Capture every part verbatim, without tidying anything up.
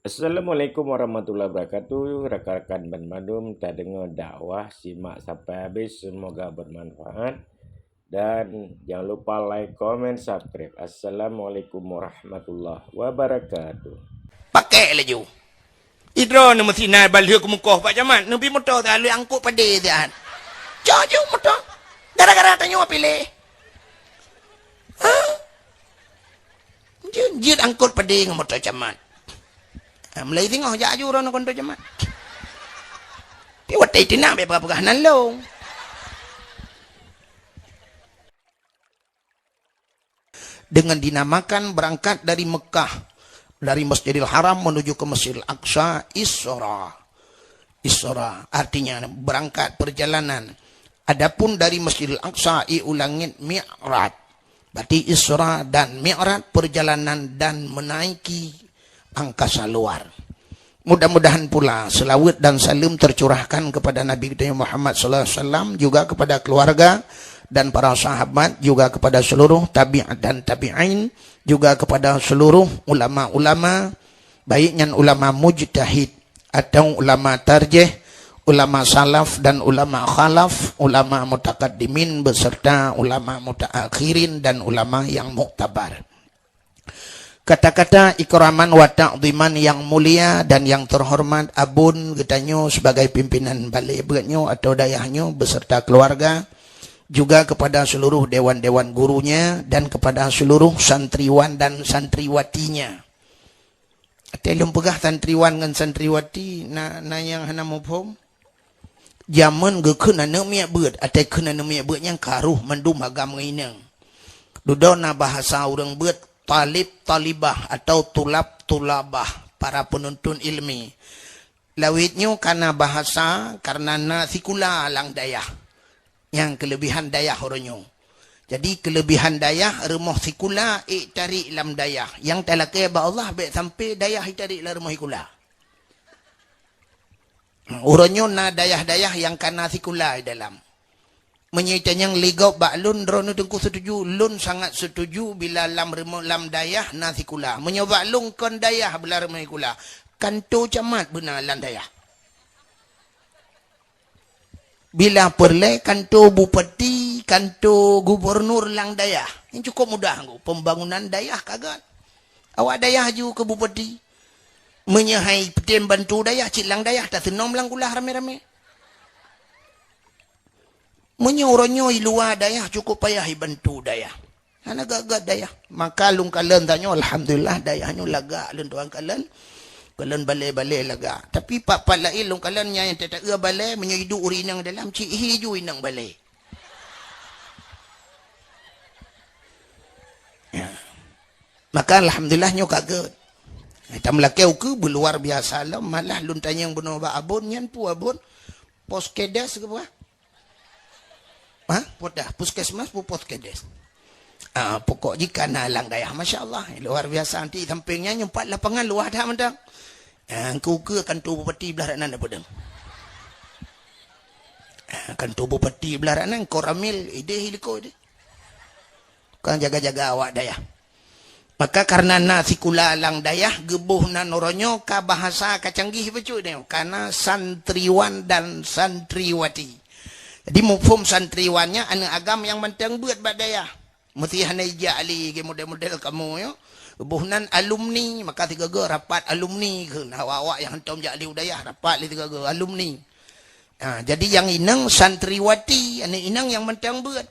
Assalamualaikum warahmatullahi wabarakatuh. Rakan-rakan banmandum, tadeungoe dakwah, simak sampai habis, semoga bermanfaat. Dan jangan lupa like, comment, subscribe. Assalamualaikum warahmatullahi wabarakatuh. Pakai laju. Idroe neuh meusinan balheueh keumukoh Pak Camat, neubi moto siat lheueh angkot padé siat. Cok ju moto. Gara-gara tanyoe piléh. Ha? Jeuet, jeuet angkot padé ngon moto Camat. Ha, mulai singoh jak aju droeneuh ngon moto Camat. Pi watèe tina bèk peugah-peugah nan lôn. Dengan dinamakan berangkat dari Mekah, dari Masjidil Haram menuju ke Masjidil Aqsa, Isra. Isra artinya berangkat perjalanan. Adapun dari Masjidil Aqsa i u langét, Mi'raj. Berarti Isra dan Mi'raj perjalanan dan menaiki angkasa luar. Mudah-mudahan pula selawat dan salam tercurahkan kepada Nabi kita Muhammad sallallahu alaihi wasallam, juga kepada keluarga dan para sahabat, juga kepada seluruh tabi'at dan tabi'in, juga kepada seluruh ulama-ulama, baik nyan ulama mujtahid atau ulama tarjih, ulama salaf dan ulama khalaf, ulama mutakaddimin beserta ulama mutaakhirin dan ulama yang muktabar. Kata-kata ikraman wa ta'dhiman yang mulia dan yang terhormat Abon geutanyoe sebagai pimpinan balé beuet nyoe atau dayah nyoe beserta keluarga, juga kepada seluruh dewan-dewan gurunya dan kepada seluruh santriwan dan santriwatinya. Watèe lôn peugah santriwan ngon santriwati, na, na nyang hana muphom? Jameun geukheun aneuk miet beuet, watèe kheun aneuk miet beuet nyan ka rôh mandum agam ngon inong. Dudoe na bahasa ureueng beuet talib talibah atau tulab tulabah, para penuntut ilmi. Lawét nyoe ka na bahasa karena na sikula lam dayah. Nyang keulebihan dayah uroe nyoe. Jadi, keulebihan dayah rumoh sikula ék tarek lam dayah. Nyang talakèe bak Allah bèk sampai dayah itarek lam rumoh sikula. Uroe nyoe na dayah-dayah nyang ka na sikula di dalam. Meunyoe tanyong lé gob bak lôn, droeneuh Teungku setuju, lôn sangat setuju bila lam rumoh, lam dayah na sikula. Meunyoe bak lôn kon dayah bila rumoh sikula, kanto camat beuna lam dayah. Bila peureulèe kanto bupati, kanto gubunur lam dayah, nyan cukôp mudah, pembangunan dayah ka göt. Awak dayah aju keu bupati. Meunyoe han peutem bantu dayah, cit lam dayah taseunom lam kulah ramé-ramé. Meunyoe uroe nyoe i luwa dayah cukôp payah ibantu dayah. Hana göt-göt dayah. Maka lôn kalon tanyoe, alhamdulillah, dayah nyoe lagak lôn tuan kalon. Kalon balè-balè lagak. Tapi pat-pat laén lôn kalon nyang teuta-eu balè, meunyoe iduek ureueng inong dalam, cit hi ju inong balè. Ya. Maka alhamdulillah nyoe ka göt. Tameulakèe ukeue beuluar biasa lom, malah lôn tanyong bunoe bak Abon, nyan peue Abon? Poskedes keu peue? Ha? Peue dah? Puskesmas peue poskedes? Ah, pokok jih ka na lam dayah, masya Allah, luar biasa. Nanti samping nyan nyoe pat lapangan luwah that mantong. Ah, keu ukeue kanto bupati blah rak nan peudeueng. Ah, kanto bupati blah rak nan, Koramil, idéh iliko idéh. Kon jaga-jaga awak dayah. Maka karena na sikula lam dayah, geuboh nan uroe nyoe ka bahasa ka canggih bacut nyoe, ka na santriwan dan santriwati. Jadi muphom santriwan nyan aneuk agam nyang mantong beuet bak dayah. Meusti hana ijak lé geu model-model kamoe nyoe. Geuboh nan alumni, maka sigoe-goe rapat alumni kheun, awak-awak nyang hantom jak lé u dayah rapat lé sigoe-goe alumni. Ha, jadi nyang inong santriwati, aneuk inong nyang mantong beuet.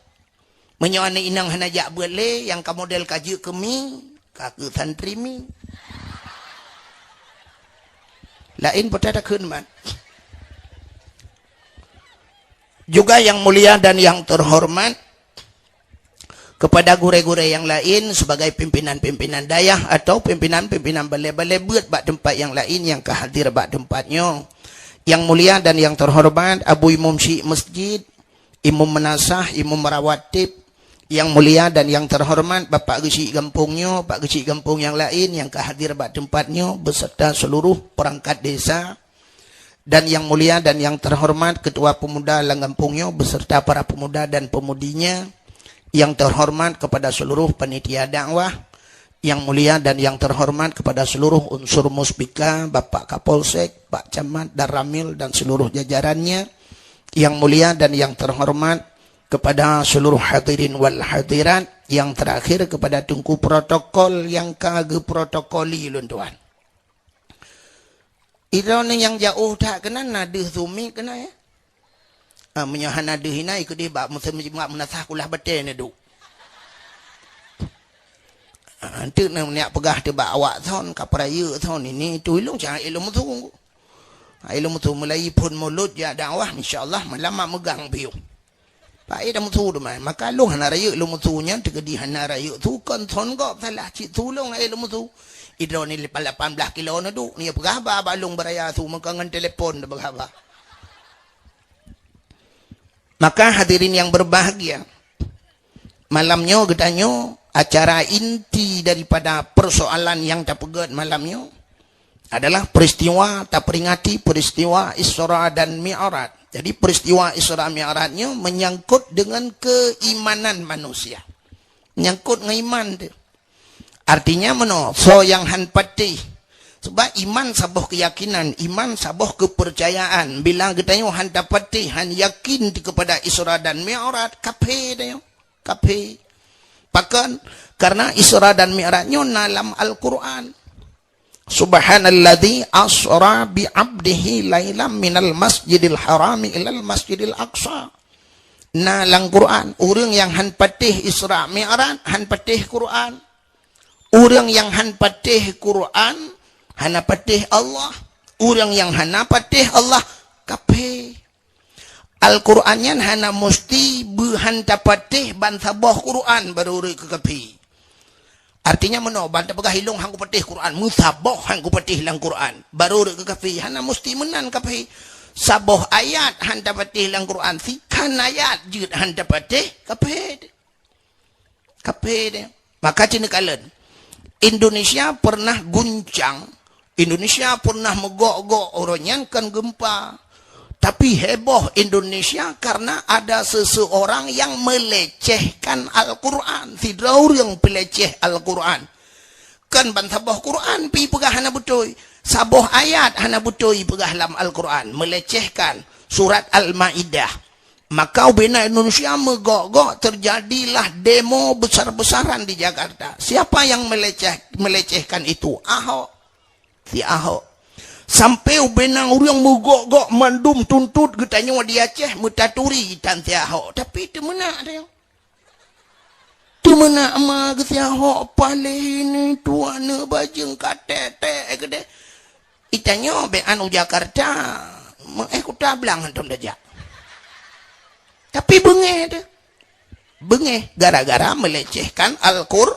Meunyoe aneuk inong hana jak beuet lé, nyang ka model ka jeuet keu mi, ka keu santri mi. Laén peue takheun man. Juga yang mulia dan yang terhormat, kepada gurèe-gurèe nyang laén sebagai pimpinan-pimpinan dayah atau pimpinan-pimpinan balè-balè beuet bak teumpat nyang laén nyang ka hadir bak teumpat nyoe. Yang mulia dan yang terhormat Abu Imum Syik Masjid, Imum Meunasah, Imum Rawatib, yang mulia dan yang terhormat Bapak Geuchik Gampông nyoe, Pak Geuchik Gampông nyang laén nyang ka hadir bak teumpat nyoe, beserta seluruh perangkat desa, dan yang mulia dan yang terhormat Ketua Pemuda lam gampông nyoe, beserta para pemuda dan pemudinya, yang terhormat kepada seluruh panitia dakwah, Yang mulia dan yang terhormat kepada seluruh unsur Muspika, Bapak Kapolsek, Pak Camat, Danramil, dan seluruh jajarannya. Yang mulia dan yang terhormat kepada seluruh hadirin wal hadirat. Yang terakhir kepada Teungku Protokol yang ka geuprotokoli lôn tuan. Droeneuh nyang jiôh that keunan na deuh sumik keunan, ya. Ah, meunyoe hana deuh inan, keudeh bak meuseumeujeumat meunasah kulah batée neuduek. Ah, enteuk na neujak peugah teuh bak awak thon, ka peurayeuk thon, ini tu ilong cang ilong musu. Ah, ilong musu mulai phon mulod jak dakwah, insya Allah malam mak meugang piôh. Pak, eh, dah musu teuma. Maka lôn hana rayeuk lôn musu nyan, teukeudi hana rayeuk su kon thon gob salah cit su lôn, eh, lôn musu. Idroe ni lapan belas kilo neuduek, ni peugah ba, ba lôn beuraya su, meuka ngon telepon dah peugah ba. Maka hadirin yang berbahagia, malam nyoe geutanyoe acara inti daripada persoalan yang tapeugét malam nyoe adalah peristiwa, taperingati peristiwa Isra dan Mi'raj. Jadi peristiwa Isra Mi'raj nyoe menyangkut dengan keimanan manusia. Menyangkut ngon iman tu. Artinya meunoe, soe nyang han patéh. Sebab iman saboh keyakinan, iman saboh kepercayaan. Bila geutanyoe han tapatéh, han yakin kepada Isra dan Mi'raj, kafé tanyoe. Kafé. Pakon? Karena Isra dan Mi'raj nyoe na lam Al-Quran. Subhanalladzi asra bi abdihi lailam minal masjidil harami ilal masjidil aqsa. Na lam Quran, ureuëng nyang han patéh Isra Mi'raj, han patéh Quran. Ureuëng nyang han patéh Quran, hana patéh Allah. Ureuëng nyang hana patéh Allah, kafé. Al-Quran nyan hana musti beuhan tapatéh ban saboh Quran baru rhot keu kafé. Artinya meunoe, ban tapeugah ilong han kupatéh Quran, meusaboh han kupatéh lam Quran, baru rhot keu kafé, hana musti meunan kafé. Saboh ayat han tapatéh lam Quran, sikhan ayat jeuet han tapatéh, kafé. Kafé deh. Maka cit neukalon, Indonesia pernah guncang, Indonesia pernah meugok-gok, uroe nyan kan gempa. Tapi heboh Indonesia karena ada seseorang yang melecehkan Al-Quran. Sidroe ureuëng peuleceh Al-Quran. Kan ban saboh Quran pi peugah hana beutôi. Saboh ayat hana beutôi peugah lam Al-Quran. Melecehkan surat Al-Maidah. Maka ubena Indonesia meugok-gok, terjadilah demo besar-besaran di Jakarta. Siapa yang meleceh, melecehkan itu? Ahok. Si Ahok. Sampai ubena ureuëng meugok-gok mandum tuntot geutanyoe di Aceh meutaturi tan si Ahok. Tapi teumeunak dia. Teumeunak ma geusiahok paléh ini tuan bajeueng ka tek-tek keudeh. Itanyoe bék anu Jakarta, meu-, eh, Kuta Blang hantom tajak. Tapi beungéh teuh. Beungéh gara-gara melecehkan Al-Qur-,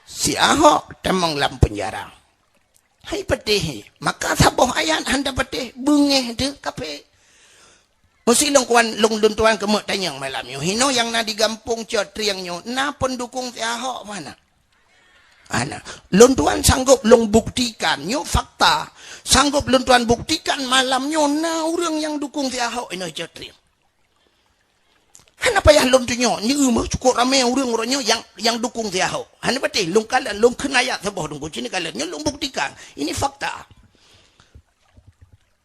si Ahok tamong lam penjara. Hai patéh, maka saboh ayat hana patéh, beungéh teuh kafé. Meusi lôn kuan, lôn, lôn tuan keumeuk tanyong malam nyoe. Hinoe nyang na di gampông Cot Trieng nyoe, na pendukung si Ahok mana? Ana. Lôn tuan sanggob lôn buktikan, nyoe fakta. Sanggob lôn tuan buktikan malam nyoe na ureuëng nyang dukung si Ahok inoe Cot Trieng. Hana payah lôn tunyok, nyoe meuh cukup ramé ureuëng uroe nyoe nyang, nyang dukung si Ahok. Hana patéh, lôn kalon, lôn kheun ayat saboh dungku, cit neukalon, nyoe lôn buktikan. Ini fakta.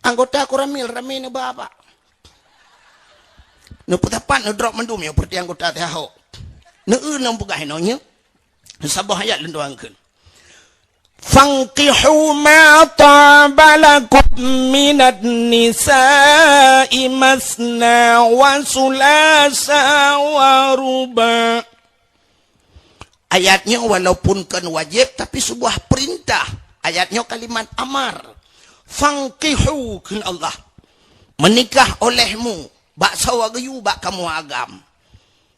Anggota Koramil ramé neuba, Pak. Neupeusapat, neudrop mandum nyoe, peureuti anggota si Ahok. Neu-eu lôn peugah inoe nyoe. Saboh ayat lôn tuan kheun. Fankihu ma taba lakum minan nisa'i masna wa sulasa wa ruba. Ayat nyoe walaupun kon wajéb, tapi sebuah perintah. Ayat nyoe kalimat amar. Fankihu, kheun Allah. Menikah olehmu, bak sawa geuyue, bak kamoe agam.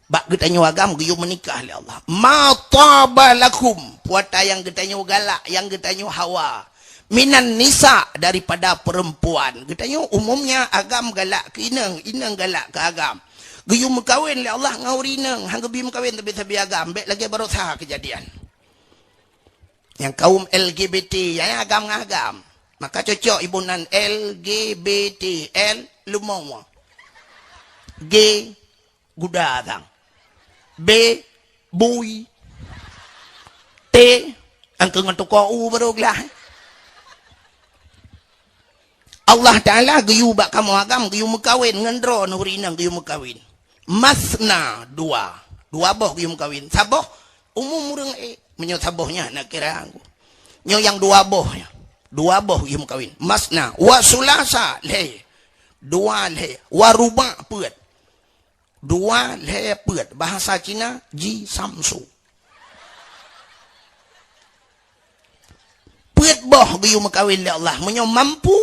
Bak geutanyoe agam geuyue meunikah lé Allah. Ma taba lakum, peue ata nyang geutanyoe galak, nyang geutanyoe hawa. Minan nisa, daripada perempuan. Geutanyoe umumnya agam galak keu inong, inong galak keu agam. Geuyue meukawen lé Allah ngon ureuëng inong, han geubi meukawen sabe-sabe agam, bék lagée baroesa keujadian. Nyang kaum L G B T, ya, agam ngon agam. Maka cocok iboh nan L G B T, L leumo. G guda sang. B bui. T, angka ngon tukoe u baru glah. Allah Taala geuyue bak kamoe agam geuyue meukawen ngon droeneuh ureueng inong geuyue meukawen. Masna dua. Dua boh geuyue meukawen. Saboh umum ureueng ék. Meunyoe saboh nyan na kira aku. Nyoe nyang dua boh nyan. Dua boh geuyue meukawen. Masna wa sulasa lhèe. Dua lhèe. Wa ruba peuet. Dua lhèe peuet. Bahasa Cina ji samsu. Peuet boh geuyue meukawen lé Allah. Meunyoe mampu,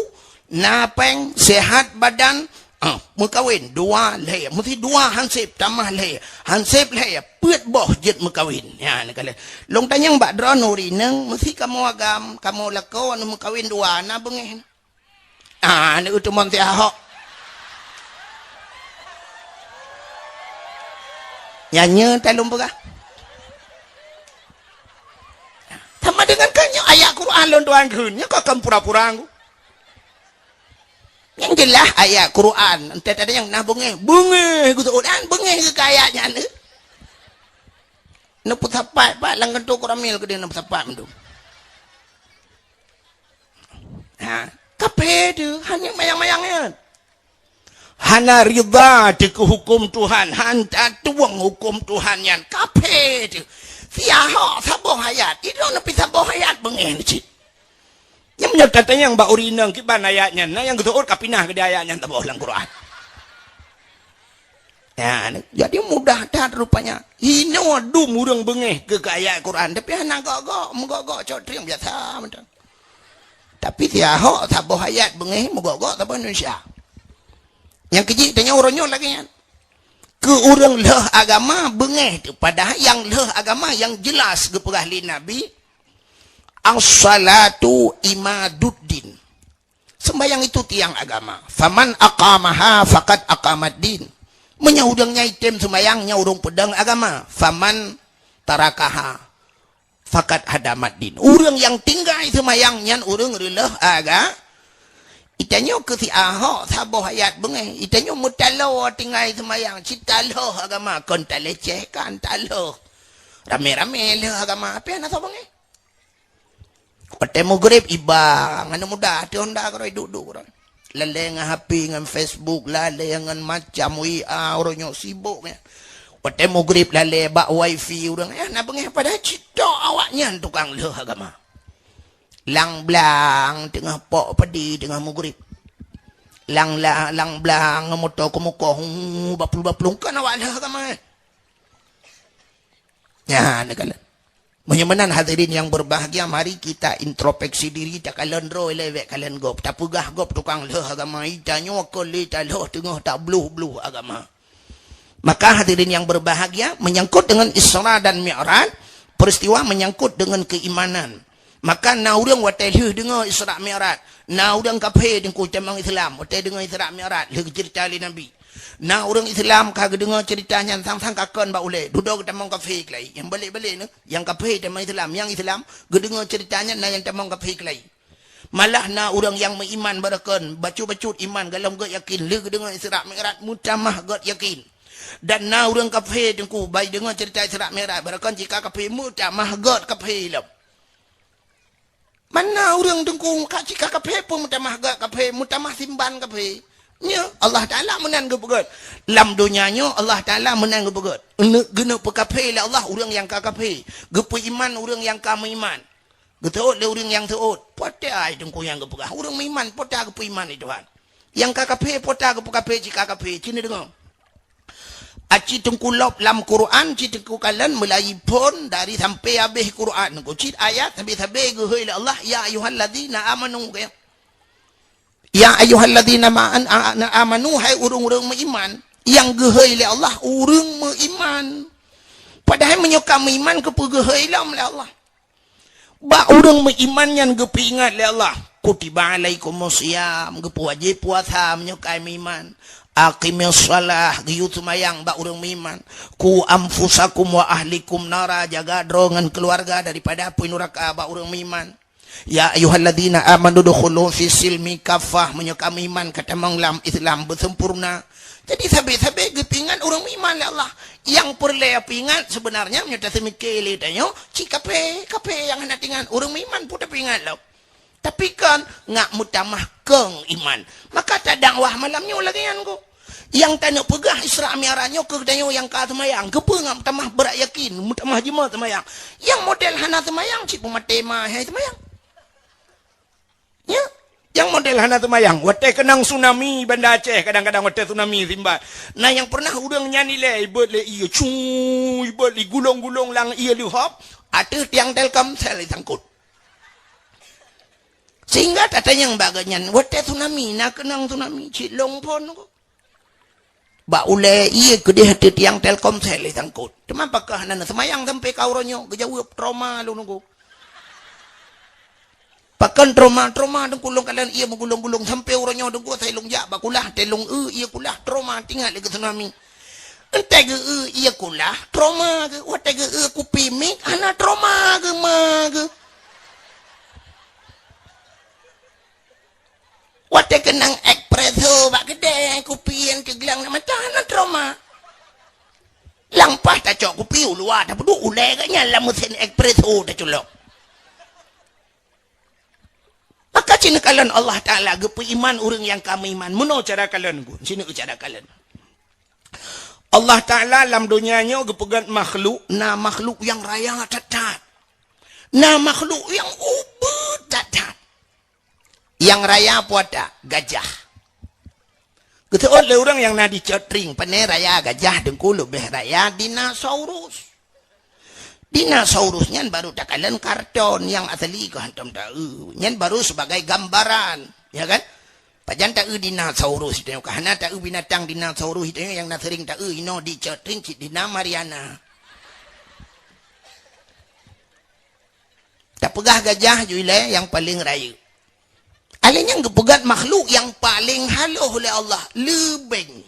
na péng, sehat badan, ah, meukawen dua lhèe. Meusti dua hansép tamah lhèe. Hansép lhèe, peuet boh jeuet meukawen. Ya, neukalon. Lôn tanyong bak droeneuh ureueng inong, meusti kamoe agam, kamoe lakoe aneuk meukawen dua, na beungéh. Ah, aneuk teumon si Ahok. Nyan nyoe talôn peugah. Sama dengan kan nyoe ayat Quran lôn tuan kheun. Nyoe kok kan pura-pura ngku. Nyang jeulaih ayat Quran. Entah ada nyang nah beungéh. Beungéh geutuan beungéh keu ayat nyan. Neupeusapat pat lam kantô koramil keudéh neupeusapat mandum. Ha, kaphé teuh, hana mayang-mayang nyan. Hana ridha teuh keu huköm Tuhan, han tatueng huköm Tuhan nyan, kaphé teuh. Siahok saboh ayat, idong neupeusaboh ayat beungéh cit. Nyang meunyoe tatanyong bak ureueng inong kiban ayat nyan, na nyang geuseuôt ka pinah keudéh ayat nyan saboh lam Quran. Ya, jadi mudah that rupanya. Hinoe dum ureueng beungéh keu, keu ayat Quran, tapi hana gok-gok, meugok-gok cok trieng biasa mantong. Tapi siahok saboh ayat beungéh meugok-gok saboh Indonesia. Nyang keujih tanyoe uroe nyoe lagée nyan. Keu ureueng lheueh agama beungéh teuh, padahai nyang lheueh agama nyang jelas geupeugah lé Nabi, "As-salatu imaduddin." Sembahyang itu tiang agama. "Faman aqamaha faqad aqamaddin." Meunyoe ureueng nyang item sembahyang nyan ureueng peudong agama. "Faman tarakaha faqad hadamaddin." Ureueng nyang tinggai seumayang nyan ureueng reuleueh aga. Itanyoe keu si Ahok saboh ayat beungéh. Itanyoe meutaloe tinggai seumayang, cit talheueh agama, kon talecehkan, talheueh. Ramé-ramé lheueh agama, api hana soe beungéh. Watée meugreb iba, ngon muda, ateueh honda keudroe, duek-duek keudroe. Lalée ngon H P, ngon Facebook, lalée ngon macam W A, uroe nyoe sibok nyan. Watée meugreb lalée bak wifi ureueng, eh, na beungéh padahai cit tok awaknyan tukang lheueh agama. Lang blang teungoh pok padi teungoh meugreb. Lang la-, lang blang ngon moto keumukoh, hu, baplueng-baplueng, kon awak lheueh agama, eh. Nyan, neukalon. Meunyoe meunan hadirin yang berbahagia, mari kita introspeksi diri, takalon droe lé bék kalon gob. Tapeugah gob tukang lheueh agama, itanyoe kon lé talheueh teungoh tabloh-bloh agama. Maka hadirin yang berbahagia, menyangkut dengan Isra dan Mi'raj, peristiwa menyangkut dengan keimanan. Maka na ureuëng watée lheueh deungoe Isra Mi'raj, na ureuëng kafé teungku tamong Islam, watée deungoe Isra Mi'raj, lheueh geuceurita lé Nabi. Na ureuëng Islam ka geudeungoe ceurita nyan sang-sang ka kon bak ulée, dudoe geutamong kafé keulai. Nyang balek-balek nyoe, nyang kafé tamong Islam, nyang Islam geudeungoe ceurita nyan na nyang tamong kafé keulai. Malah na ureuëng nyang meuiman barokon, bacut-bacut iman, golom gét yakin, lheueh geudeungoe Isra Mi'raj meutamah gét yakin. Dan na ureuëng kafé teungku, bai deungoe ceurita Isra Mi'raj, barokon cit ka kafé meutamah gét kafé lom. Mana ureuëng teungku ka cit ka kafé pun meutamah gét kafé, meutamah simban kafé. Nyoe Allah Taala meunan geupeugét. Lam donya nyoe Allah Taala meunan geupeugét. Geuneuk peukafé lé Allah ureuëng nyang ka kafé, geupeuiman ureuëng nyang ka meuiman. Geuteuôt lé ureuëng nyang teuôt, po teuh ai teungku nyang geupeugah, ureuëng meuiman po teuh geupeuiman lé Tuhan. Nyang ka kafé po teuh geupeukafé cit ka kafé, ci neudeungoe. Aci teungku lop lam Quran, ci teungku kalon meulayi phon dari sampai habéh Quran. Teungku cit ayat sabe-sabe geuhôi lé Allah, "Ya ayyuhallazina amanu," keu. "Ya ayyuhallazina ma-, an-, a-, na amanu," hai ureuëng-ureuëng meuiman. Nyang geuhôi lé Allah ureuëng meuiman. Padahai meunyoe ka meuiman keupeue geuhôi lom lé Allah? Bak ureuëng meuiman nyan geupeuingat lé Allah, "Kutiba alaikumus siyam," geupeuwajéb puasa meunyoe ka meuiman. "Aqimis shalah," geuyue seumayang bak ureuëng meuiman. "Qu anfusakum wa ahlikum nara," jaga droe ngon keuluwarga daripada apui nuraka bak ureuëng meuiman. "Ya ayyuhalladzina amanu dukhulu fis silmi kaffah," meunyoe kamu iman ka tamong lam Islam beusempurna. Jadi sabe-sabe geupeuingat ureuëng meuiman lé Allah. Nyang peureulée peuingat sebenarnya meunyoe taseumiké lé tanyoe, cit kaphé, kaphé nyang hana teuingat, ureuëng meuiman pun tapeuingat lom. Tapi kon ngak meutamah kong iman. Maka tadakwah malam nyoe lagée nyan ko. Nyang taneuk peugah Isra Mi'raj nyoe keu tanyoe nyang ka seumayang, keupeue ngak meutamah brat yakin, meutamah jeumoe seumayang. Nyang model hana seumayang cit peumaté ma hai seumayang. Ya, nyang model hana seumayang. Watée keunong tsunami Banda Aceh, kadang-kadang watée tsunami simba. Nah, nyang pernah ureuëng nyan ilée, ibeuet lé ié, cu, ibeuet lé gulong-gulong lam ié leuhop, ateueh tiang Telkomsel isangkot. Sehingga tatanyong bak geuhnyan, watée tsunami, na keunong tsunami, cit lôn phon ko. Bak ulée ié keudeh ateueh tiang Telkomsel isangkot. Teuma pakon hana seumayang sampai ka uroe nyoe, geujaweueb trauma lôn nunggu. Pakon trauma, trauma teungku lôn kalon ié meugulong-gulong sampai uroe nyoe teungku asai lôn jak bak kulah, teuh lôn eu ié kulah, trauma teuingat lé keu tsunami. Entée geu eu ié kulah, trauma geu, watée geu eu kupi mic, hana trauma geu ma geu. Watée keunong espresso bak keudée, kupi nyang teuglang na mata, hana trauma. Lampah tacok kupi u luwa, tapeuduek ulée geuhnyan lam meusén espresso taculok. Maka cit neukalon Allah Taala geupeuiman ureuëng nyang ka meuiman. Meunoe cara kalon gu, cit neukalon cara kalon. Allah Taala lam donya nyoe geupeugét makhluk, na makhluk nyang raya that-that. Na makhluk nyang ubit that-that. Nyang raya peue ata? Gajah. Geuseuôt lé ureuëng nyang na di Cot Tring, pane raya gajah teungku leubeh raya dinosaurus. Dinosaurus nyan baru takalon karton, nyang asli keuh hantom taeu. Nyan baru sebagai gambaran, ya kan? Pajan taeu dinosaurus itu, ka hana taeu binatang dinosaurus itu nyang na sering taeu inoe di Cot Tring cit dina Mariana. Tapeugah gajah ju ilée nyang paleng rayeuk. Alé nyang geupeugét makhluk nyang paleng haloh lé Allah, leubeng.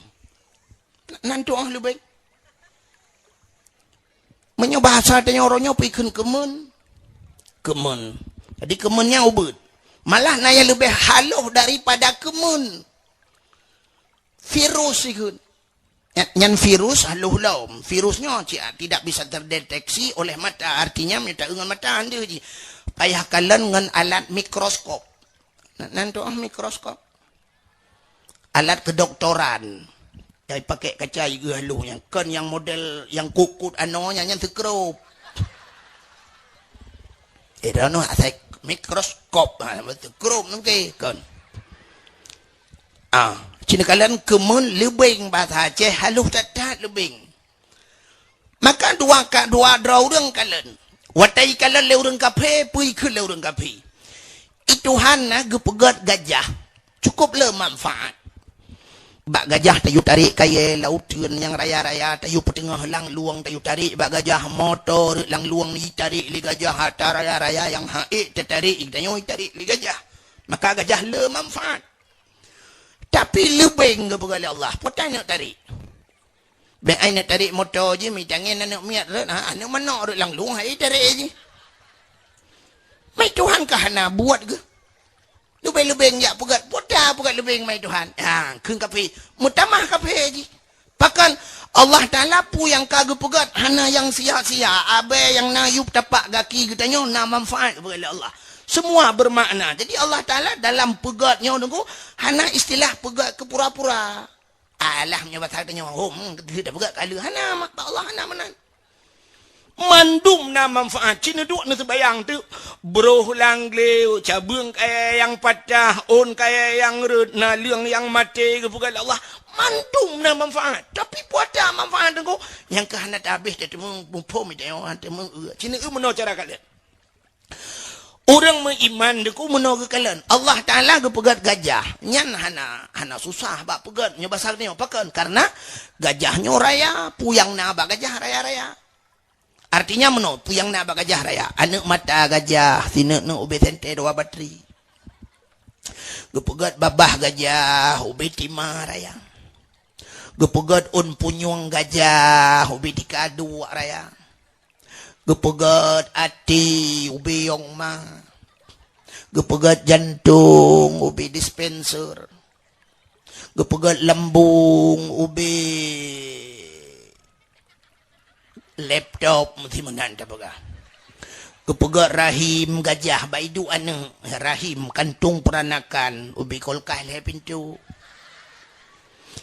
Nan tuoh leubeng. Meunyoe bahasa tanyoe uroe nyoe peue kheun keumeun? Keumeun. Jadi keumeun nyan ubit. Malah na nyang leubeh haloh daripada keumeun. Virus ikheun. Nya-, nyan virus haloh lom. Virus nyoe ci-, tidak bisa terdeteksi oleh mata. Artinya meunyoe taeu ngon mata hana jih. Payah kalon ngon alat mikroskop. Na-, nan tuoh mikroskop. Alat kedoktoran. Nyang pakai kaca igeuh haloh nyan. Kon nyang model nyang kukut anoe nyan, nyan seukrop. Eh, droeneuh asai mikroskop. Ha, seukrop nangke kon. Ah, cit neukalon keumeun leubeng, bahasa Aceh haloh that-that leubeng. Maka dua ka, dua droe ureuëng kalon. Watée ikalon lé ureuëng kafé, peue ikheun lé ureuëng kafé. I Tuhan na geupeugét gajah. Cukup le manfaat. Bak gajah tayue tarek kayée laôt teuen nyang raya-raya, tayue peuteungoh langlueng, tayue tarek bak gajah, moto rot langlueng jitarék lé gajah, atra raya-raya nyang ha'ék teutarek, geutanyoe jitarék lé gajah. Maka gajah le manfaat. Tapi leubeng geupeugah lé Allah, peue ta neuk tarek. Bék ai neuk tarek moto jih, meutangieng aneuk miet rot, ha, aneuk manok rot langlueng, hai tarek jih. Mai Tuhan ka hana buet geuh. Leubeng-leubeng jak peugét, peue ta peugét leubeng mai Tuhan. Ha, kheun kafé, meutamah kafé jih. Pakon Allah Taala peue nyang ka geupeugét hana nyang sia-sia, abée nyang na yup tapak gaki geutanyoe na manfaat geupeugét lé Allah. Semua bermakna. Jadi Allah Taala dalam peugét nyoe teungku hana istilah peugét keu pura-pura. Alah meunyoe basa tanyoe, hom, keu tapeugét kaleue hana, mak Allah hana meunan. Mandum na manfaat. Cit neuduek neuseubayang teuk. Broh lam glé, cabeueng kayée nyang patah, ôn kayée nyang rot, naleueng nyang maté, geupeugah lé Allah. Mandum na manfaat. Tapi peue ata manfaat teungku? Nyang ka hana tabéh tateumé muphom, tateumé eu. Cit neueu meunoe cara kalon. Ureuëng meuiman teungku meunoe geukalon. Allah Taala geupeugét gajah. Nyan hana, hana susah bak peugét. Nyoe basa geutanyoe pakon? Karena gajah nyoe raya, peue nyang na bak gajah raya-raya. Artinya meunoe, peue nyang na bak gajah raya? Aneuk mata gajah, sineuk-neuk ubé sentée dua batri. Geupeugét babah gajah, ubé tima raya. Geupeugét ôn punyueng gajah, ubé tika duek raya. Geupeugét até, ubé yong ma. Geupeugét jantong ubé dispenser. Geupeugét lambong ubé laptop, meusti meunan tapeugah. Geupeugét rahim gajah bak iduek aneuëk, rahim kantong peuranakan ubé kulkas lhée pintoe.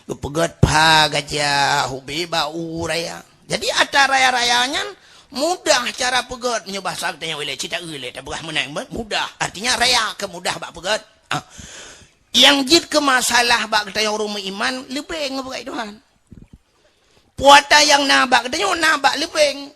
Geupeugét pha gajah ubé bak u raya. Jadi atra raya-raya nyan mudah cara peugét, meunyoe bahasa geutanyoe ilée cit taeu lé tapeugah meunan, mudah, artinya raya keu mudah bak peugét. Ah. Nyang jeuet keu masalah bak geutanyoe ureuëng meuiman, leubeng ngon beugai Tuhan. Puasa nyang na bak geutanyoe na bak leubeng.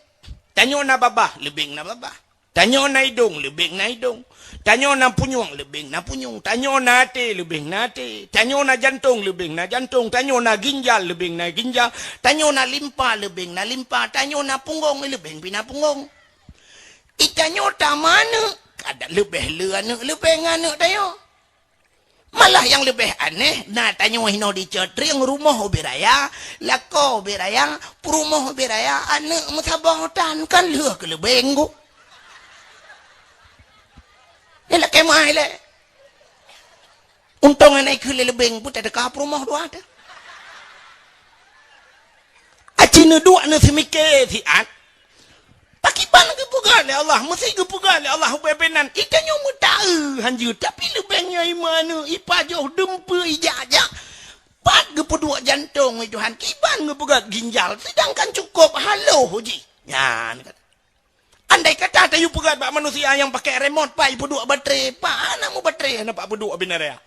Tanyoe na babah, leubeng na babah. Tanyoe na idong, leubeng na idong. Tanyoe na punyueng, leubeng na punyueng. Tanyoe na até, leubeng na até. Tanyoe na jantong, leubeng na jantong. Tanyoe na ginjal, leubeng na ginjal. Tanyoe na limpa, leubeng na limpa. Tanyoe na punggong, leubeng pih na punggong. I tanyoe tameuaneuk, kada leubeh le aneuëk leubeng ngon aneuëk tanyoe. Malah nyang leubeh aneh, na tanyoe hinoe di Cot Trieng rumoh ubé raya, lakoe ubé raya, peurumoh ubé raya, aneuëk meusaboh tan, kan lheueh keu leubeng ku. Nyan lakée meuai lé. Untông hana ikheun lé leubeng pun tadeuka peurumoh dua teuh. Aci neuduek neuseumiké siat. Pakriban geupeugah lé Allah, meusi geupeugah lé Allah ubé-ubé nan. I tanyoe meutaeu hanjeuet, tapi leubeng nyan i meuaneuk, i pajoh, dumpeue, i jak-jak. Pat geupeuduek jantong, wahai Tuhan, kiban geupeugah ginjal, seudangkan cukôp haloh jih. Nyan, andai kata tayue peugah bak manusia nyang pakai remote, pat ipeuduek baterai, pat hana meubaterai, hana pat peuduek ubé raya.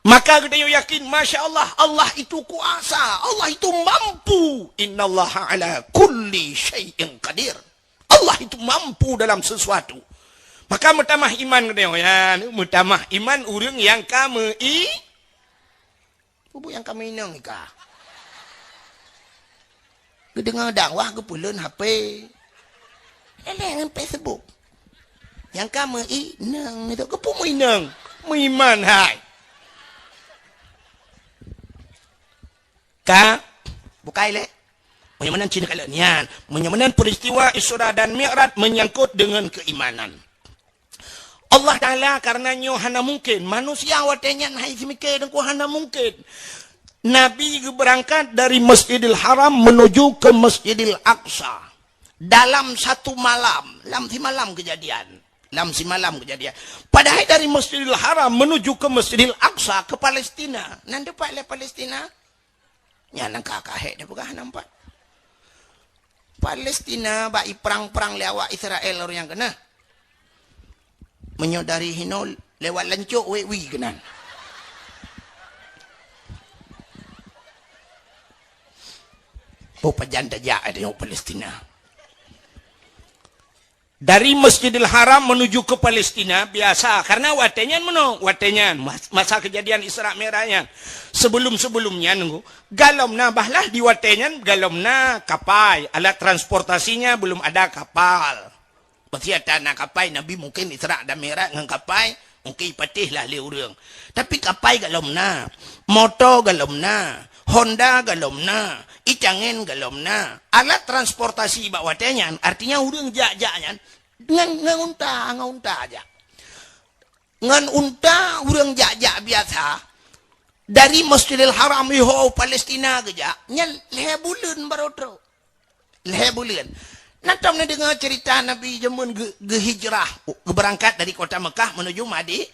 Maka geutanyoe yakin, masya Allah, Allah itu kuasa, Allah itu mampu. Innallaha ala kulli syai'in qadir. Allah itu mampu dalam sesuatu. Maka meutamah iman geutanyoe, ya, meutamah iman ureuëng nyang ka meu-i-, bubu nyang ka meuinong ika. Geudeungoe dakwah geupeuleuen H P. Lé-lé ngon Facebook. Nyang ka meu-i-, inong itu, keupeue meu-inong? Meuiman hai. Ka bukai lé. Meunyoe meunan cit ka lheueh nyan. Meunyoe meunan peristiwa Isra dan Mi'raj menyangkut dengan keimanan. Allah Ta'ala, karena nyoe hana mungkin. Manusia watée nyan hai seumiké deungku hana mungkin. Nabi geubeurangkat dari Masjidil Haram menuju ke Masjidil Aqsa. Dalam satu malam, lam simalam kejadian. Lam simalam kejadian. Padahai dari Masjidil Haram menuju ke Masjidil Aqsa ke Palestina. Nan teumpat lé Palestina? Nyan nyang ka kahek teupeugah nampak. Palestina bak iprang-prang lé awak Israel ureuëng nyang keunah. Meunyoe dari hinoe lewat lancok wék wie keunan. Boh pajan tajak tanyoe Palestina. Dari Masjidil Haram menuju ke Palestina biasa, karena watée nyan meunoe, watée nyan mas-, masa kejadian Isra Mi'raj nyan. Sebelum-sebelum nyan, nunggu, galom na bahlah di watée nyan, galom na kapai, alat transportasinya belum ada kapal. Pasti ada na kapai, Nabi mungkin Isra dan Mi'raj ngon kapai, mungkin ipateh lah lé ureuëng. Tapi kapai galom na, moto galom na, Honda galom na, icangen galom na. Alat transportasi bak watée nyan, artinya ureuëng jak-jak nyan ngon, ngon unta, ngon unta jak. Ngon unta ureuëng jak-jak biasa, dari Masjidil Haram iho Palestina geujak, nyan lhée buleuen barô trok. Lhée buleuen. Na tom neudeungoe cerita Nabi jameun geu-, geuhijrah, geubeurangkat dari kota Mekah menuju Madi-,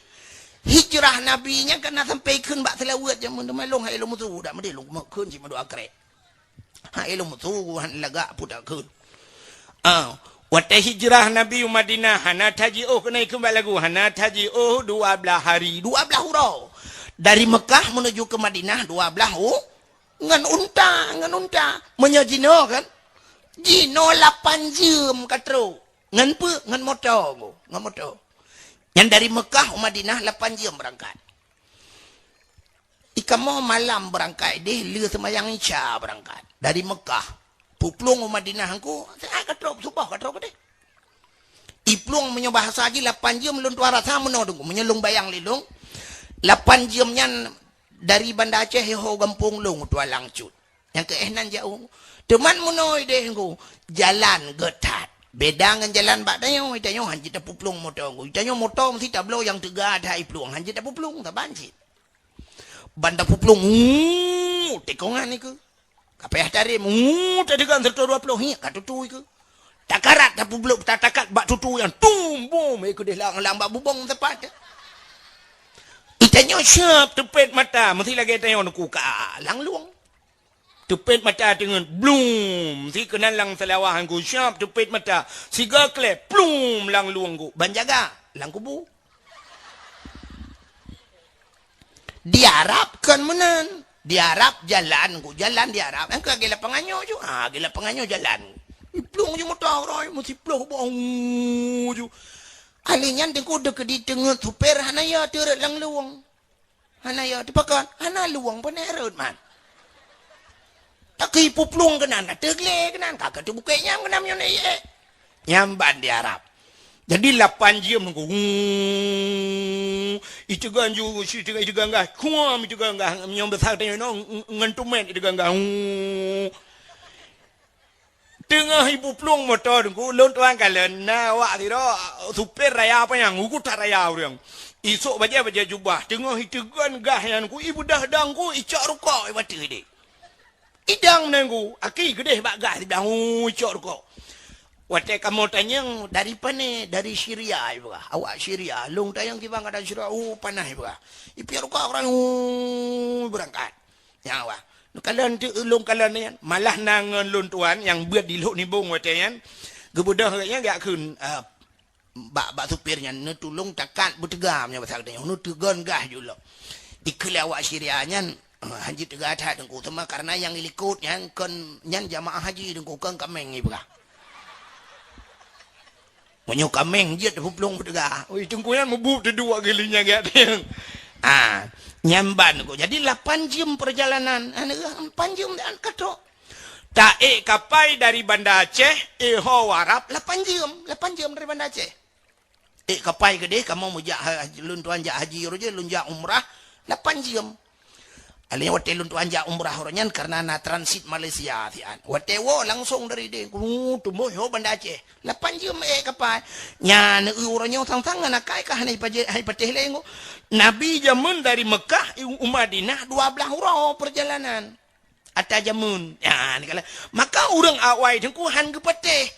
hijrah Nabi nyan kan na sampai kheun bak seulaweuet jameun teuma lôn hai lôn meusu dak meudeh lôn kheun cit meudoa krek. Hai lôn meusu han lagak pudak kheun. Ah, watée hijrah Nabi u Madinah hana tajiôh keunoe keumbali lagu hana tajiôh dua blaih hari, dua blaih uroe. Dari Mekah menuju ke Madinah dua blaih u-, Ngon unta, ngon unta. Meunyoe jinoe kan, jinoe lapan jeuem ka trok. Ngon peue? Ngon moto, ngon moto. Nyan dari Mekah u Madinah lapan jeuem beurangkat. Ikamoe malam beurangkat deh, lheueh seumayang Isya beurangkat. Dari Mekah. Peuplueng u Madinah engku, siat ka trok, suboh ka trok deh. Iplueng meunyoe bahasa jih lapan jeuem lôn tuan rasa meunoe teungku. Meunyoe lôn bayang lé lôn, lapan jeuem nyan dari Banda Aceh iho gampông lôn tuan langsut. Nyang keu éh nan jauh. Teuma meunoe deh teungku, jalan geutat. Beda ngon jalan bak tanyoe, tanyoe hanjeuet tapuplueng moto. Tanyoe moto meusti tabloe nyang teuga that iplueng, hanjeuet tapuplueng, saban cit. Ban tapuplueng, uu, tikongan ikeue. Ka payah tarem, uu, tadeugan seratus dua puluh, hiek ka tutui ikeue. Takarat tapubloe, tatakat bak tutui nyan, tum, bum, ikeue deh lam, lam bak bubong tepat. Itanyoe siap teupet mata, meusti lagèe tanyoe neuku ka lam lueng. Teupet mata teungeut, blum, si keunan lam seulawah ngon siap teupet mata, siga klep, plum, lam lueng ku, ban jaga, lam kubu. Di Arab kon meunan. Di Arab jalan, ku jalan di Arab. Engka lagèe lapangan nyoe ju. Ha, lagèe lapangan nyoe jalan. Iplueng ju moto roi, meusti ploh boh ju. Ahli nyan teungku deuk di teungeut super hana ya teureuet lam lueng. Hana ya teupakat, hana lueng peuneureuet man. Taki puplueng keunan, ateueh glé keunan, ka keu teubukek nyang keunan meunyoe na ié. Nyang ban di Arab. Jadi lapan jeuem nunggu. Iteugan ju, iteugan, iteugan gah, kuam iteugan gah, nyang besar teuh nyoe, ngan tumet iteugan gah. Teungoh ipuplueng moto teungku, lôn tuan kalon, na awak sidroe, supir raya panyang, ugut that raya ureueng. Isok bajèe-bajèe jubah, teungoh iteugan gah nyan ku, ibeudah dang ku, icok rukok, ibateue deh. Idang nanggu, aki geudeh bak gah siblang, uu, cok rukok. Watèe kamoe tanyong, "Dari pane?" "Dari Syria," ipeugah. "Awak Syria." Lôn tanyong kiban keuadaan Syria, "Oh, panas," ipeugah. Ipiep rukok ureueng, uu, beurangkat. Nyan awak. Neukalon teuk lôn kalon nyan, malah na ngon lôn tuan nyang beuet di Lhok Nibong watèe nyan, geubeudôh gobnyan geujak kheun, eh, bak, bak supir nyan, "Neutulông takat beuteuga," meunyoe basa geutanyoe, "neuteugon gah ju lom." Dikheun lé awak Syria nyan, eh, hanjeuet teuga that teungku, teuma kareuna nyang ilikot nyan kon, nyan jamaah haji teungku, kon kaméng ipeugah. Meunyoe kaméng jeuet puplueng beuteuga. Ui, teungku nyan mubuet teuduek geuh lé nyan geuh. Ah, nyan ban teungku. Jadi lapan jeuem peurjalanan. Ah, lapan jeuem dan ka trok. Taék kapai dari Banda Aceh, éh, ho Arab, lapan jeuem, lapan jeuem dari Banda Aceh. Ék kapai keudeh, kamoe meujak ha-, lôn tuan jak haji uroe jih, lôn jak umrah, lapan jeuem. Alèh watèe lôn tuan jak umrah uroe nyan, kareuna na transit Malaysia siat. Watèe woe langsong dari deh, ku tumbôh ho Banda Aceh. Lapan jeuem ék kapai. Nyan, eu, uroe nyoe sang-sang ngon akai ka hana ipaje-, hana ipatéh lé ngo. Nabi jameun dari Mekah u Madinah dua blaih uroe peurjalanan. Ata jameun. Ya, ni kala. Maka ureueng awai teungku han geupatéh.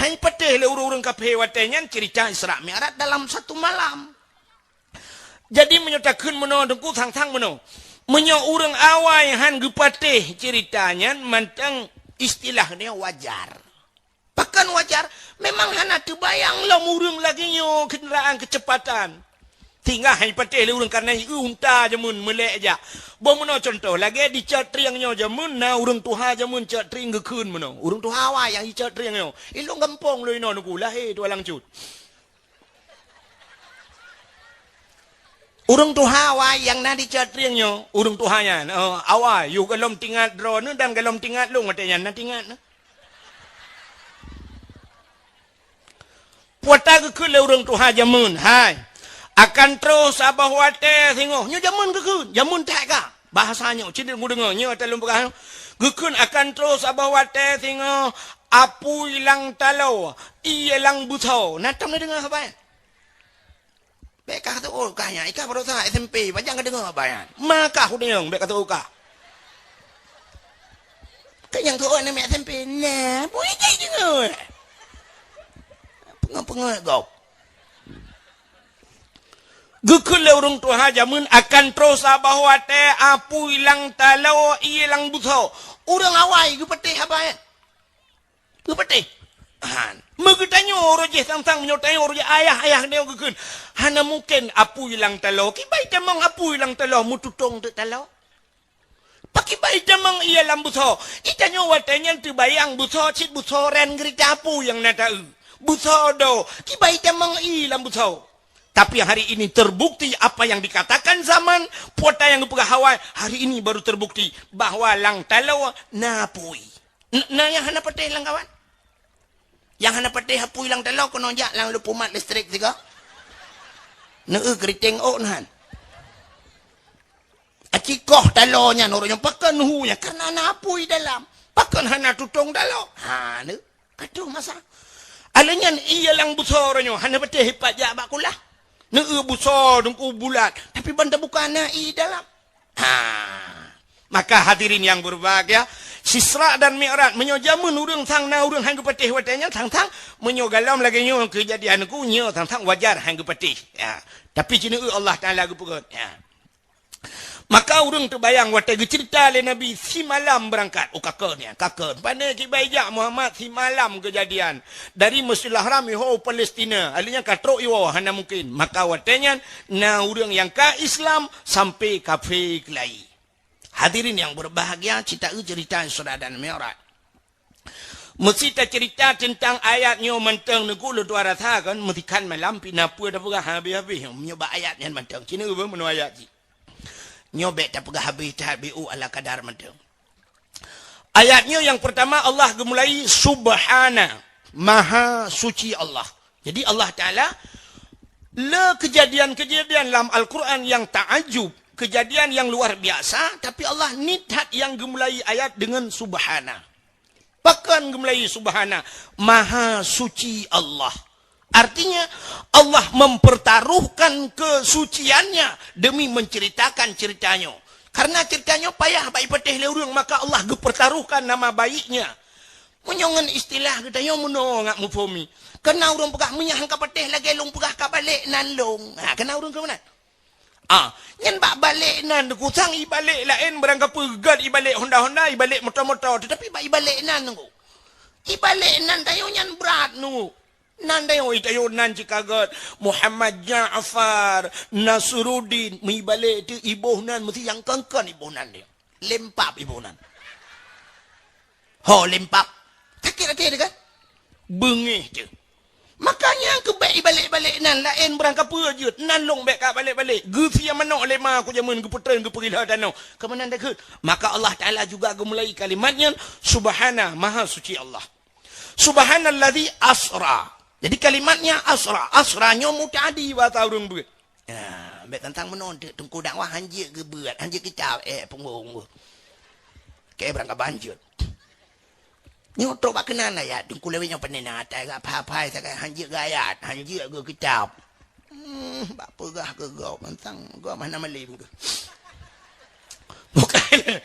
Han patéh lé ureueng-ureueng kafé watèe nyan cerita Isra Mi'raj dalam satu malam. Jadi meunyoe takheun meunoe teungku sang-sang meunoe. Meunyoe ureueng awai han geupatéh cerita nyan mantong istilah nyoe wajar. Pakon wajar? Memang hana teubayang lom ureueng lagèe nyoe keundaraan keuceupatan. Sehingga han ipatéh lé ureueng kareuna i unta jameun meulèe jak. Boh meunoe cuntoh, lagèe di Cot Trieng nyoe jameun na ureueng tuha jameun Cot Trieng geukheun meunoe. Ureueng tuha awai nyang i Cot Trieng nyoe. I lôn gampông lôn inoe teungku, lahé Tualang Cut. Ureueng tuha awai nyang na di Cot Trieng nyoe, ureueng tuha nyan, eh, awai, yôh gohlom teuingat droeneuh dan gohlom teuingat lôn watèe nyan na teuingat neuh. Peue ata geukheun lé ureueng tuha jameun, hai, akan troh saboh watèe singoh. Nyoe jameun geukheun, jameun that ka. Bahasa nyoe, cit deungoe, nyoe ata lôn peugah nyoe. Geukheun akan troh saboh watèe singoh, apui lam taloe, ié lam beusoe. Na tom neudeungoe haba nyan? Bèk kah teuôt kah nyan, i kah baroesa S M P, pajan ka deungoe haba nyan. Ma kah udeueng, bèk kah teuôt kah. Keu nyang teuôt aneuk miet S M P, nah, bui jai deungoe. Peungeut-peungeut gob. Geukheun lé ureueng tuha jameun akan troh saboh watèe apui lam taloe ié lam beusoe. Ureueng awai geupatéh haba nyan. Geupatéh. Han. Meugeutanyoe uroe jih sang-sang meunyoe tanyoe uroe jih ayah-ayah nyoe geukheun. Hana mungken apui lam taloe. Kiban itamong apui lam taloe meututong teuk taloe. Pakiban itamong ié lam beusoe. Itanyoe watèe nyan teubayang beusoe cit beusoe ran geurita apui nyang na taeu. Beusoe do. Kiban itamong ié lam beusoe. Tapi hari ini terbukti apa yang dikatakan zaman, peue ata nyang geupeugah awai, hari ini baru terbukti bahwa lam taloe na apui. N-, na nyang hana patéh lam kawan? Nyang hana patéh apui lam taloe keunoe jak lam lupumat listrik sigoe. Neu keriting ôk nyan. Aci koh taloe nyan ureueng nyan pakon hu nyan kareuna na apui dalam. Pakon hana tutong taloe? Ha, neu. Ka troh masa. Alèh nyan ie lam busoe uroe nyoe hana patéh ipat jak bak kulah. Neu-eu busoe teungku bulat, tapi ban tabuka na ie dalam. Ha. Maka hadirin yang berbahagia, Isra dan Mi'raj, meunyoe jameun ureuëng sang na ureuëng han geupatéh watèe nyan, sang-sang, meunyoe golom lagèe nyoe keujadian ku, nyoe sang-sang wajar han geupatéh. Ya. Tapi cineu Allah Taala geupeugöt. Ya. Maka ureuëng teubayang watèe geuceurita lé Nabi simalam beurangkat. Oh, ka kheun nyan, ka kheun. Pane kiban jak Muhammad simalam keujadian. Dari Masjidil Haram iho Palestina. Alèh nyan ka trok iwoe, hana mungkin. Maka watèe nyan na ureuëng nyang ka Islam sampai kafé keulayi. Hadirin yang berbahagia, cit taeu ceurita Isra dan Mi'raj. Meusti taceurita teuntang ayat nyoe mantong, teungku, lôn tuan rasa kan, meusti kan malam pih na peue tapeugah habéh-habéh nyoe bak ayat nyan mantong. Cineu beuh meunoe ayat jih. Nyoe bèk tapeugah habéh that, beu ala kadar mantong. Ayat nyoe nyang peurtama Allah geumulai Subhana, Maha Suci Allah. Jadi Allah Taala le keujadian-keujadian lam Al-Quran nyang taajub, keujadian nyang luar biasa, tapi Allah ni that nyang geumulai ayat deungon Subhana. Pakon geumulai Subhana, Maha Suci Allah. Artinya, Allah mempertaruhkan kesuciannya demi menceritakan ceurita nyoe. Karena ceurita nyoe payah bak ipatéh lé ureuëng, maka Allah geupeurtaruhkan nama baiknya. Meunyoe ngon istilah geutanyoe meunoe ngat meuphom i. Kana ureuëng peugah, "Meunyoe han ka patéh lagèe lôn peugah, ka balek nan lôn." Ha, kana ureuëng keu meunan. Ah, nyan bak balek nan, teungku, sang ibalek laén, barangkapeue gèt ibalek honda-honda, ibalek moto-moto, tetapi bak ibalek nan, teungku. Ibalek nan tanyoe nyan brat, teungku. Nan tanyoe, tanyoe nan cit ka gèt, Muhammad Ja'far, Nasruddin, meuibalek teuh iboh nan, meusti nyang kon-kon iboh nan teuh. Lempap iboh nan. Ho lempap. Sakét até teuh kan? Beungéh teuh. Makanya keu bèk ibalek-balek nan laén barangkapeue jeuet, nan lôn bèk ka balek-balek. Geusie manok lé ma ku jameun, geupeutreun, geupeugila tanoh. Keu meunan takheun. Maka Allah Taala juga geumulai kalimat nyan, Subhana, Maha Suci Allah. Subhanalladzi asra. Jadi kalimatnya asra. Asra nyoe muta'addi bahasa ureuëng beuet. Ya, bèk tantang meunoe teuk, teungku dakwah hanjeuet geubeuet, hanjeuet kitab, eh, punggong. Oke, barangkaban jeuet. Nyoe trok bak keunan ayat, teungku lewat nyoe peunah na atai gak phai-phai sagai hanjeuet geuayat, hanjeuet geukitab. Hmm, bak peugah keu gob, tantang gob hana malem keu. Bukan.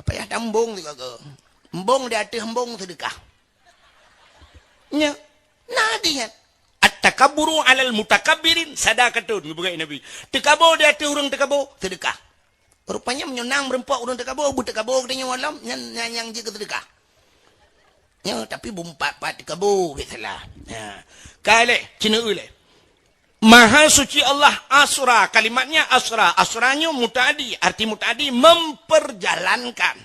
Apa ya, tambong tu kau. Embong di ateueh embong sedekah. Nya, na di nyan. At-takabburu 'alal mutakabbirin sadaqatun, geupeugah Nabi. Teukabo di ateueh ureuëng teukabo, sedekah. Rupanya meunyoe na meureumpok ureuëng teukabo, beuteuh kabo geutanyoe malam, nyan, nyan nyang jeuet keu sedekah. Nya, tapi bumpat-pat teukabo, bit salah. Nya. Ka lé, cineu lé. Maha Suci Allah asra, kalimatnya asra. Asra nyoe muta'addi, arti muta'addi memperjalankan.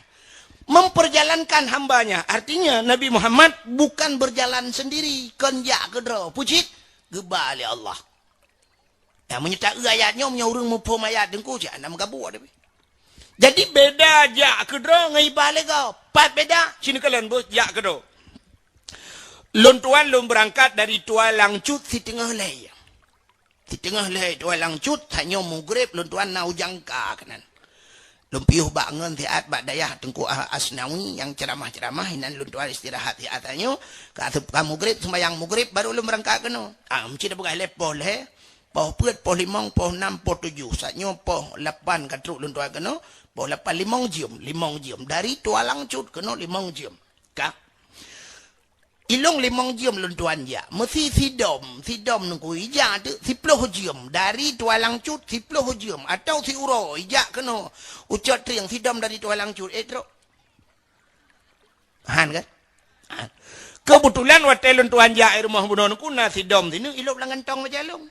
Memperjalankan hambanya, artinya Nabi Muhammad bukan berjalan sendiri, kon jak keudroe. Pucit, geuba lé Allah. Ya, meunyoe taeu ayat nyoe, meunyoe ureuëng muphom ayat teungku, cit hana meugabuk tapi. Jadi beda jak keudroe ngon iba lé gob. Pat beda, sinoe kalon beuh jak keudroe. Lôn tuan lôn beurangkat dari Tualang Cut siteungoh lhèe. Siteungoh lhèe Tualang Cut, tanyoe mugreb lôn tuan na u Jangka keunan. Lôn piôh bak ngon siat bak dayah Teungku Asnawi nyang ceuramah-ceuramah, inan lôn tuan istirahat siat tanyoe, ka mugreb, seumayang mugreb, baru lôn beurangkat keunoe. Ah, meucit peugah lé poh lhèe, poh peuet, poh limong, poh nam, poh tujoh. Saat nyoe poh lapan ka trok lôn tuan keunoe, poh lapan limong jeuem, limong jeuem. Dari Tualang Cut keunoe limong jeuem. Ka. Ilong limong jeuem lôn tuan jak. Meusi sidom, sidom nungku ijak teuk siploh jeuem. Dari Tualang Cut siploh jeuem. Atau siuroe ijak keunoe. U Cot Trieng sidom dari Tualang Cut. Eh, trok. Han kan? Han. Keubeutulan watèe lôn tuan jak i rumoh bunoe nungku na sidom sineuk ilop lam gantong bajèe lôn.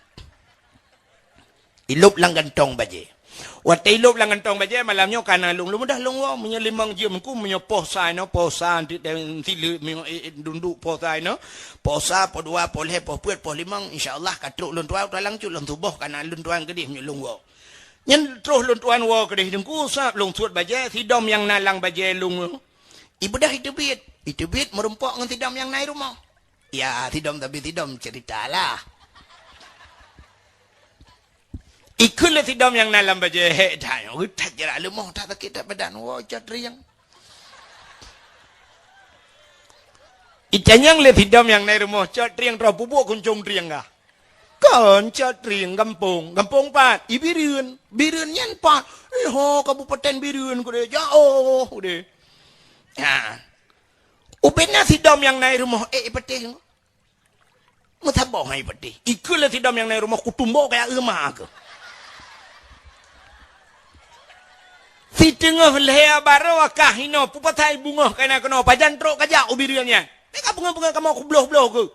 Ilop lam gantong bajèe. Watèe ilop lam gantong bajèe, malam nyoe ka na lôn, lôn mudah lôn woe. Meunyoe limong jeuem nungku, meunyoe poh sa inoe, poh sa, anti tem sileut, meunyoe, eh, eh, dunduk poh sa inoe, poh sa, poh dua, poh lhèe, poh peuet, poh limong, insya Allah ka trok lôn tuan, Tualang Cut lôn tuboh ka na lôn tuan keudeh meunyoe lôn woe. Nyan troh lôn tuan woe keudeh teungku, sab lôn suet bajèe, sidom nyang na lam bajèe lôn. Ibeudah iteubiet, iteubiet meurumpok ngon sidom nyang na i rumoh. Ya, sidom tapi sidom cerita lah. Ikheun lé sidom nyang na lam bajèe, "Hék that nyoe, that jeurak leumoh, that sakét that badan, woe Cot Trieng." Itanyong lé sidom nyang na i rumoh, cot trieng troh peubuet kuncong trieng kah? Kon cot trieng gampông. Gampông pat? I Bireuen. Bireuen nyan pat? Eh, ho, Kabupaten Bireuen kudeh. Jaoh kudeh. Ha. Ubena sidom nyang na i rumoh, eh, i Patéh. Meusaboh hai Patéh. Ikeu lé sidom nyang na i rumoh kutumbo kaya euma keuh. Siteungoh lhèe baroe kah inoe, peue pasai beungoh ka na keunoe, pajan trok kajak u Bireuen nyan. Nyan ka beungoh-beungoh kamoe kubloh-bloh keuh.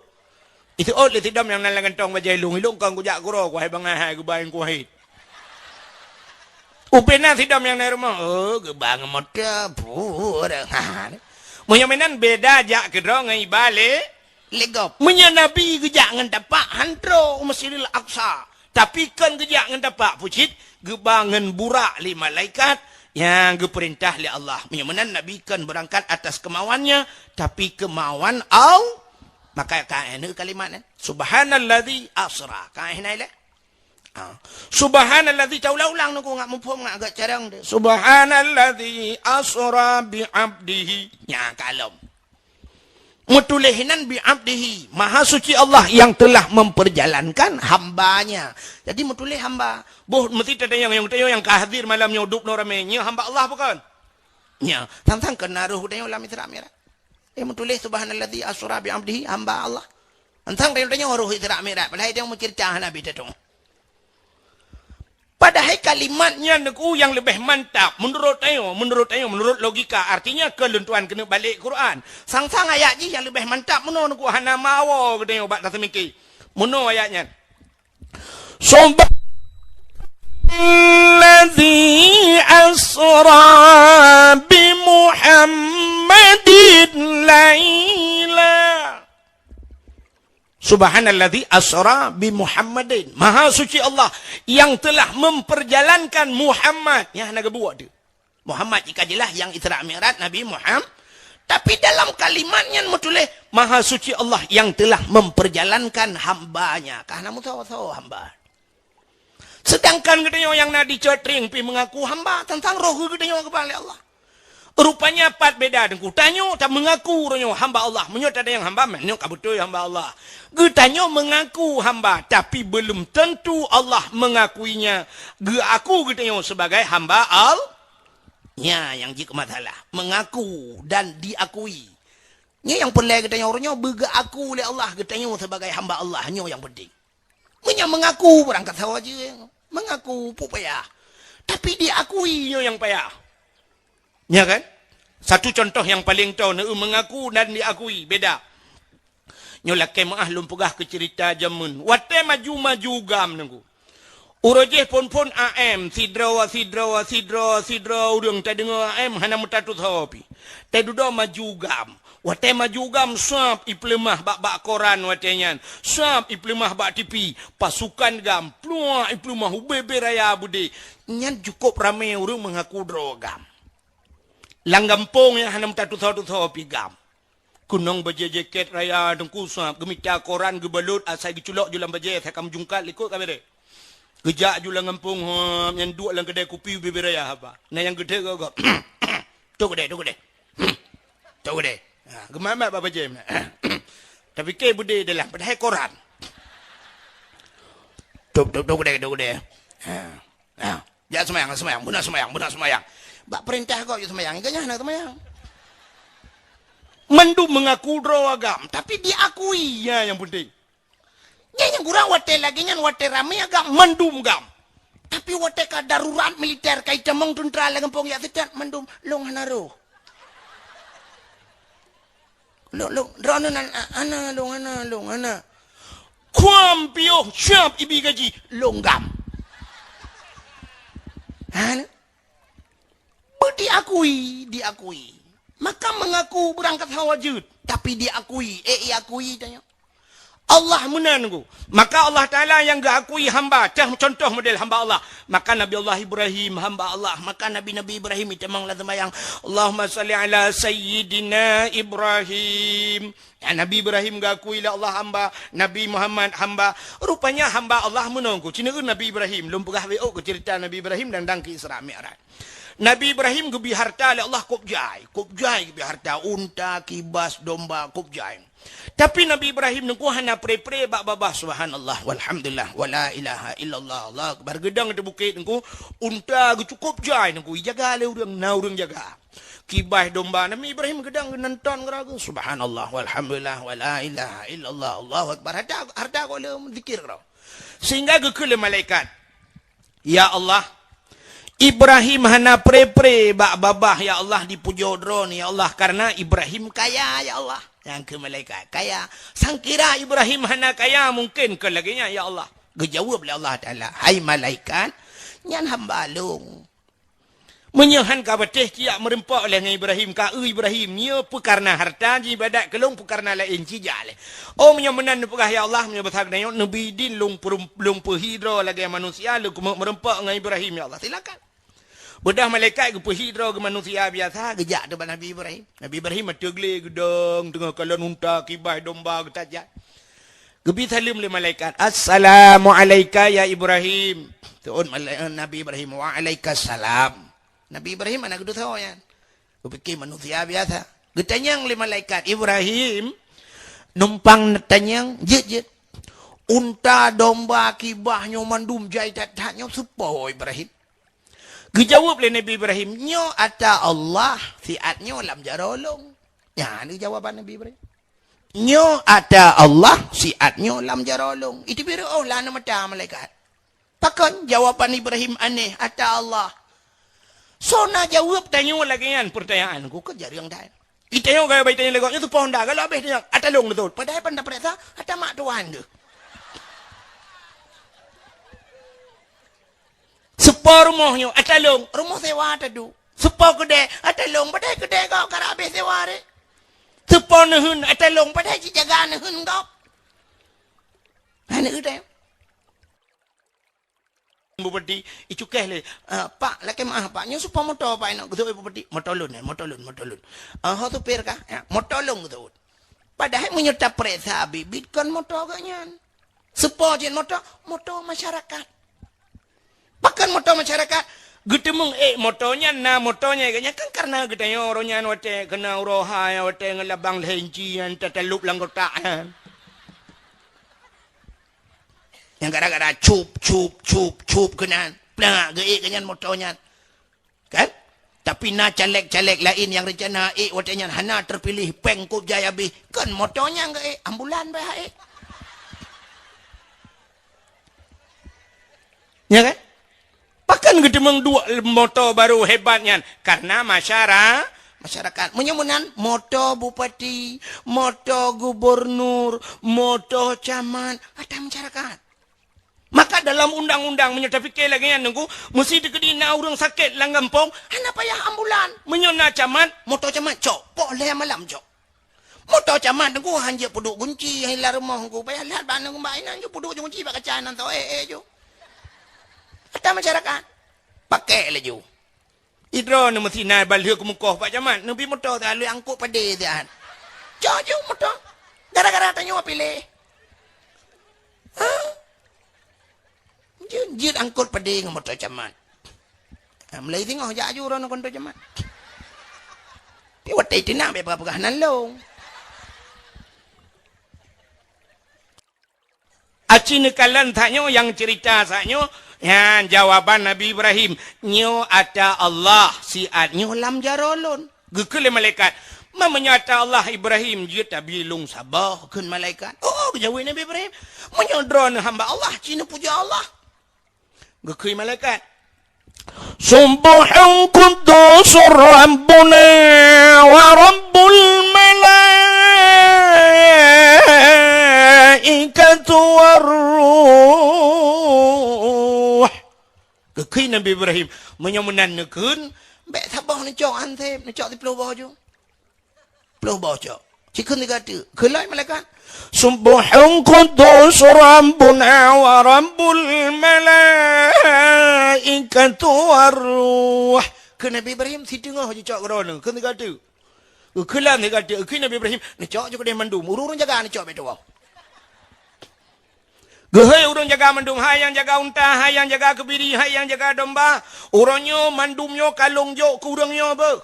Iseuôt lé sidom nyang na lam gantong bajèe lôn, ilôn kon kujak keudroe, kuhai bangai hai geuba nyang kuhai. Ubena sidom nyang na i rumoh, oh, geuba ngon moto, pura. Ha. Meunyoe meunan beda jak keudroe ngon iba lé, lé gob. Meunyoe Nabi geujak ngon tapak, han trok u Masjidil Aqsa. Tapi kon geujak ngon tapak, pucit, geuba ngon burak lé malaikat nyang geupeurintah lé Allah. Meunyoe meunan Nabi kon beurangkat atas kemauannya, tapi kemauan Allah. Maka ka na kalimat nyan, "Subhanalladzi asra." Ka na ilèe? Ha. "Subhanalladzi," taulang-ulang nunggu ngat muphom ngat agak carông deh. "Subhanalladzi asra bi abdihi." Nya kalom. Meutuléh nan bi abdihi, Maha Suci Allah yang telah memperjalankan hamba-Nya. Jadi meutuléh hamba. Boh meusti tatanyong, nyang tatanyong nyang ka hadir malam nyoe dub noe ramé, nyoe hamba Allah bukan? Nya, sang-sang keunaroh geutanyoe lam Isra Mi'raj. Eh, meutuléh "Subhanalladzi asra bi abdihi," hamba Allah. Sang-sang tanyoe-tanyoe roh Isra Mi'raj, padahai tanyoe meuceurita hana bit tanyoe. Padahai kalimat nyan nyoe nyang leubeh mantap meunurot tanyoe, meunurot tanyoe, meunurot logika. Artinya, keu lôn tuan keuneuk balek Quran. Sang-sang ayat jih nyang leubeh mantap meunoe nyoe hana meuawoe geutanyoe bak taseumiké. Meunoe ayat nyan. "Subhanalladzi asra bi Muhammadin laila." "Subhanalladzi asra bi Muhammadin." Maha Suci Allah yang telah memperjalankan Muhammad. Nyang hana geubuet tu. Muhammad jika jeulaih nyang Isra Mi'raj Nabi Muhammad. Tapi dalam kalimat nyan meutuléh, "Maha Suci Allah yang telah memperjalankan hamba-Nya." Ka hana meusawa-sawa hamba. Sedangkan geutanyoe nyang na di cot trieng pih meungaku hamba, teuntang roh geutanyoe geuba lé Allah. Rupanya pat beda deungon tanyoe, ta meungaku roh nyoe hamba Allah. Meunyoe tatanyong hamba, meunyoe ka beutôi hamba Allah. Geutanyoe meungaku hamba, tapi belum tentu Allah mengakuinya, geuaku geutanyoe sebagai hamba Allah. Nya nyang jeuet keu masalah, meungaku dan diakui. Nyoe nyang peureulèe geutanyoe uroe nyoe beugeuaku lé Allah geutanyoe sebagai hamba Allah, nyoe nyang penting. Meunyoe meungaku beurangkat sawa jeuet, meungaku peue payah. Tapi diakui nyoe nyang payah. Nya kan? Satu contoh nyang paleng toe, neu meungaku dan diakui beda. Nyoe lakèe meu'ah lôn peugah keu ceurita jameun. Watèe maju-maju GAM nunggu. Uroe jéh phôn-phôn A M, sidroe, sidroe, sidroe, sidroe ureueng tadeungoe A M hana meutatusoe pih. Teududoe maju GAM. Watèe maju GAM sab ipeuleumah bak-bak koran watèe nyan. Sab ipeuleumah bak T V. Pasukan GAM pluak ipeuleumah ubé-bé raya beudé. Nyan cukôp ramé ureueng meungaku droe GAM. Lam gampông nyan hana meutatusoe-tusoe pih GAM. Keunong bajèe jakét raya teungku sab, geumita koran geubalot asai geuculok ju lam bajèe asai ka meujungkat likot ka bereh. Geujak ju lam gampông hom, nyan duek lam keudè kupi ubé-bé raya haba. Na nyang geudeh gob-gob. Tok keudè, tok keudè. Tok keudè. Ha, geumat-mat bak bajèe meunan. Tapike beudé dalam padahai koran. Tok, tok, tok keudè, tok keudè. Ha. Ha. Jak seumayang, seumayang, beuna seumayang, beuna seumayang. Bak peurintah kok jak seumayang, ingat nyan hana seumayang. Mandum meungaku droe GAM, tapi diakui, nyan nyang penting. Nyan nyang kurang watèe lagèe nyan, watèe ramé GAM, mandum GAM. Tapi watèe ka darurat militer, ka itamong teuntra lam gampông jak seutat, mandum lôn hana roh. Lôn, lôn, droeneuh nan, a-, hana lôn, hana lôn, hana. Kuam piôh siap ibi gaji, lôn GAM. Hana. Beu diakui, diakui. Maka meungaku beurangkat sawa jeuet, tapi diakui, eh, iakui tanyoe. Allah meunan nunggu. Maka Allah Taala nyang geuakui hamba, cah contoh model hamba Allah. Maka Nabi Allah Ibrahim hamba Allah, maka Nabi-Nabi Ibrahim itamong lam seumayang, "Allahumma shalli ala sayyidina Ibrahim." Ya, Nabi Ibrahim geuakui lé Allah hamba, Nabi Muhammad hamba. Rupanya hamba Allah meunan nunggu. Cina Nabi Ibrahim, lôn peugah W O keu ceurita Nabi Ibrahim dan dang keu Isra Mi'raj. Nabi Ibrahim geubi harta lé Allah kôb jai, kôb jai geubi harta, unta, kibas, domba, kôb jai. Tapi Nabi Ibrahim Teungku hana pre-pre bak babah, subhanallah, walhamdulillah, wala ilaha illallah, Allahu akbar. Geudong di bukét Teungku, unta geucukôp jai Teungku, ijaga lé ureuëng, na ureuëng jaga. Kibaih domba Nabi Ibrahim geudong geuneunton keudroe, subhanallah, walhamdulillah, wala ilaha illallah, Allahu akbar. Harta, harta gohlom zikir keudroe. Sehingga geukheun lé malaikat, "Ya Allah, Ibrahim hana pre-pre bak babah, ya Allah, dipujoe Droeneuh, ya Allah, karena Ibrahim kaya, ya Allah." Nyang kheun malaikat, "Kaya? Sangkira Ibrahim hana kaya, mungkin keu lagée nyan, ya Allah." Geujaweueb lé Allah Taala, "Hai malaikat, nyan hamba Lôn. Meunyoe han ka patéh, cijak meureumpok lé ngon Ibrahim, ka eu Ibrahim, nyoe peu kareuna harta jiibadat keu Lôn, peu kareuna laén, cijak lé. Oh, meunyoe meunan neupeugah, ya Allah, meunyoe basa geutanyoe, neubi idin Lôn peurum-, Lôn peuhi droe lagée manusia, Lôn keumeuk meureumpok ngon Ibrahim, ya Allah, silakan." Beudôh malaikat geupeuhi droe geumanusia biasa, geujak teuk bak Nabi Ibrahim. Nabi Ibrahim ateueh glé geudong, teungoh kalon unta, kibaih domba geutajak. Geubi saleuem lé malaikat, "Assalamu'alaika ya Ibrahim." Seuôt malai-, Nabi Ibrahim, "Wa'alaikassalam." Nabi Ibrahim hana geuteupeue nyan. Geupike manusia biasa. Geutanyong lé malaikat, "Ibrahim, numpang neutanyong, jeuet, jeuet. Unta, domba, kibaih nyoe mandum jai that-that nyoe soe po, Ibrahim?" Geujaweueb lé Nabi Ibrahim, "Nyoe ata Allah, siat nyoe lam jaroe Lôn." Nyan jawaban Nabi Ibrahim. "Nyoe ata Allah, siat nyoe lam jaroe Lôn." Iteubiet reuôh lam mata malaikat. Pakon jawaban Ibrahim aneh, ata Allah? Soe na jaweueb tanyoe lagée nyan peurtanyaan? Ku keu jareueng that. Itanyong gaya bai tanyong lé gob nyoe, soe po nda, galak habéh tanyong, ata Lôn neuseuôt. Padahai pan tapareksa, ata mak tuan geuh. Soe po rumoh nyoe, ata Lôn, rumoh sewa taduek. Soe po keudè, ata Lôn, padahai keudè gob karab habéh sewa ré. Soe po neuheun, ata Lôn, padahai jijaga neuheun gob. Hai neuheun teuh. Bupati, icukéh lé, "Ah, Pak, lakée meu'ah, Pak, nyoe soe po moto, Pak, inong?" Geuseuôt Bupati, "Moto Lôn, eh, moto Lôn, moto Lôn." "Ah, ho supir kah?" "Ya, moto Lôn," geuseuôt. Padahai meunyoe tapareksa biet-biet kon moto geuh nyan. Soe po jeuet moto? Moto masyarakat. Pakon moto masyarakat? Geuteumeung ék moto nyan, na moto nyan geuh nyan kan kareuna geutanyoe uroe nyan watée keuna uroe hai, watée ngon labang lhée inci nyan tatalop lam kotak nyan. Nyang gara-gara cup, cup, cup, cup keunan, plak geuék geuh nyan moto nyan. Kan? Tapi na caleg-caleg laén nyang reuncana ék watée nyan hana teupiléh, péng kôb jai habéh. Kon moto nyang geuék, ambulan bak ék. Ya kan? Pakon geuteumeung duek moto barô hebat nyan? Kareuna masyara-, masyarakat. Meunyoe meunan, moto bupati, moto gubernur, moto camat, ata masyarakat. Maka dalam undang-undang, meunyoe tapike lagée nyan Teungku, meusi teukeudi na ureuëng sakét lam gampông, hana payah ambulan. Meunyoe na camat, moto camat cok, poh lhée malam cok. Moto camat Teungku han jeuet peuduek gunci, hai lam rumoh Teungku, payah lhat bak aneuk bak inan ju peuduek gunci bak kaca nan tho, eh, eh, ju. Ata masyarakat, pakai laju. Idroe neu meusi na balheueh keumukoh bak camat, neubi moto siat lheueh angkot padé siat. Cok ju moto. Gara-gara tanyoe piléh. Ha? Jeuet, jeuet angkot padé ngon moto camat. Ha, mulai singoh jak ju droeneuh ngon moto camat. Pi watée teunak bék peugah-peugah nan lông. Aci neukalon that nyoe nyang ceurita that nyoe, nyan jawaban Nabi Ibrahim, "Nyoe ata Allah, siat nyoe lam jaroe lôn." Geukheun lé malaikat, "Ma meunyoe ata Allah Ibrahim jeuet tabi lôn saboh," kheun malaikat. "Oh," geujaweueb Nabi Ibrahim, "meunyoe droeneuh hamba Allah, ci neupujoe Allah." Geukheun malaikat, "Subbuhun quddusur Rabbuna wa Rabbul malaikatu war ruh." Geukheun Nabi Ibrahim, "Meunyoe meunan neukheun, bék saboh neucok han sép, neucok siplôh boh ju." Ploh boh cok. Ci kheun siga teuk. Kheun lom malaikat, "Subbuhun quddus Rabbuna wa Rabbul malaikatu war ruh." Kheun Nabi Ibrahim, "Siteungoh jicok keu droeneuh." Kheun siga teuk. Kheun lom siga teuk. Kheun Nabi Ibrahim, "Neucok ju keudeh mandum. Ureuëng-ureuëng jaga neucok bék tuwoe." Geuhôi ureuëng jaga mandum, hai nyang jaga unta, hai nyang jaga keubiri, hai nyang jaga domba. Uroe nyoe mandum nyoe ka lôn jok keu ureuëng nyoe beuh.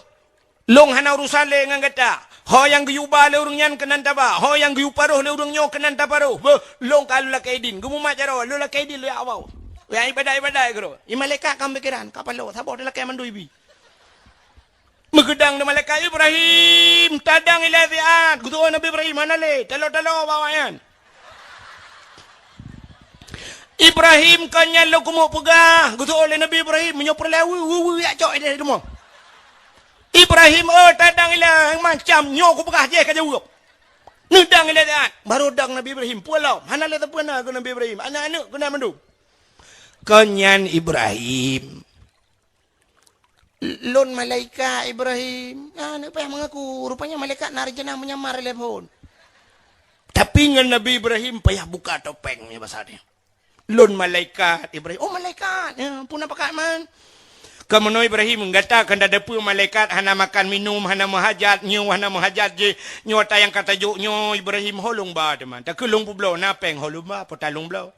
Lôn hana urusan lé ngon gata. Ho nyang geuyue ba lé ureuëng nyan keunan taba, ho nyang geuyue paroh lé ureuëng nyoe keunan taparoh. Beuh, lôn ka lôn lakée idin. Geumumat jaroe, lôn lakée idin lôn jak woe. Jak iébadat-iébadat keudroe. Di malaikat ka meupikéran, ka paloe, saboh talakée mandum ibi. Meugeudang di malaikat, "Ibrahim, tadang ilée siat." Geuteupeue Nabi Ibrahim, "Hana lé, taloe-taloe bak awaknyan." "Ibrahim, kon nyan lôn keumeung peugah," geuteupeue lé Nabi Ibrahim, "meunyoe peureulée, weu, weu, weu, jak cok ideh teuma." "Ibrahim, oh, tadang ilée macam nyoe kupeugah jih ka jaweueb. Neudang ilée siat." Barô dang Nabi Ibrahim, peue lom, hana lé sapeue na keu Nabi Ibrahim, aneuëk-aneuëk keunan mandum. "Kon nyan Ibrahim." "Lôn malaikat Ibrahim." Nah, aneuk payah mengaku. Rupanya malaikat na rencana menyamar lé phon. Tapi ngon Nabi Ibrahim payah buka topeng nyoe basa dia. "Lôn malaikat Ibrahim." "Oh, malaikat. Ya, puna pakat man." Kamoe Ibrahim, gata kan tadeungoe malaikat hana makan minum, hana meuhajat, nyoe hana meuhajat jih. Nyoe ata nyang ka tajok nyoe Ibrahim ho lôn ba teuma. Takheun lôn peubloe na péng ho lôn ba, peutalong bloe.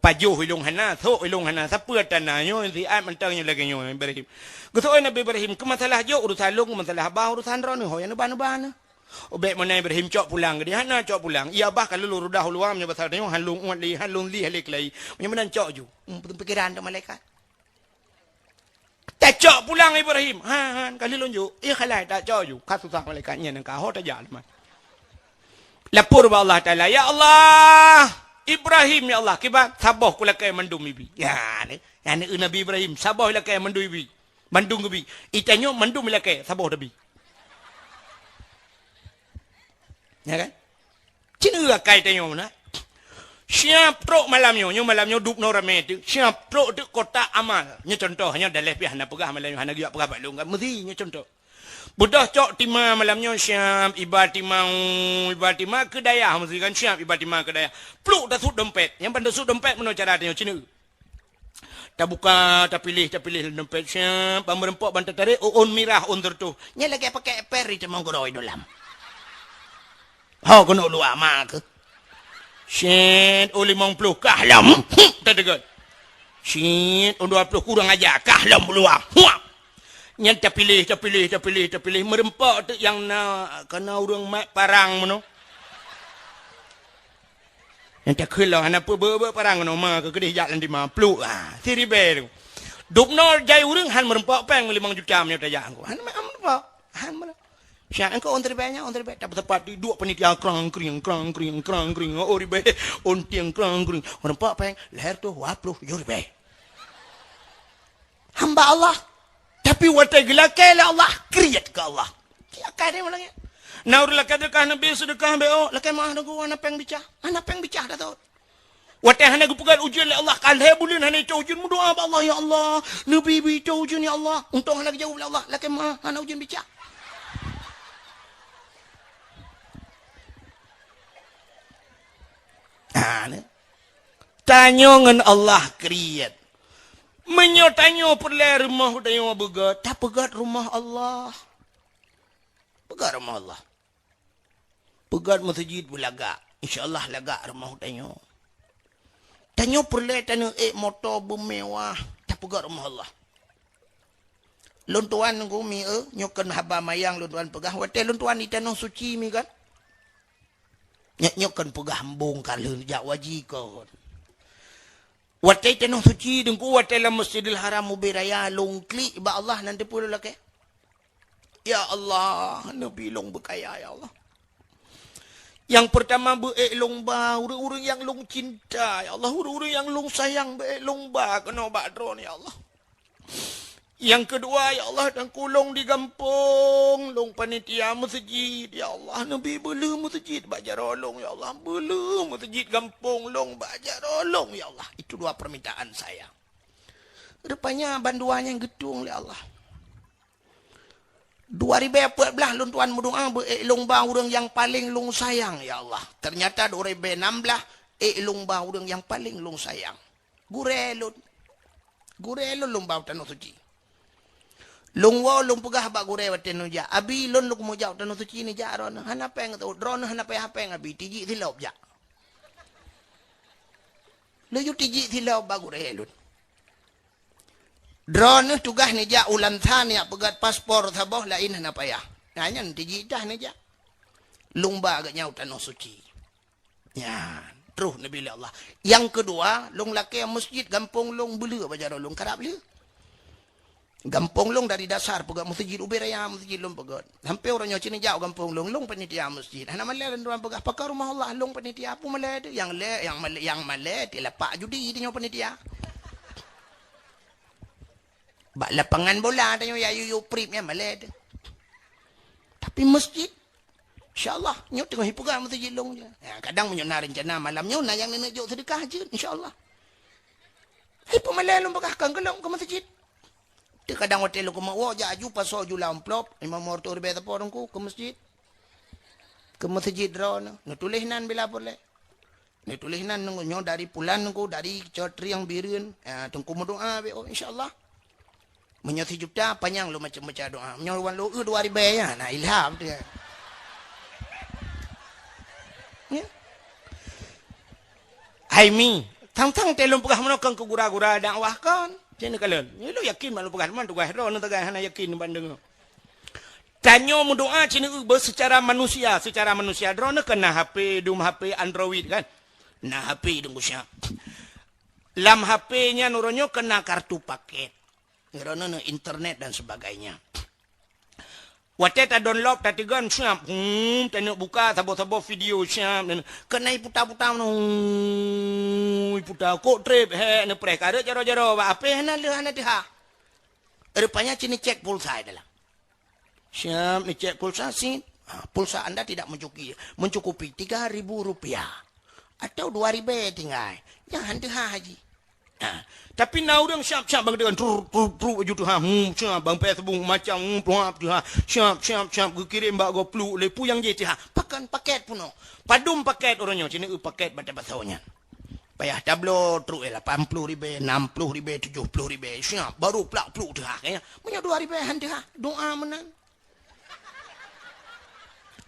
Pajoh ilong hana, sok ilong hana, sapeue tana nyoe, siat mantong nyoe lagée nyoe Ibrahim. Geusok Nabi Ibrahim, keu masalah jok urusan lôn, keu masalah bah urusan droeneuh, ho nyang neuba-neuba neuh. Ubek meunan Ibrahim cok pulang, geudeh hana cok pulang. Iya bah ka lôn rudah uluwa meunyoe basa tanyoe, han lôn uet lé, han lôn lih lé keulai. Meunyoe meunan cok ju. Hmm, pikiran tu malaikat. Tacok pulang Ibrahim. Ha, ha, ka lheueh lôn jok. Ié khalai tacok ju. Ka susah malaikat nyan ka ho tajak leumah. Lapor bak Allah Taala, "Ya Allah, Ibrahim ya Allah, kiban saboh kulakée mandum ibi." Ya, ni. Ya, ni Nabi Ibrahim, saboh ilakée mandum ibi. Mandum geubi. Itanyoe mandum ilakée, saboh tabi. Ya kan? Cit akai tanyoe na. Siap trok malam nyoe, nyoe malam nyoe dub noe ramé teuk. Siap trok teuk kotak amal. Nyoe contoh, nyoe daleh pih hana peugah malam nyoe, hana geujak peugah bak lôn kan. Meusi nyoe contoh. Beudôh cok tima malam nyoe siap iba tima, iba tima keu dayah meusi kan siap iba tima keu dayah. Pluk tasut dompet. Nyang ban tasut dompet meunoe cara tanyoe cit. Tabuka, tapiléh, tapiléh lam dompet siap, ban meureumpok ban tatarek, ôn mirah, ôn seureutôh. Nyan lagée pakai eper di teumong gurôi dolam. Ho keunoe luwa ma keuh. Siet, ôn limong ploh kah lom. Tadeungon. Siet, ôn dua ploh kurang aja kah lom luwa. Huap. Nyan tapiléh, tapiléh, tapiléh, tapiléh meureumpok teuk nyang na kana ureuëng mat parang meunoe. Nyang takheun lom hana peue beu-beu parang ngon ma keu keudeh jak lam dima pluk, ha, siribèe tu. Dubnoe jai ureuëng han meureumpok péng limong juta meunyoe tajak angku. Han meureumpok. Han meureumpok. Siat angku on ribèe nyan, on ribèe. Tapi tepat di duek panitia krang kring, krang kring, krang kring. Oh ribèe, on tieng krang kring. Meureumpok péng, lhèe reutôh dua ploh tujoh ribèe. Hamba Allah. Tapi watée geulakée lé Allah, kriet keu Allah. Lakée deh malam nyan. Na ureuëng lakée seudeukah Nabi seudeukah B O, lakée meuah Teungku hana péng bicah. Hana péng bicah dah thot. Watée hana geupeugét ujeuen lé Allah, ka lhèe buleuen hana itoe ujeuen meudoá bak Allah, "Ya Allah, neubi bi itoe ujeuen ya Allah." Untông hana geujaweueb lé Allah, lakée meuah hana ujeuen bicah. Ha, ni. Tanyoe ngon Allah kriet. Meunyoe tanyoe peureulée rumoh tanyoe beugét, tapeugét rumoh Allah. Peugét rumoh Allah. Peugét meuseujid beulagak. Insya Allah lagak rumoh tanyoe. Tanyoe peureulée taneuk ék moto beumewah, tapeugét rumoh Allah. Lôn tuan nunggu mi e, nyoe kon haba mayang lôn tuan peugah. Watée lôn tuan di tanoh suci mi kan? Nyoe, nyoe kon peugah embong ka lheueh jak waji kon. Watée tanoh suci Teungku, watée lam Masjidil Haram ubé raya lôn klik bak Allah nan teupeu lôn lakée. Ya Allah, neubi lôn beukaya ya Allah. Nyang peurtama beu ék lôn ba ureuëng-ureuëng nyang lôn cinta ya Allah, ureuëng-ureuëng nyang lôn sayang beu ék lôn ba keunoe bak droeneuh ya Allah. Nyang keudua, ya Allah, tangkulong di gampông, lôn panitia meuseujid, ya Allah, neubi beuleueh meuseujid bak jaroe lôn, ya Allah, beuleueh meuseujid gampông lôn bak jaroe lôn, ya Allah. Itu dua permintaan saya. Rupanya bandua nyan geutueng lé Allah. Dua ribèe peuet blaih lôn tuan meudoá beu ék lôn ba ureuëng nyang paleng lôn sayang, ya Allah. Ternyata dua ribèe nam blaih ék lôn ba ureuëng nyang paleng lôn sayang. Gurée lôn. Gurée lôn lôn ba u Tanoh Suci. Lôn woe lôn peugah bak gurée watée nyoe jak, "Abi, lôn lôn meujak u Tanoh Suci nyoe jak droeneuh. Hana péng teuôt, droeneuh hana payah péng, Abi. Tijik silop jak." Laju tijik silop bak gurée lôn. "Droeneuh tugaih nijak u Lansa nijak peugét paspor saboh, laén hana payah. Nah, nyan tijih dah neujak. Lôn ba geuh nyoe tanoh suci. Nyan, troh neubi lé Allah. Nyang keudua, lôn lakée masjid gampông lôn beuleu bak jaroe lôn karab lé. Gampông lôn dari dasar peugöt masjid, ubé raya masjid lôn peugöt. Sampoe uroe nyoe cit neujak gampông lôn, lôn panitia masjid. Hana malée lôn dua peugah, "Pakon rumoh Allah?" "Lôn panitia." "Peue malée teuh?" "Nyang lé, nyang malée, nyang malée tilapak judi teuh nyoe panitia. Bak lapangan bola teuh nyoe ya yuyup prip nyan malée teuh. Tapi masjid, insya Allah, nyoe teungoh ipeugah masjid lôn je." Ya, kadang meunyoe na rencana malam nyoe, na nyang neujok seudeukah jeuet, insya Allah. Hai peumalée lôn peugah kan keu lôn keu masjid. Teukadang watée lôn keumeung woe jak aju pasoe ju lam amplop, lima puluh ribée sapo teungku keu masjid. Keu masjid droeneuh, neutuléh nan bila peureulée. Neutuléh nan nyoe dari pulan teungku, dari Cotriang Bireuen, ah, teungku meudoa beu, oh, insya Allah. Meunyoe sijuta panyang lôn macam baca doa. Meunyoe wan lôn eu dua ribée ya, na ilham tu. Ya. Hai mi, tang-tang teh lôn peugah meunoe kon keu gura-gura dakwah kon. Cen kalon. Nyoe lôn yakin mak lôn peugah teuma tugaih droeneuh tagai hana yakin bandeng. Tanyoe meudoa cen eu beu secara manusia, secara manusia droeneuh kan na H P, dum H P Android kan. Na H P dum siap. Lam H P nyan uroe nyoe kan na kartu paket. Droeneuh na internet dan sebagainya. Watée ta download, ta teugon siap, hmm, taneuk buka saboh-saboh video siap. Keuneuk puta-puta meunoe, puta kok treb, hek neupreh kareuet jaroe-jaroe bak H P hana leueh hana teuhah. Rupanya cit neucek pulsa dalam. Siap neucek pulsa sit. Ha, pulsa anda tidak mencukupi, mencukupi tiga ribu rupiah. Atau dua ribée tinggai. Jangan teuhah haji. Ha, tapi na ureuëng siap-siap bang dengan truk truk truk aju teuhah. Hmm, siap bang Facebook macam hmm, tuha teuhah. Siap siap siap geukirém bak gopluk lepu yang je teuhah. Pakan paket punoh. Padum paket uroe nyoe cina paket bata basau nyan. Payah tablo truk eh lapan puluh ribée, enam puluh ribée, tujuh puluh ribée. Siap baru plak pluk teuhah kayaknya. Meunyoe dua ribée han teuhah. Doa meunan.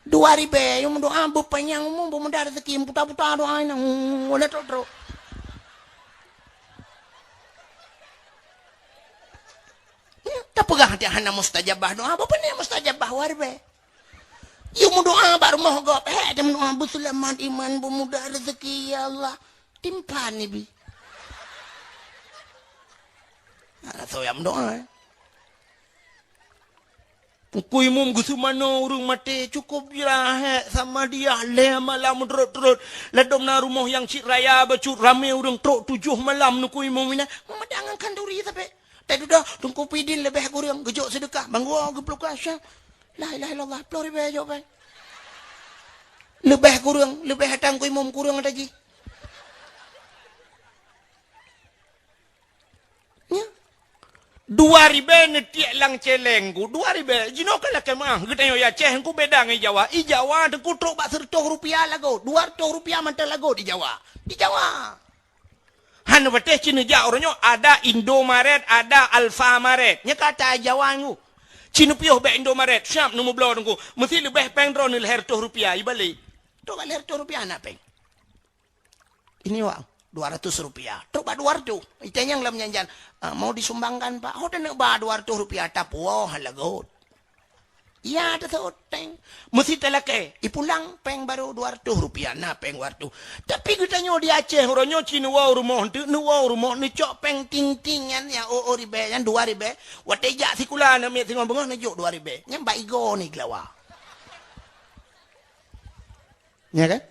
Dua ribée, nyang doa beupanyang umu, beumudah rezeki, puta-puta doa inong, wala trok-trok. Hmm, tapeugah dia hana mustajabah doa, apa ni mustajabah warbe? Yuk meudoa bak rumoh gob, eh, dia meudoa beuselamat iman, beumudah rezeki, ya Allah. Timpan ni bi. Nah, so yang meudoa, eh. Teungku Imum geuseumanoe ureuëng maté, cukôp jirahat sama dia lhée malam meudrot-drot. Ladôm na rumoh nyang cit raya bacut ramé ureuëng trok tujoh malam Teungku Imum inan. Meumada ngon khanduri sabe. Teududoe Teungku Pidin leubeh kureueng geujok seudeukah, banggoe geupluka syah. La ilaha illallah, ploh ribée jok pai. Leubeh kureueng, leubeh ata Teungku Imum kureueng ata jih. Nya. Dua ribée neutiek lam celeng ku, dua ribée. Jinoe ka lakée meuah, geutanyoe i Aceh ku beda ngon i Jawa. I Jawa teungku trok bak seureutôh rupiah lagot, dua reutôh rupiah mantong lagot di Jawa. Di Jawa. Hana patéh cina jak uroe nyoe ada Indomaret, ada Alfamaret. Nya kata i Jawa ngu. Cina piôh bak Indomaret, siap neumubloe teungku. Meusti leubeh péng droeneuh lhée reutôh rupiah, ibalek. Trok bak lhée reutôh rupiah na péng. Ini wak, dua ratus rupiah. Trok bak dua ratus. Itanyong lam nyan-nyan, "Ah, mau disumbangkan, Pak?" "Oh, taneuk ba dua ratus rupiah, tapuwoe lagot." Iya, tasoteng. Meusti talakée. Ipulang, péng baru dua ratus rupiah. Na péng dua ratus. Tapi geutanyoe di Aceh, uroe nyoe cit neuwoe rumoh, teuk neuwoe rumoh, neucok péng ting-ting nyan, nyang oh, oh ribée, nyan dua ribée. Watée jak sikula, aneuk miet singoh beungoh, neujok dua ribée. Nyan bak igoe ni keulawa. Nya kan?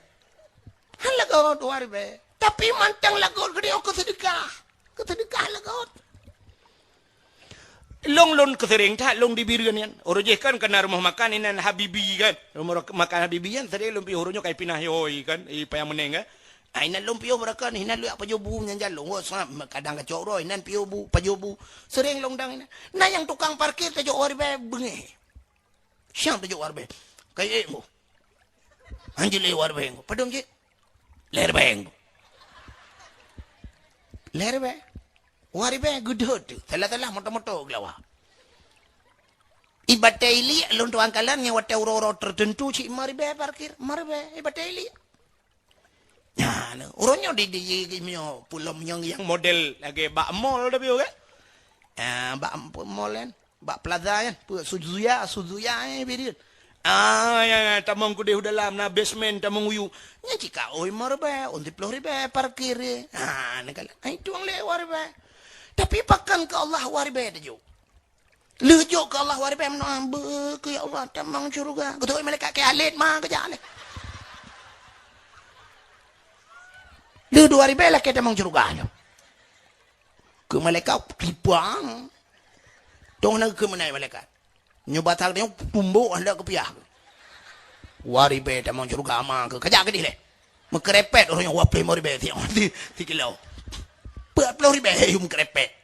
Han lagot dua ribée. Tapi mantong lagot geutanyoe keu seudeukah. Keu seudeukah lagot. Lôn, lôn keuseureng that lôn di Bireuen nyan. Uroe jih kan kana rumoh makan inan Habibi kan. Rumoh makan Habibi nyan sering lôn piôh uroe nyoe kai pinah yoi kan. I payah meuneng kan. Ah, inan lôn piôh beurakan, inan luyak pajoh bu nyan jalong. Wah, sangap kadang kacok roh, inan piôh bu, pajoh bu. Sering lôn dang inan. Na nyang tukang parkir tajok dua ribée beungéh. Siang tajok dua ribée. Kai ék mu. Hanjeuet lé dua ribée. Padum cit? Lhée ribée. Lhée ribée. Dua ribée geudeuet tu. Salah-salah moto-moto geulawa. Ibatai liek lôn tuan kalan ngon watée uroe-uroe tertentu cit lima ribée parkir. Lima ribée ibatai liek. Nah, uroe nyoe di, di, di, di, meunyoe pulom nyang, nyang model lagée bak mall tapi kan. Ah, bak mall kan. Bak plaza nyan, peue Suzuya, Suzuya, eh, Bireuen. Ah, ya, ya, tamong keudeh u dalam, na basement, tamong u yup. Nyan cit ka oi limong ribèe, ôn siplôh ribèe, parkir, eh. Ah, neukalon. Ai tueng lé dua ribèe. Tapi pakon keu Allah dua ribèe tajok. Lheueh jok keu Allah dua ribèe meunoe, beu keu ya Allah, tamong syeuruga. Geutôi malaikat keu alet ma keujak lé. Lheueh dua ribèe lakèe tamong syeuruga nyoe. Keu malaikat tipang. Tong na keu meunai malaikat. Nyoe batang nyoe tumbok handak keupiah. Dua ribèe tamong syeuruga ma keu. Kajak keudeh lé. Meukeurepet ureueng nyoe dua ploh limong ribèe si, si, si kilo. Empat puluh ribèe yum keurepet.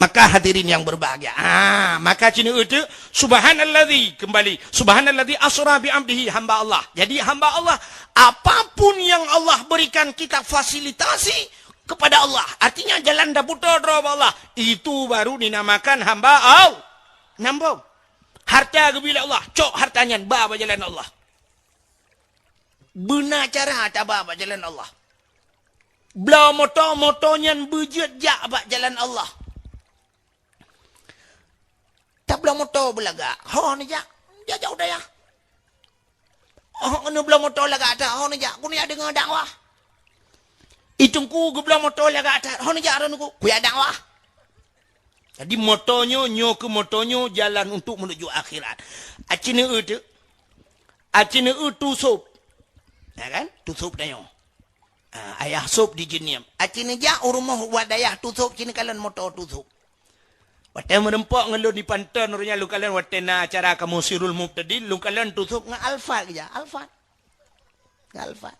Maka hadirin yang berbahagia. Ah, maka cina itu subhanalladzi kembali. Subhanalladzi asra bi abdihi hamba Allah. Jadi hamba Allah, apapun yang Allah berikan kita fasilitasi kepada Allah. Artinya jalan daputo droe bak Allah. Itu baru dinamakan hamba Allah. Nambong. Harta geubri lé Allah, cok harta nyan ba bak jalan Allah. Beuna cara taba bak jalan Allah. Bloe moto, moto nyan beujeuet jak bak jalan Allah. Tabloe moto beulagak, ho neujak, jak-jak u dayah. Oh, neubloe moto lagak that, ho neujak, keuneuk jak deungoe dakwah. Teungku geubloe moto lagak that, ho neujak droeneuh, keuneuk jak dakwah. Jadi moto nyoe, nyoe keuh moto nyoe jalan untuk menuju akhirat. Aci neueu teuk. Aci neueu tusôb. Ya kan? Tusôb tanyoe. Ah, ayah sôb di Jeunieb. Aci neujak u rumoh u dayah tusôb, ci neukalon moto tusôb. Watèe meureumpok ngon lôn di Panton, ureueng nyan lôn kalon watèe na acara kamoe Sirul Mubtadin, lôn kalon tusôb ngon Alphard geujak. Alphard. Ngon Alphard.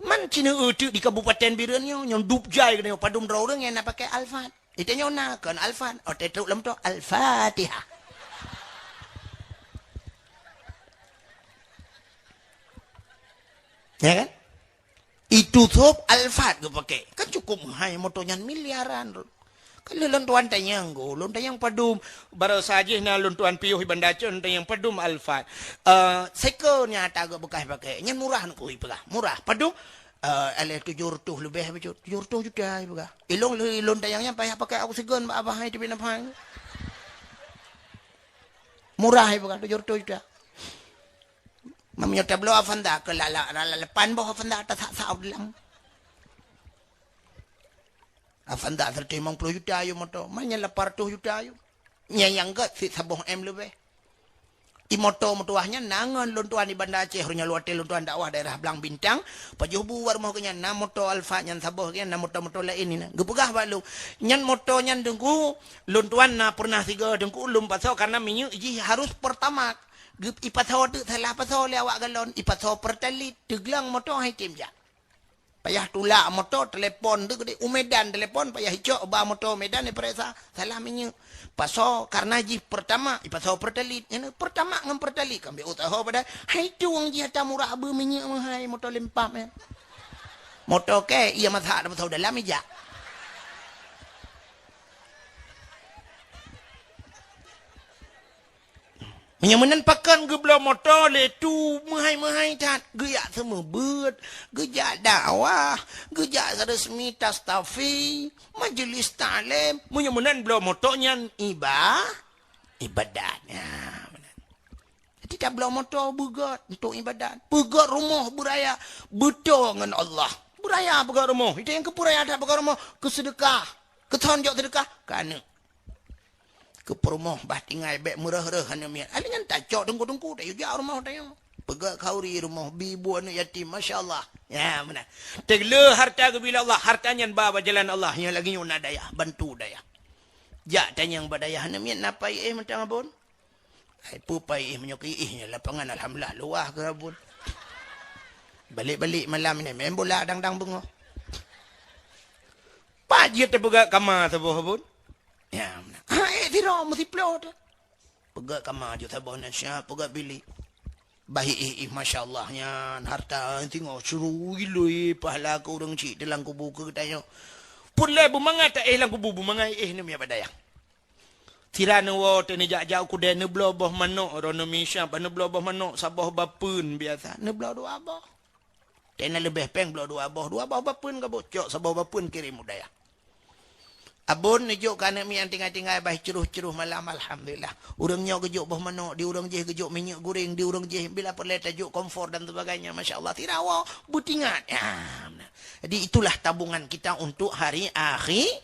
Man ci neueu teuk di Kabupaten Bireuen nyoe, nyang dub jai keunoe padum droe ureueng nyang na pakai Alphard. Di tanyoe na kon Alphard, oh, teutrok lam moto Al-Fatihah. Ya kan? Itu thôb Alphard geupakai. Kan cukup meuhai moto nyan miliaran. Kan lôn tuan tanyong go, lôn tanyong padum. Baroesa jih na lôn tuan piôh i Banda Aceh, lôn tanyong padum Alphard. Eh, seko nyata geubeukah pakai. Nyan murah nyan kupeugah. Murah. Padum? Eh, alah tujoh reutôh leubeh bacut. Tujoh reutôh juta ipeugah. Ilôn lheueh lôn tanyong nyan payah pakai oksigen bak abah hai teubiet nafai. Murah ipeugah tujoh reutôh juta. Meunyoe tabloe Avanza keu lala, lala lapan boh Avanza tasak-sak u dalam. Avanza seratus lima puluh juta yum moto, manyang lapan ratus juta yum. Nyang, nyang gèt sit saboh M leubeh. I moto meutuwah nyan na ngon lôn tuan i Banda Aceh, uroe nyoe watèe lôn tuan dakwah daerah Blang Bintang, pajoh bu bak rumoh geuh nyan na moto Alphard nyan saboh geuh nyan na moto-moto laén nyan. Geupeugah bak lôn, nyan moto nyan Teungku, lôn tuan na pernah sigo Teungku lôn pasoe karena minyeuk jih harus Pertamax. Geup-, ipasoe teuk salah pasoe lé awak galon, ipasoe Pertalite, teuglang moto hai tem jak. Payah tulak moto, telepon teuk di u Medan telepon, payah icok ba moto Medan ipareksa, salah minyeuk. Pasoe karena jih Pertamax, ipasoe Pertalite. Nyan Pertamax ngon Pertalite kan bèk usaha padahai. Hai tueng jih ata murah beu minyeuk meuhai moto lempam nyan. Moto kèe, iya masak dah pasoe dalam ijak. Meunyoe meunan pakon geubloe moto lé tu meuhai-meuhai that, geujak seumeubeuet, geujak dakwah, geujak resmi tastafi, majelis taklim. Meunyoe meunan bloe moto nyan iba-, ibadat. Ya, meunan. Jadi tabloe moto beugèt untuk ibadat. Beugèt rumoh beuraya, beutôi ngon Allah. Beuraya beugèt rumoh. Itu nyang keupeuraya that beugèt rumoh, keuseudeukah. Keuthon jok seudeukah, keu aneuk. Keu peurumoh bah tinggai bèk meureuh-reuh aneuk miet. Aneuk nyan tacok teungku-teungku, tayue jak rumoh tanyoe. Peugèt khauri rumoh, bi bu aneuk yatim, masya Allah. Ya, meunan. Teuk le harta geubri lé Allah, harta nyan ba bak jalan Allah, nyang lagèe nyoe na dayah, bantu dayah. Jak tanyong bak dayah, aneuk miet na pai éh mantong Abon? Hai peue pai éh meunyoe keu éh nyoe lapangan alhamdulillah luwah keu Abon. Balek-balek malam nyoe main bola dang-dang beungoh. Pat jeuet teupeugah kama saboh Abon? Ya, meunan. Ha, éh, sidroe meusiplôh teuh. Peugah kama jeuet saboh nyan siap, peugah bilék. Bah éh, éh, masya Allah, nyan harta singoh syuru ilui pahala keu ureueng chik teuh lam kubu keu geutanyoe. Pun lé beumangat ta éh lam kubu, beumangat éh neumi bak dayah. Sira neuwoe teuh neujak-jak u keudè neubloe boh manok, droeneuh mi siap neubloe boh manok saboh bapeuen biasa, neubloe dua boh. Teuh na leubeh péng bloe dua boh, dua boh bapeuen ka bocok, saboh bapeuen kirém u dayah. Abon neujok keu aneuk miet nyang tinggai-tinggai bah cruh-cruh malam, alhamdulillah. Ureueng nyoe geujok boh manok, di ureueng jéh geujok minyeuk goreng, di ureueng jéh bila peureulée tajok kompor dan sebagainya. Masya Allah, tirawa beutingat. Ya, beuna. Jadi itulah tabungan kita untuk hari akhi-,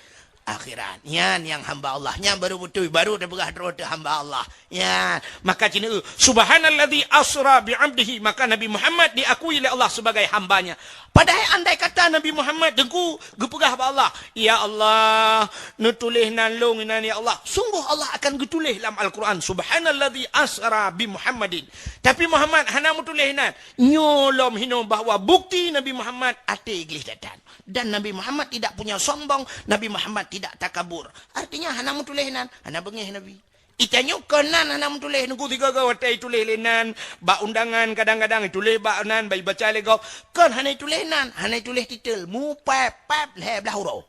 akhirat. Nyan nyang hamba Allah. Nyan baru beutôi, baru tapeugah droe teuh hamba Allah. Ya, maka cina, "Subhanalladzi asra bi 'abdihi," maka Nabi Muhammad diakui lé Allah sebagai hambanya. Padahai andai kata Nabi Muhammad teungku geupeugah bak Allah, "Ya Allah, neutuléh nan lôn inan ya Allah," sungguh Allah akan geutuléh lam Al-Quran, "Subhanalladzi asra bi Muhammadin." Tapi Muhammad hana meutuléh nan. Nyoe lom hinoe bahwa bukti Nabi Muhammad até gleh that-that. Dan Nabi Muhammad tidak punya sombong, Nabi Muhammad tidak takabur. Artinya hana meutuléh nan, hana beungéh Nabi. Itanyoe kon nan hana meutuléh, nunggu tiga-tiga watée ituléh lé nan, bak undangan kadang-kadang ituléh bak nan, bak ibaca lé gob. Kon hana ituléh nan, hana ituléh titel, mupép-pép lhée blaih uroe.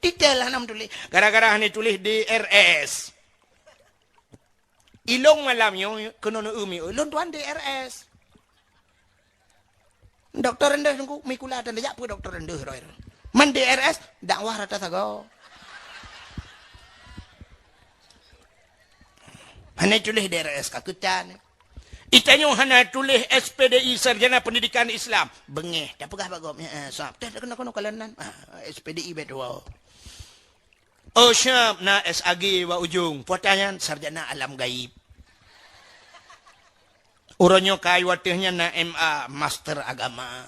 Titel hana meutuléh, gara-gara hana ituléh D R S. Ilong malam nyoe keunoe neu-eu mi, "Lôn tuan D R S." Dokto rendeh teungku, mikula dan jak peue dokto rendeh roh. Man D R S, dakwah rata sagoe. Hana tuléh D R S ka keutan. Itanyoe hana tuléh S P D I, Sarjana Pendidikan Islam. Beungéh, tapeugah bak gob, "Ya, eh, sab." Teh keunoe-keunoe kalon nan. Ah, S P D I beutôi. Oh, siap, na S A G bak ujong. Puata nyan sarjana alam gaib. Uroe nyoe kai wateuh nyan na M A, master agama.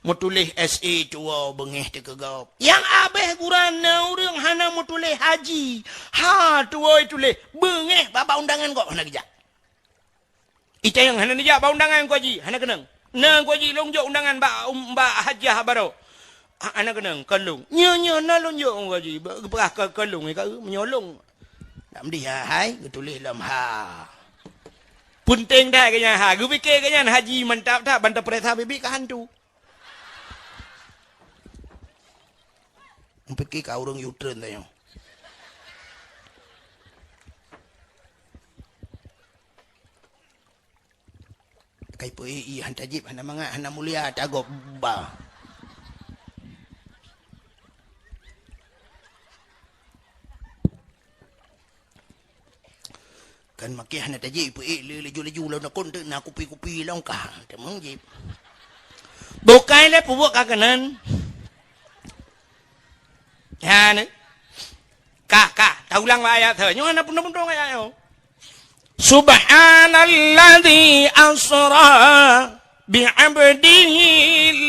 Meutuléh S A tuwoe beungéh teukeugop. Nyang abéh gurana ureuëng hana meutuléh haji. Ha, tuwoe tuléh beungéh babah undangan gob hana geujak. Ita nyang hana neujak bak undangan Teungku Haji, hana keunong. Na Teungku Haji, lôn jok undangan bak, um, bak hajah baroe. Ha, hana keunong, kon lôn. Nyoe, nyoe, na lôn jok Teungku Haji. Ba-, geupeugah kon, kon lôn, ka, meunyoe lôn. Nak meudeh, ha, hai, geutuléh lom ha. Peunteng that keu nyan ha. Geupike keu nyan haji mantap that, ban tapeuriksa bibi ka hantu. Pike ka ureuëng U-turn tanyoe. Kai peu i, i, han tajib, hana mangat, hana mulia, tagop ba. Kan makai hana tajib, peu i, le, laju-laju, lawan nakon tu, na kupi-kupi, longkah. Teumong jib. Bukai le, peubuet ka keunan. Ya, ni. Kah, kah. Taulang bak ayat tu. Nyoe hana pundong-pundong ayat nyoe. Subhanalladzi asra bi 'abdihi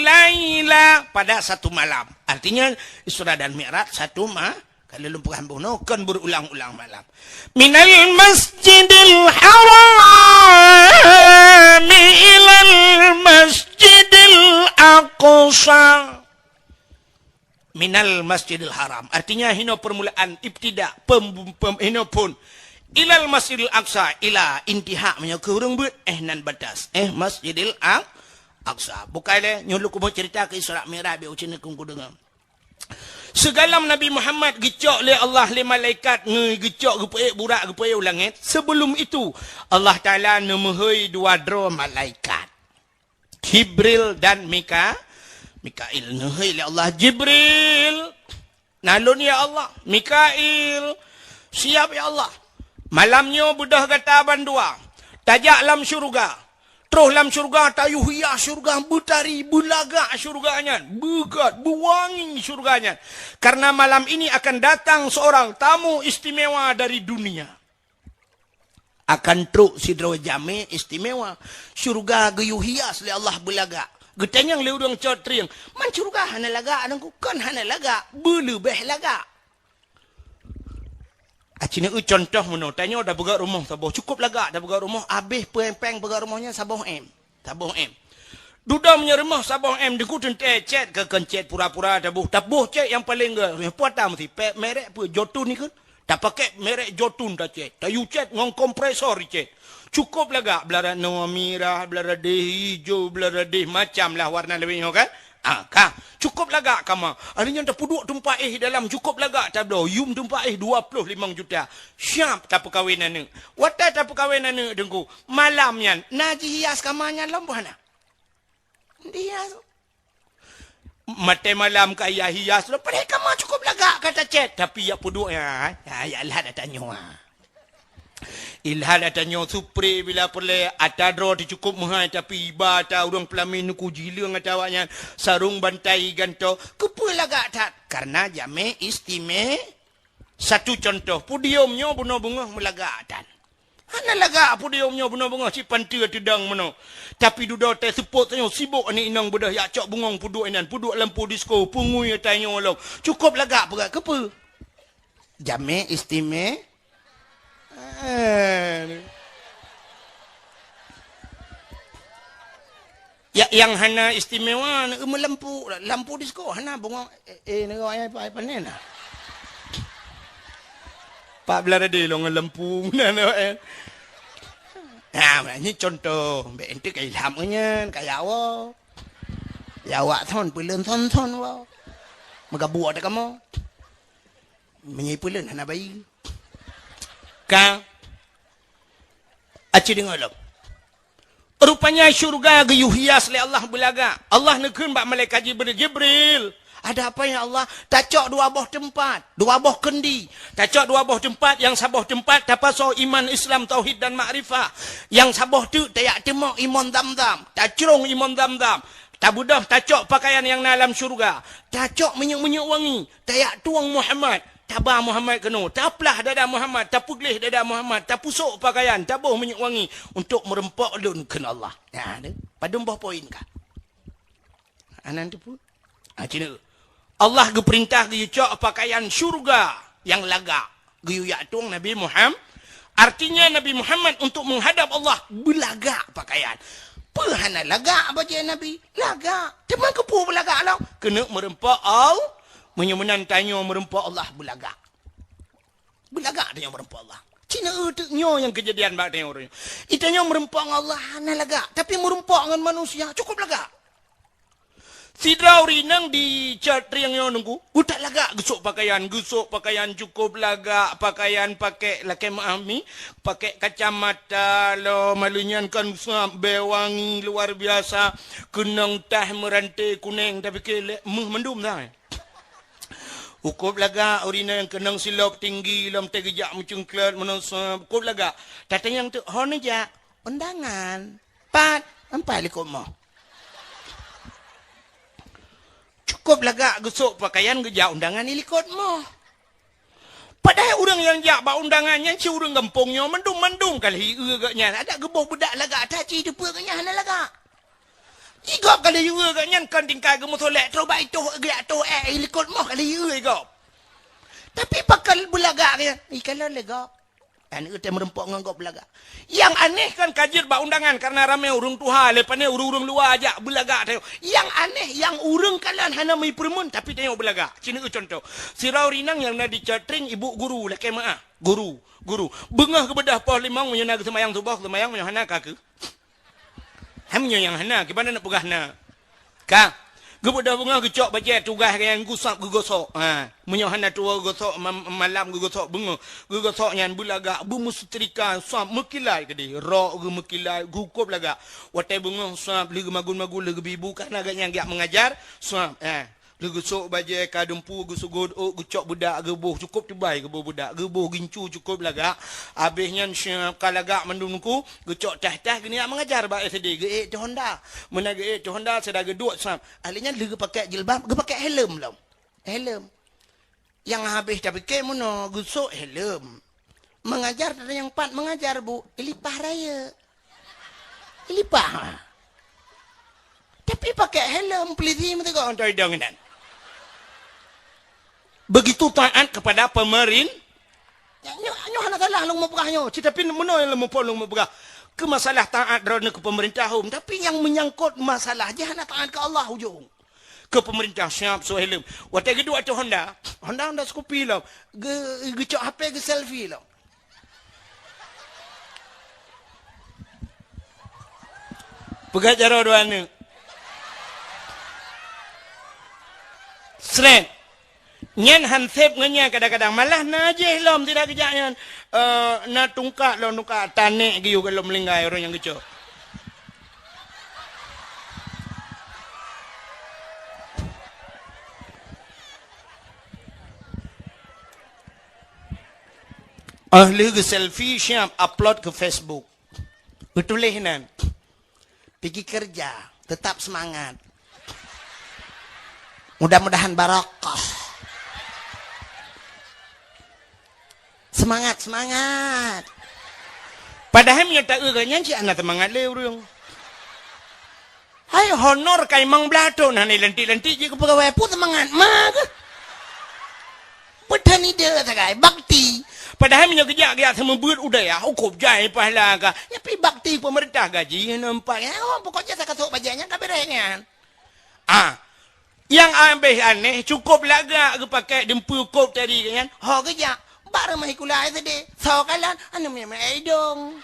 laila. Pada satu malam. Artinya, Isra dan Mi'raj satu ma-, kalau lôn peugah bunoe, kon berulang-ulang malam. Minal masjidil haram ilal masjidil aqsa. Minal Masjidil Haram. Artinya, hinoe permulaan, ibtida, pem-, pem-, hinoe phon. Ilal Masjidil Aqsa, ila intiha, meunyoe keu ureuëng beuet, eh, nan batas. Eh, Masjidil Aq-, Aqsa. Bukai le, nyoe lôn keumeung cerita keu Isra Mi'raj, biar ucen keu kudeungoe. Sigohlom Nabi Muhammad geucok lé Allah lé malaikat, nge-, geucok geupeuék burak, geupeuék u langét. Sebelum itu, Allah Taala neumeuhôi dua droe malaikat. Jibril dan Mika-, Mikail. Neuhôi lé Allah, "Jibril, na lôn ya Allah." "Mikail, siap ya Allah." "Malam nyoe beudôh gata bandua, tajak lam syeuruga. Troh lam syeuruga, tayue hias syeuruga, beutari, beulagak syeuruga nyan, beugét, beuwangi syeuruga nyan. Karena malam ini akan datang seorang tamu istimewa dari dunia." Akan trok sidroe jamé istimewa. Syeuruga geuyue hias lé Allah beulagak. Geutanyong lé ureuëng cot trieng, "Man syeuruga hana lagak, Teungku?" "Kon hana lagak, beuleubeh lagak." Aci neu contoh meunoe, tanyoe tapeugét rumoh saboh, cukôp lagak tapeugét rumoh, abéh péng-péng peugét rumoh nyan saboh M. Saboh M. Dudoe meunyoe rumoh saboh M, Teungku, teuntée cét keu kon cét pura-pura taboh. Taboh cét nyang paleng gét. Puata meusi pek merek peue, Jotun ikeu. Tapakek merek Jotun tacét. Tayue cét ngon kompresor icét. Cukôp lagak, beulara noe mirah, beulara deh ijo, beulara deh macam lah warna lawét nyoe kan. Ah, ka. Cukôp lagak kama. Ari nyan tapeuduek teumpat éh dalam, cukôp lagak tabloe. Yum teumpat éh dua ploh limong juta. Siap tapeukawen aneuk. Watée tapeukawen aneuk, Teungku, malam nyan na jihias kama nyan lom boh hana? Dihias. Maté malam ka hias-hias lom, padahai kama cukôp lagak. Ka tacét, tapi yak peuduek nyan, ha, yak lhat ata nyoe, ha. Ilhat ata nyoe supre bila peureulée, ata droe teuh cukôp meuhai, tapi iba ata ureuëng peulamé nuku jileueng ata awaknyan, sarong bantai gantoe, keupeue lagak that? Karena jamé istime-, satu contoh, podium nyoe bunoe beungoh meulagak that. Hana lagak podium nyoe bunoe beungoh cit panteue teudong meunoe. Tapi dudoe teuh seupôt tanyoe sibok aneuk inong beudôh yak cok bungong peuduek inan, peuduek lampu disko, peungui ata nyoe lom. Cukôp lagak peugah keupeue? Jamé istime-, eh. Ya, nyang hana istimewa, na meulampu, lampu disko, hana bungong, eh, eh, nyoe ai pa-, ai panen na. Pak belah tadi lôn ngon lampu, na, na, eh. Nah, nyoe contoh, bèk ente ka ilham nyan, ka ya Allah. Ya awak thon, peuleuen thon-thon wa. Meugabuk ata kamoe. Meunyoe peuleuen hana bayi. Ka. Aci deungoe lom. Rupanya syurga geuyue hias lé Allah beulagak. Allah neukheun bak malaikat Jibril, "Jibril, ada apa ya Allah?" "Tacok dua boh teumpat, dua boh keundi. Tacok dua boh teumpat, nyang saboh teumpat tapasoe iman, Islam, tauhid dan makrifah. Nyang saboh teuk tayak teumok imon Zamzam, tacrông imon Zamzam. Tabeudôh tacok pakaian nyang na lam syurga. Tacok minyeuk-minyeuk wangi, tayak tueng Muhammad. Taba Muhammad keunoe, taplah dada Muhammad, tapeugleh dada Muhammad, tapusok pakaian, taboh minyeuk wangi untuk meurumpok lôn," kheun Allah. Nah, tu. Padum boh poin ka? Anan tu pun. Ha, cina. Allah geupeurintah geuyue cok pakaian syurga nyang lagak. Geuyue yak tueng Nabi Muhammad. Artinya Nabi Muhammad untuk menghadap Allah beulagak pakaian. Peue hana lagak bajée Nabi? Lagak. Teuma keupeue beulagak lom? Keuneuk meurumpok Allah. Meunyoe meunan tanyoe meurumpok Allah beulagak. Beulagak tanyoe meurumpok Allah. Cina eu teuk nyoe nyang keujadian bak tanyoe uroe nyoe. Itanyoe meurumpok ngon Allah hana lagak, tapi meurumpok ngon manusia cukôp lagak. Sidroe ureuëng inong di Cat Trieng nyoe nunggu, utak lagak geusok pakaian, geusok pakaian cukôp lagak, pakaian pakék lakée meuah mi, pakék kacamata lom, malu nyan kan sab bée wangi luar biasa, keunong tah meuranté kunéng, tapi keu lé meuh mandum dah. Cukôp lagak ureuëng inong keunong silop tinggi lom teuh geujak meucungklot meunoe sab, cukôp lagak. Tatanyong teuk, "Ho neujak?" "Undangan." "Pat?" "Empat likot moh." Cukôp lagak geusok pakaian geujak undangan ilikot moh. Padahai ureuëng nyang jak bak undangan nyan si ureuëng gampông nyoe mandum-mandum ka lheueh ieu geuh nyan. Adak geuboh beudak lagak that, ci teupeue geuh nyan hana lagak. Igop ka lheueh ieu geuh nyan kon tingkai geumeusolek troh bak itoh geujak toh ék ilikot moh ka lheueh ieu igop. Tapi pakon beulagak geuh nyan, ikalon lé gop. Aneuk teuh meurumpok ngon gob beulagak. Nyang aneh kan ka jeuet bak undangan karena ramé ureuëng tuha, leupah nyan ureuëng-ureuëng luwa jak beulagak tanyoe. Nyang aneh, nyang ureuëng kalon hana meupeureumeun tapi tanyoe beulagak. Cina eu contoh. Sidroe ureuëng inong nyang na di Cat Trieng ibu guru lakée meuah. Guru, guru. Beungoh geubeudôh poh limong meunyoe na geuseumayang suboh, geuseumayang meunyoe hana ka keu. Hai meunyoe nyang hana, kiban na peugah na. Ka. Geubeudôh beungoh geucok bajée tugaih geuh nyan geusab geugosok. Ha, meunyoe hana tuwoe geugosok ma-, malam geugosok beungoh. Geugosok nyan beulagak, beumeusetrika, sab meukilat keudeh. Rok geuh meukilat, geukôb lagak. Watée beungoh sab lheueh geumagun-magun lheueh geubi bu karena geuh nyan geujak meungajar, sab, ha. Lheueh geusok bajée ka dumpeue, geuseugot ôk, geucok beudak geuboh, cukôb teubai geuboh beudak, geuboh gincu cukôb lagak. Abéh nyan siap ka lagak mandum nungku, geucok tah-tah geunyak meungajar bak S D, geuék teuh honda. Meunan geuék teuh honda, sada geuduek sab. Ahli nyan lheueh geupakék jilbab, geupakék helm lom. Helm. Nyang habéh tapiké meunoe geusok helm. Meungajar teuh nyang pat meungajar, Bu, ilipah rayeuk. Ilipah. Tapi pakai helm polisi meuteugok ngon idong inan. Begitu taat kepada pemerin-, nyoe, nyoe hana salah lôn meupeugah nyoe. Tetapi meunoe lôn muphom lôn meupeugah. Keu masalah taat droeneuh keu pemerintah hom. Tapi nyang menyangkut masalah jih hana taat keu Allah ujong. Keu pemerintah siap sok helm. Watée geuduek ateueh Honda, Honda, Honda Scoopy lom. Ge-, geucok H P geuselfie lom. Peugah jaroe dua aneuk. Srek. Nyan han sép ngon nyan kadang-kadang. Malah na jih lom tidak geujak nyan. Eh, na tungkak lom tungkak tanek geuyue lom linggai ureuëng nyang geucok. Oh lheueh geuselfie siap upload keu Facebook. Geutuléh nan, "Pigi keureuja, teutap seumangat. Mudah-mudahan barokah." Seumangat, seumangat. Padahai meunyoe taeu geuh nyan cit hana seumangat lé ureuëng. Hai honor ka limong blaih thon hana lantik-lantik jih keu peugawée, peue seumangat ma geuh? Peue that idée sagai bakti. Padahai meunyoe geujak-geujak seumeubeuet u dayah, ukôb jai pahala ka. Nyapi bakti peumeurintah gaji hana empat. Oh, pokok jih sakasok bajée nyan ka beureh nyan. Ah, nyang abéh aneh, cukôp lagak geupakée dumpeue kôb tadi nyan, ho geujak bak rumoh sikula S D. Soe kalon, aneuk miet-miet idong.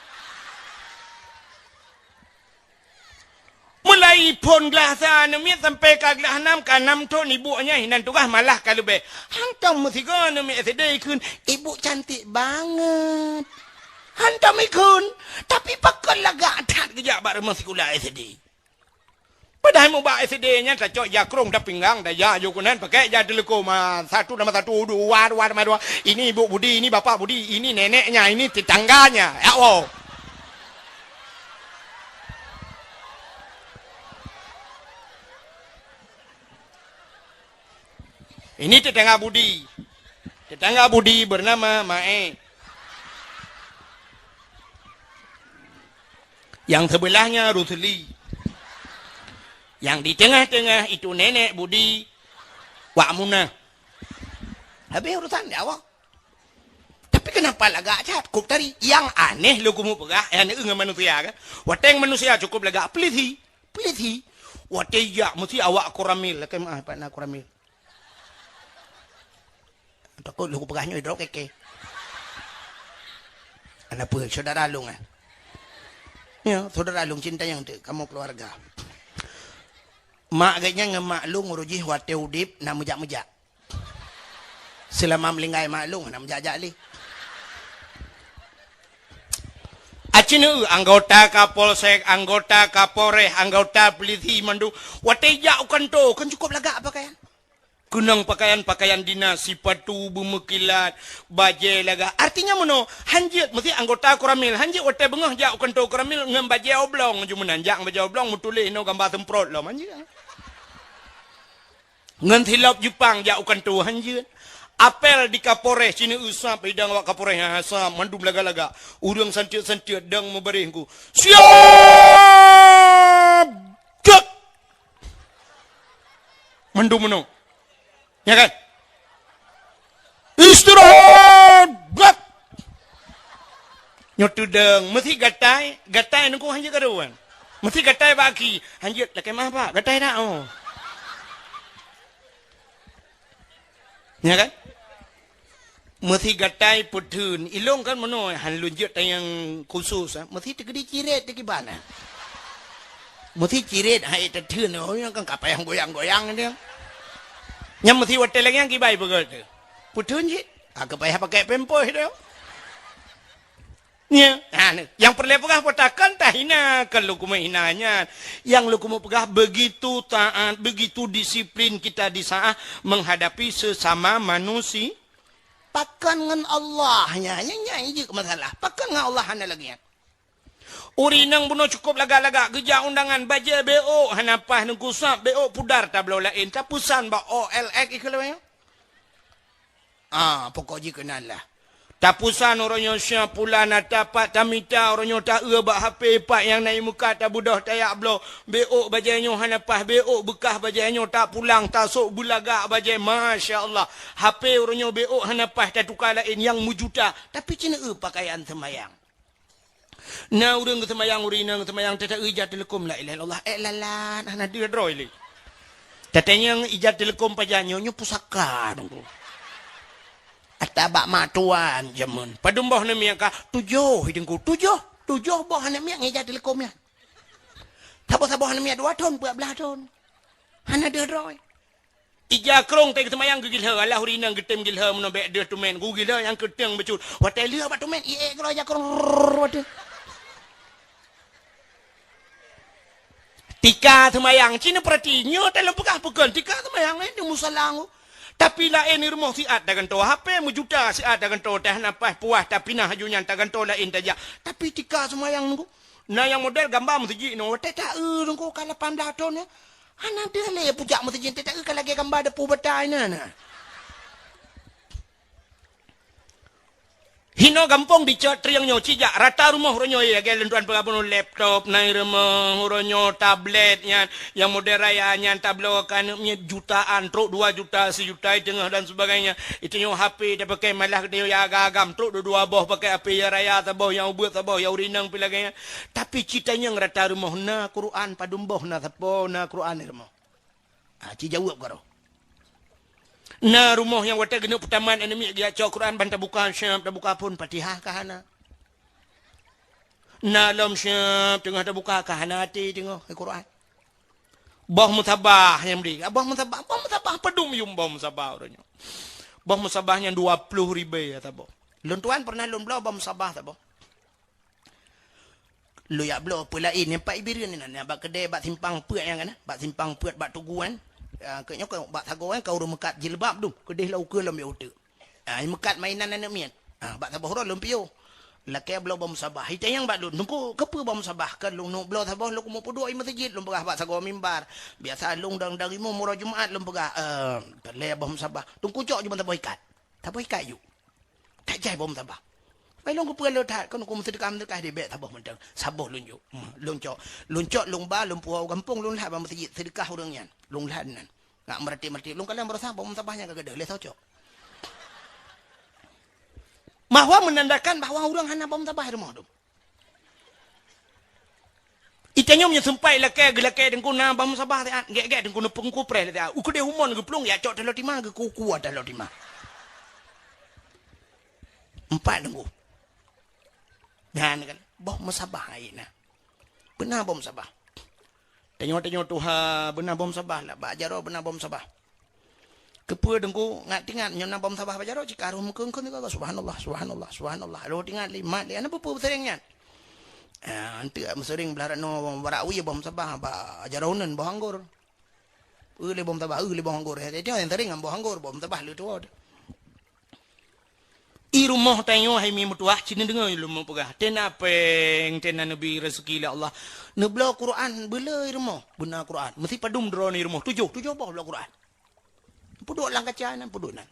Mulai phon glah sa aneuk miet sampai ka glah nam, ka nam thon ibu nyan hinan tugaih malah ka leubeh. Hantom meusigoe aneuk miet S D ikheun, "Ibu cantik banget." Hantom ikheun, tapi pakon lagak that geujak bak rumoh sikula S D. Padahai mubak S D nyan tacok jakrong tapinggang, taja jok keunan, pakai ja teuleukom, ah, satu nama satu, dua, dua nama dua. Ini Ibu Budi, ini Bapak Budi, ini neneknya, ini tetangganya. Ya Allah. Ini tetangga Budi. Tetangga Budi bernama Mae. Yang sebelahnya Rusli. Yang di tengah-tengah itu nenek Budi, Wak Munah. Habis urusan dia awak. Tapi kenapa lagak that? Kok tadi yang aneh lo kamu peugah, yang aneh ngon manusia kan? Wateng manusia cukup lagak pelisi. Pelisi. Watée jak meusti awak koramil, lakée meu'ah pat na koramil. Takot lôn kupeugah nyoe droe keke. Ana peue syedara lôn, eh? Ya, syedara lôn cinta nyang teuk kamoe keluarga. Mak geuh nyan ngon mak lôn uroe jih watée udeb na meujak-meujak. Seulama meulinggai mak lôn hana meujak-jak lé. Aci neu anggota Kapolsek, anggota Kapolres, anggota polisi mandum watée jak u kantô kan cukup lagak pakaian. Keunong pakaian-pakaian dinas, sipatu beumeukilat, bajée lagak. Artinya meunoe, hanjeuet meusti anggota koramil, hanjeuet watée beungoh jak u kantô koramil ngon bajée oblong jumeunan, jak ngon bajée oblong meutuléh inoe gamba seumprot lom hanjeuet. Ngon silop Jepang jak u kantô hanjeuet. Apel di Kapolres, ci neu sab idang awak Kapolres, ha, sab mandum lagak-lagak. Ureuëng santiet-santiet dang meubareh ku. Siap! Cek! Mandum meunoe. Ya kan? Istirahat! Gak! Nyoe teudong, meusti gatai, gatai nungku hanjeuet kaduan. Meusti gatai bak aki, hanjeuet lakée mah bak, gatai dak, oh. Ya kan? Meusti gatai peutheun, ilong kan meunoe, han lôn jeuet tayang khusus, ah. Meusti teukeudi ciret teukiban, ah. Meusti ciret hai teutheun, oh, nyang kan kapayang goyang-goyang dia. Nyang meusti watée lagée nyang kibai peugah tu. Peutheun cit, ah, kapayah pakai pampers tu. Ya, ha, ni. Yang peureulée peugah peutakan tahina, kan lukuma hina nyan. Yang lukuma peugah begitu taat, begitu disiplin kita di saat menghadapi sesama manusia. Pakon ngon Allah nya, nya, nya jeuet masalah. Pakon ngon Allah hana lagée nyan. Ureuëng inong bunoe cukup lagak-lagak geujak undangan bajée beok hana paih nungku sab beok pudar tabloe laén tapusan bak O L X ikeu lawée. Ah, pokok jih keunan lah. Tapusan uroe nyoe sia pulan ata pat tamita uroe nyoe taeu bak H P pat nyang na imuka tabudoh tayak bloe. Beok bajée nyoe hana paih beok beukah bajée nyoe tapulang tasok beulagak bajée. Masya Allah. H P uroe nyoe beok hana paih tatuka laén nyang meujuta. Tapi ci neu pakaian seumayang. Na ureuëng geuseumayang, ureuëng inong geuseumayang, teuta ija teuleukom la ilaha illallah, eh, lalan, hana deuh droe lé. Teuta nyang ija teuleukom pajan nyoe, nyoe pusaka dong tu. Ata bak mak tuan jameun. Padum boh aneuk miet ka, tujoh, hi teungku, tujoh, tujoh boh aneuk miet ngon ija teuleukom nyan. Saboh-saboh aneuk miet dua thon, peuet blaih thon. Hana deuh droe. Ija krong teuh geuseumayang geugilhée, alah ureuëng inong geutem gilhée meunoe bék deuh teumén, geugilhée nyang keuteng bacut. Watée lheueh bak teumén, iék keudroe ija krong, rrrr, watée. Tika seumayang, ci neupeurati, nyoe teuh lôn peugah peukon, tika seumayang, eh, di musala ngu. Tapi laén i rumoh siat tagantoe, H P meujuta siat tagantoe, teuh hana paih puas tapinah aju nyan tagantoe laén tajak. Tapi tika seumayang nunggu. Na nyang model gamba meuseujid nyoe, watèe ta-eu nunggu ka lapan blaih thon nyoe. Hana deuh lé pujak meuseujid, ta-eu ka lagèe gamba depu batai na, na. Hinoe gampông dicok trieng nyoe, cijak rata rumoh uroe nyoe, lagèe lôn tuan peugah bunoe, laptop na i rumoh uroe nyoe, tablet nyan, nyang model raya nyan tabloe keu aneuk miet jutaan, trok dua juta, sijuta i teungoh dan sebagainya. Itu nyoe H P tapakai malah geutanyoe ya agam-agam, trok dua-dua boh pakai H P, ya raya saboh, ya ubeuet saboh, ya ureueng inong pih lagèe nyan. Tapi cit tanyong rata rumoh na Quran, padum boh na sapo na Quran i rumoh. Ha, ci jaweueb karoh. Na rumoh nyang watèe geuneuk peutamat aneuk miet geujak cok Quran ban tabuka syab, tabuka phon Fatihah ka hana. Na lom syab teungoh tabuka ka hana até teungoh, eh, Quran. Boh musabah nyang bri. Boh musabah, boh musabah padum yum boh musabah uroe nyoe. Boh musabah nyang dua ploh ribèe ya saboh. Lôn tuan pernah lôn bloe boh musabah saboh. Lôn jak bloe peue laén, nyang pat Ibireuen inan, nyang bak keudè bak simpang peuet nyang kana, bak simpang peuet bak tugu nyan. Ah, keu nyoe keu bak sagoe nyan ka ureueng meukat jilbab dum, keudeh lam ukeue lom biôh uteuk. Ah, meukat mainan aneuk miet. Ah, bak saboh uroe lôn piôh. Lakèe bloe boh musabah. Itanyong bak lôn, "Teungku, keupeue boh musabah?" "Kan lôn neuk bloe saboh lôn keumeung peuduek i meuseujid," lôn peugah bak sagoe mimbar. Biasa lôn dang-dang imum uroe Jumat lôn peugah, "Eh, lhèe boh musabah." "Teungku cok ju ban saboh ikat." Saboh ikat ju. That jai boh musabah. Bai lôn keupeue lôn that, kon ku meuseudeukah-meuseudeukah di bèk saboh mantong. Saboh lôn jok. Hmm, lôn cok. Lôn cok, lôn ba, lôn puwoe u gampông, lôn lhat bak meuseujid, seudeukah ureueng nyan. Lôn lhat nan. Ngak meuratéb-meuratéb, lôn kalon baroesa boh musabah nyan ka gadôh, lhèe soe cok. Bahwa menandakan bahwa ureueng hana boh musabah di rumoh tu. Itanyong meunyoe seumpat lakèe, geulakèe teungku na boh musabah siat, gèt-gèt teungku neupeuku preh siat. U keudeh umon geuplueng, ya cok taloe tima, geukuku taloe tima. Empat teungku. Nyan kan, boh musabah hai na. Beuna boh musabah. Tanyoe-tanyoe tuha beuna boh musabah lah, bak jaroe beuna boh musabah. Keupeue teungku ngat-ingat nyoe na boh musabah bak jaroe, cit ka roh meukeun-keun sigoe, subhanallah, subhanallah, subhanallah. Roh ingat lé mat lé aneuk peue-peue seuring nyan. Ah, anteuk meuseuring blah ranoe barak wie boh musabah bak jaroe uneun boh anggor. Eu lé boh musabah, eu lé boh anggor. Jadi nyang seuring ngon boh anggor, boh musabah leutuwoe. I rumoh tanyoe hai mi meutuah, ci neudeungoe lôn meupeugah. Tena péng, tena neubi rezeki lé Allah. Neubloe Quran, beuleu i rumoh, beuna Quran. Meusi padum droeneuh i rumoh, tujoh, tujoh boh bloe Quran. Peuduek lam kaca nan, peuduek nan.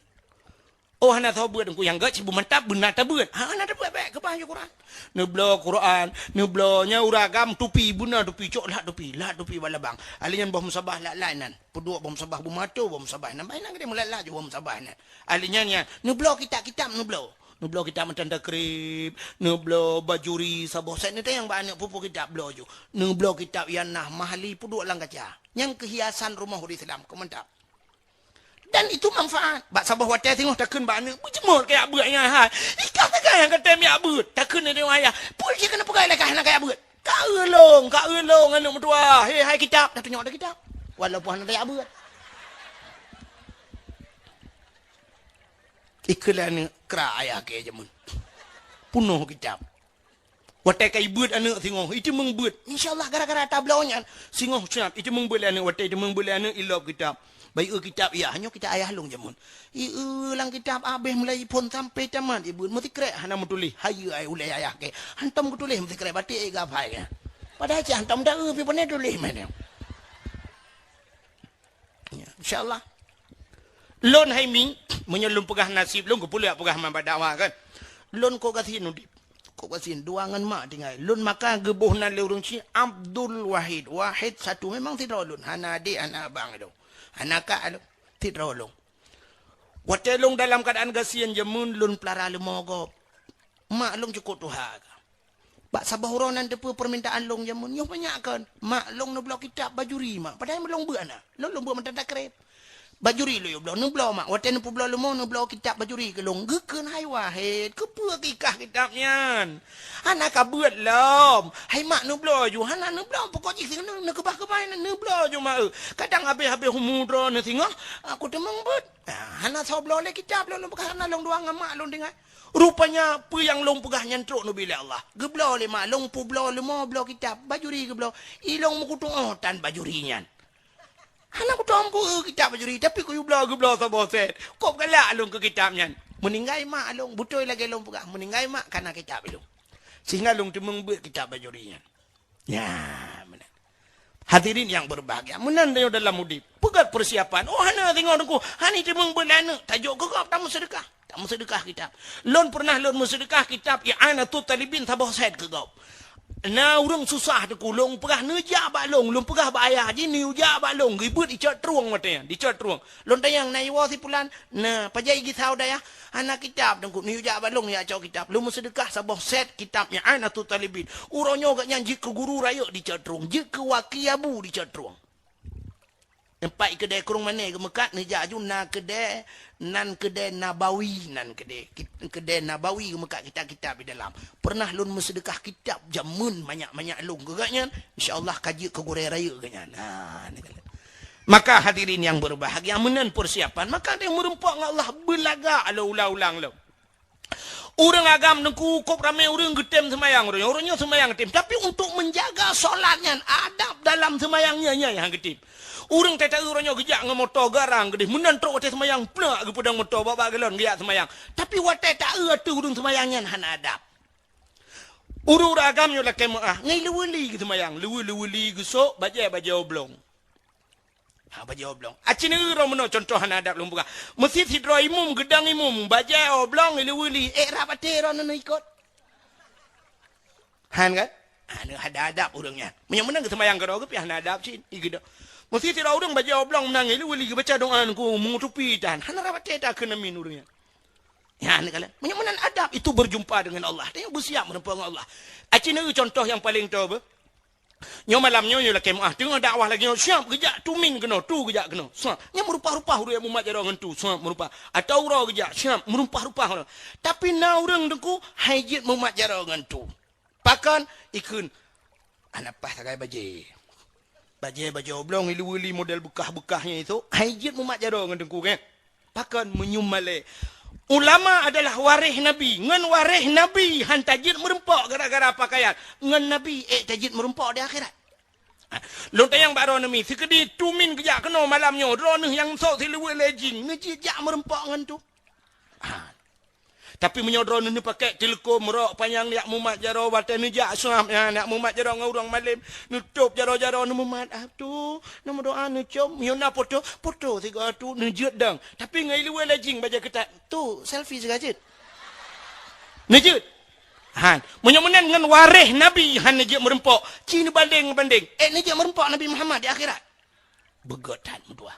Oh, hana soe beuet, Teungku, nyang gèt sibu mantap, beuna tabeuet. Ha, hana tabeuet, bèk, keubah ju Quran. Neubloe Quran, neubloe nyan ureueng agam tupi, beuna tupi, cok lhat tupi, lhat tupi bak labang. Ahli nyan boh musabah lak-lak nan. Peuduek boh musabah beumato, boh musabah nan. Bai nan geude meulat-lat ju boh musabah nan. Ahli nyan, nyan, neubloe kitab-kitab neubloe. Neubloe kitab matan takrib, neubloe bajuri saboh set neutanyong bak aneuk peue-peue kitab bloe ju. Neubloe kitab Ianah Mahali peuduek lam kaca. Nyan keuhiasan rumoh ureueng Islam, keu mantap. Dan itu manfaat. Bak saboh watèe singoh takheun bak aneuk, "Beujeuet kajak beuet nyan hai. Ikah teuka nyang ka tem jak beuet." Takheun lé ayah, "Peue jih keuneuk peugah lé kah hana kajak beuet?" "Ka eu lôn, ka eu lôn aneuk meutuah. He, hai kitab." Dah tunyok dah kitab. Walaupun hana tajak beuet. Ikheun lé aneuk kra ayah keu jameun. Punoh kitab. Watèe ka ibeuet aneuk singoh, iteumeung beuet. Insya Allah gara-gara tabloe nyan, singoh siap iteumeung beuet lé aneuk, watèe iteumeung beuet lé aneuk ilop kitab. Bai eu kitab, "Yah, nyoe kitab ayah lôn jameun." Ieu lam kitab abéh mulai phon sampai tamat ibeuet, meusikrek hana meutuléh, "Hayeue ai ulèe ayah kèe." Hantom geutuléh meusikrek, batik ai geuhafai kèe. Padahai cit hantom taeu pih pane tuléh meunan. Ya, insya Allah. Lôn hai mi, meunyoe lôn peugah naseb lôn, keupeue lôn jak peugah man bak dakwah kan. Lôn kok gasien udép. Kok gasien, dua ngon mak tinggai. Lôn maka geuboh nan lé ureueng Cina Abdul Wahid. Wahid satu, memang sidroe lôn. Hana adék, hana abang lôn. Hana kak lôn. Sidroe lôn. Watèe lôn dalam keuadaan gasien jameun lôn peulara leumo gob. Mak lôn cukôp tuha ka. Bak saboh uroe nan teupeue peurmintaan lôn jameun, nyoe banyak kon. "Mak, lôn neubloe kitab bajuri, Mak." Padahai lôn beuet na. Lôn, lôn beuet mantong takrib. "Bajuri lôn yue bloe." "Neubloe, Mak." Watèe neupeubloe leumo, neubloe kitab bajuri keu lôn. Geukheun, "Hai Wahid, keupeue keu ikah kitab nyan? Hana ka beuet lom." "Hai Mak, neubloe ju." "Hana neubloe, pokok jih singoh neukeubah-keubah nyan, neubloe ju, Mak, eu. Kadang habéh-habéh umu droeneuh singoh, aku teumeung beuet." Ah, hana soe bloe lé kitab lôn, lôn peugah hana lôn dua ngon mak lôn tinggai. Rupanya peue nyang lôn peugah nyan trok neubi lé Allah. Geubloe lé mak lôn, peubloe leumo bloe kitab, bajuri geubloe. I lôn meukutuoh tan bajuri nyan. Hana kutom ku kitab Bajuri, tapi kuyue bloe geubloe saboh set. Kôp galak lôn keu kitab nyan. Meuninggai mak lôn, beutôi lagée lôn peugah, meuninggai mak kana kitab lôn. Sehingga lôn teumeung beuet kitab Bajuri nyan. Ya, meunan. Hadirin yang berbahagia, meunan tanyoe dalam udeb. Peugét persiapan. Oh, hana singoh Teungku, hana teumeung beuet lé aneuk, tajok keu gob tameuseudeukah. Tameuseudeukah kitab. Lôn peureunah lôn meuseudeukah kitab I'anatut Talibin saboh set keu gob. Na ureuëng susah Teungku, lôn peugah neujak bak lôn, lôn peugah bak ayah jih neujak bak lôn, geubeuet dicok trueng watée nyan, dicok trueng. Lôn tanyong, "Na iwoe si pulan?" "Na." "Pajan igisau dayah?" "Hana kitab Teungku." "Neujak bak lôn jak cok kitab." Lôn meuseudeukah saboh set kitab I'anatut Talibin. Uroe nyoe gobnyan jeuet keu guru rayeuk dicok trueng, jeuet keu waki abu dicok trueng. Teumpat keudè krueng mané geumeukat, neujak aju na keudè, nan keudè Nabawi, nan keudè, kit-, keudè Nabawi geumeukat kitab-kitab di dalam. Peureunah lôn meuseudeukah kitab jameun manyak-manyak lôn keu gobnyan, insya Allah ka jeuet keu gurée rayeuk gobnyan. Ha, ni kan. Maka hadirin yang berbahagia, meunan persiapan, maka ada yang meureumpok ngon Allah beulagak lôn ulang-ulang lom. Ureuëng agam Teungku, kôb ramé ureuëng geutem seumayang uroe nyoe, uroe nyoe seumayang geutem. Tapi untuk menjaga solat nyan, adab dalam seumayang nyan, nyan nyang geutem. Ureuëng tata uroe nyoe geujak ngon moto garang geudeh, meunan trok watée seumayang, plak geupeudong moto bak-bak galon geujak seumayang. Tapi watée ta-eu ateueh ureuëng seumayang nyan hana adab. Ureuëng-ureuëng agam nyoe lakée meuáh, ngon leuweuli geuseumayang, leuwe-, leuweuli geusok, bajée-bajée oblong. Ha, bajée oblong. Aci neueu droe meunoe contoh hana adab lôn peugah. Meusit sidroe imum, geudong imum, bajée oblong, leuweuli, ék rab até droeneuh ikot. Han kan? Ha, neu hana adab ureuëng nyan. Meunyoe meunan geuseumayang keudroe geuh pih hana adab cit, i geudong. Meusit sidroe ureuëng bajée oblong meunan, leuweuli geubaca doa Teungku, meutupi tan. Hana rab até takheun amin ureuëng nyan. Ya, ni kalian. Meunyoe meunan adab, itu berjumpa dengan Allah. Tanyoe beusiap meureumpok ngon Allah. Aci neueu contoh nyang paleng toe beuh. Nyoe malam nyoe, nyoe lakée meuáh, teungoh dakwah lagée nyoe, siap geujak tumin keunoe, tu geujak keunoe. Siap. Nyan meurumpah-rumpah ureuëng mumat jaroe ngon tu, siap meurumpah. Atawa uroe geujak, siap meurumpah-rumpah ureuëng. Tapi na ureuëng Teungku, han jeuet mumat jaroe ngon tu. Pakon? Ikheun, hana paih sagai bajée. Bajée, bajée oblong, i leuweuli model beukah-beukah nyan itu, han jeuet mumat jaroe ngon Teungku, kan? Pakon meunyoe malée? Ulama adalah waréh Nabi. Ngon waréh Nabi han tajeuet meureumpok gara-gara pakaian. Ngon Nabi ék tajeuet meureumpok di akhirat. Ha, lôn tanyong bak droeneuh mi, sikeudi tumin geujak keunoe malam nyoe, droeneuh nyang sok sileuweut lé jing, neujeuet jak meureumpok ngon tu? Ha. Tapi meunyoe droeneuh neupakèk teuleukom, rok panyang jak mumat jaroe, watèe neujak swab nyan, jak mumat jaroe ngon ureueng malém, neutôp jaroe-jaroe neumumat, "Ah, tu, neumeudoa neucom, meunyoe na poto, poto sigoe tu," neujeuet dong. Tapi ngon iluwa lajing bajèe keutat, "Tu, selfie sigoe jeuet." Neujeuet. Han, meunyoe meunan ngon waréh Nabi han neujeuet meureumpok, ci neubandeng-bandeng. Eh, neujeuet meureumpok Nabi Muhammad di akhirat. Beugöt that meutuah.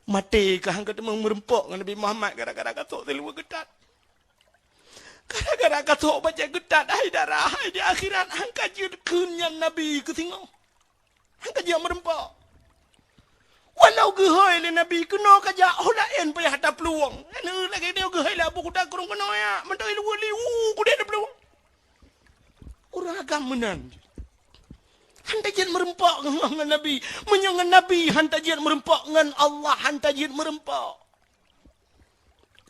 Maté ka han ka teumé meureumpok ngon Nabi Muhammad gara-gara ka sok siluweue geutat. Gara-gara ka sok bajèe geutat, hai dara, hai di akhirat han ka jeuet kheun nyan Nabi keu singoh. Han ka jeuet meureumpok. Walau geuhôi lé Nabi keunoe ka jak, ho laén payah taplueng. Anu lagèe nyoe geuhôi lé Abu Kuta Krueng keunoe ya, mantong iluweue liwu kudeh taplueng. Ureueng agam meunan. Han tajeuet meureumpok ngon, ngon Nabi. Meunyoe ngon Nabi han tajeuet meureumpok, ngon Allah han tajeuet meureumpok.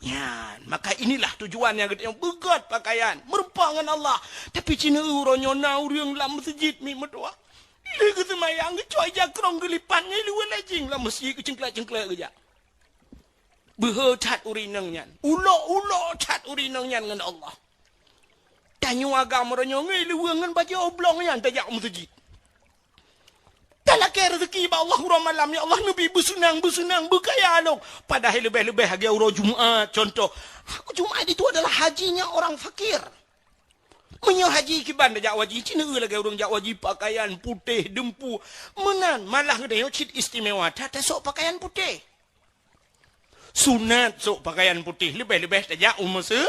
Nyan, maka inilah tujuan nyang geutanyoe beugöt pakaian, meureumpok ngon Allah. Tapi ci neueu uroe nyoe na ureueng lam meuseujid miet meutuah. Lheueh geuseumayang geucok ija krong geulipat ngon iluweue lajing lam meuseujid geucengklek-cengklek geujak. Beuhe that ureueng inong nyan. Ulok-ulok that ureueng inong nyan ngon Allah. Tanyoe agam uroe nyoe ngon iluweue ngon bajèe oblong nyan tajak u meuseujid. Talakèe reuzeki bak Allah uroe malam, "Ya Allah, neubi beuseunang, beuseunang, beukaya lôn." Padahai leubeh-leubeh lagèe uroe Jumat, contoh. Jumat itu adalah hajinya orang fakir. Meunyoe haji kiban tajak u haji, ci neueu lagèe ureueng jak u haji pakaian putéh, deumpu. Meunan, malah geutanyoe cit istimewa that tasok pakaian putéh. Sunat sok pakaian putéh, leubeh-leubeh tajak u meuse-,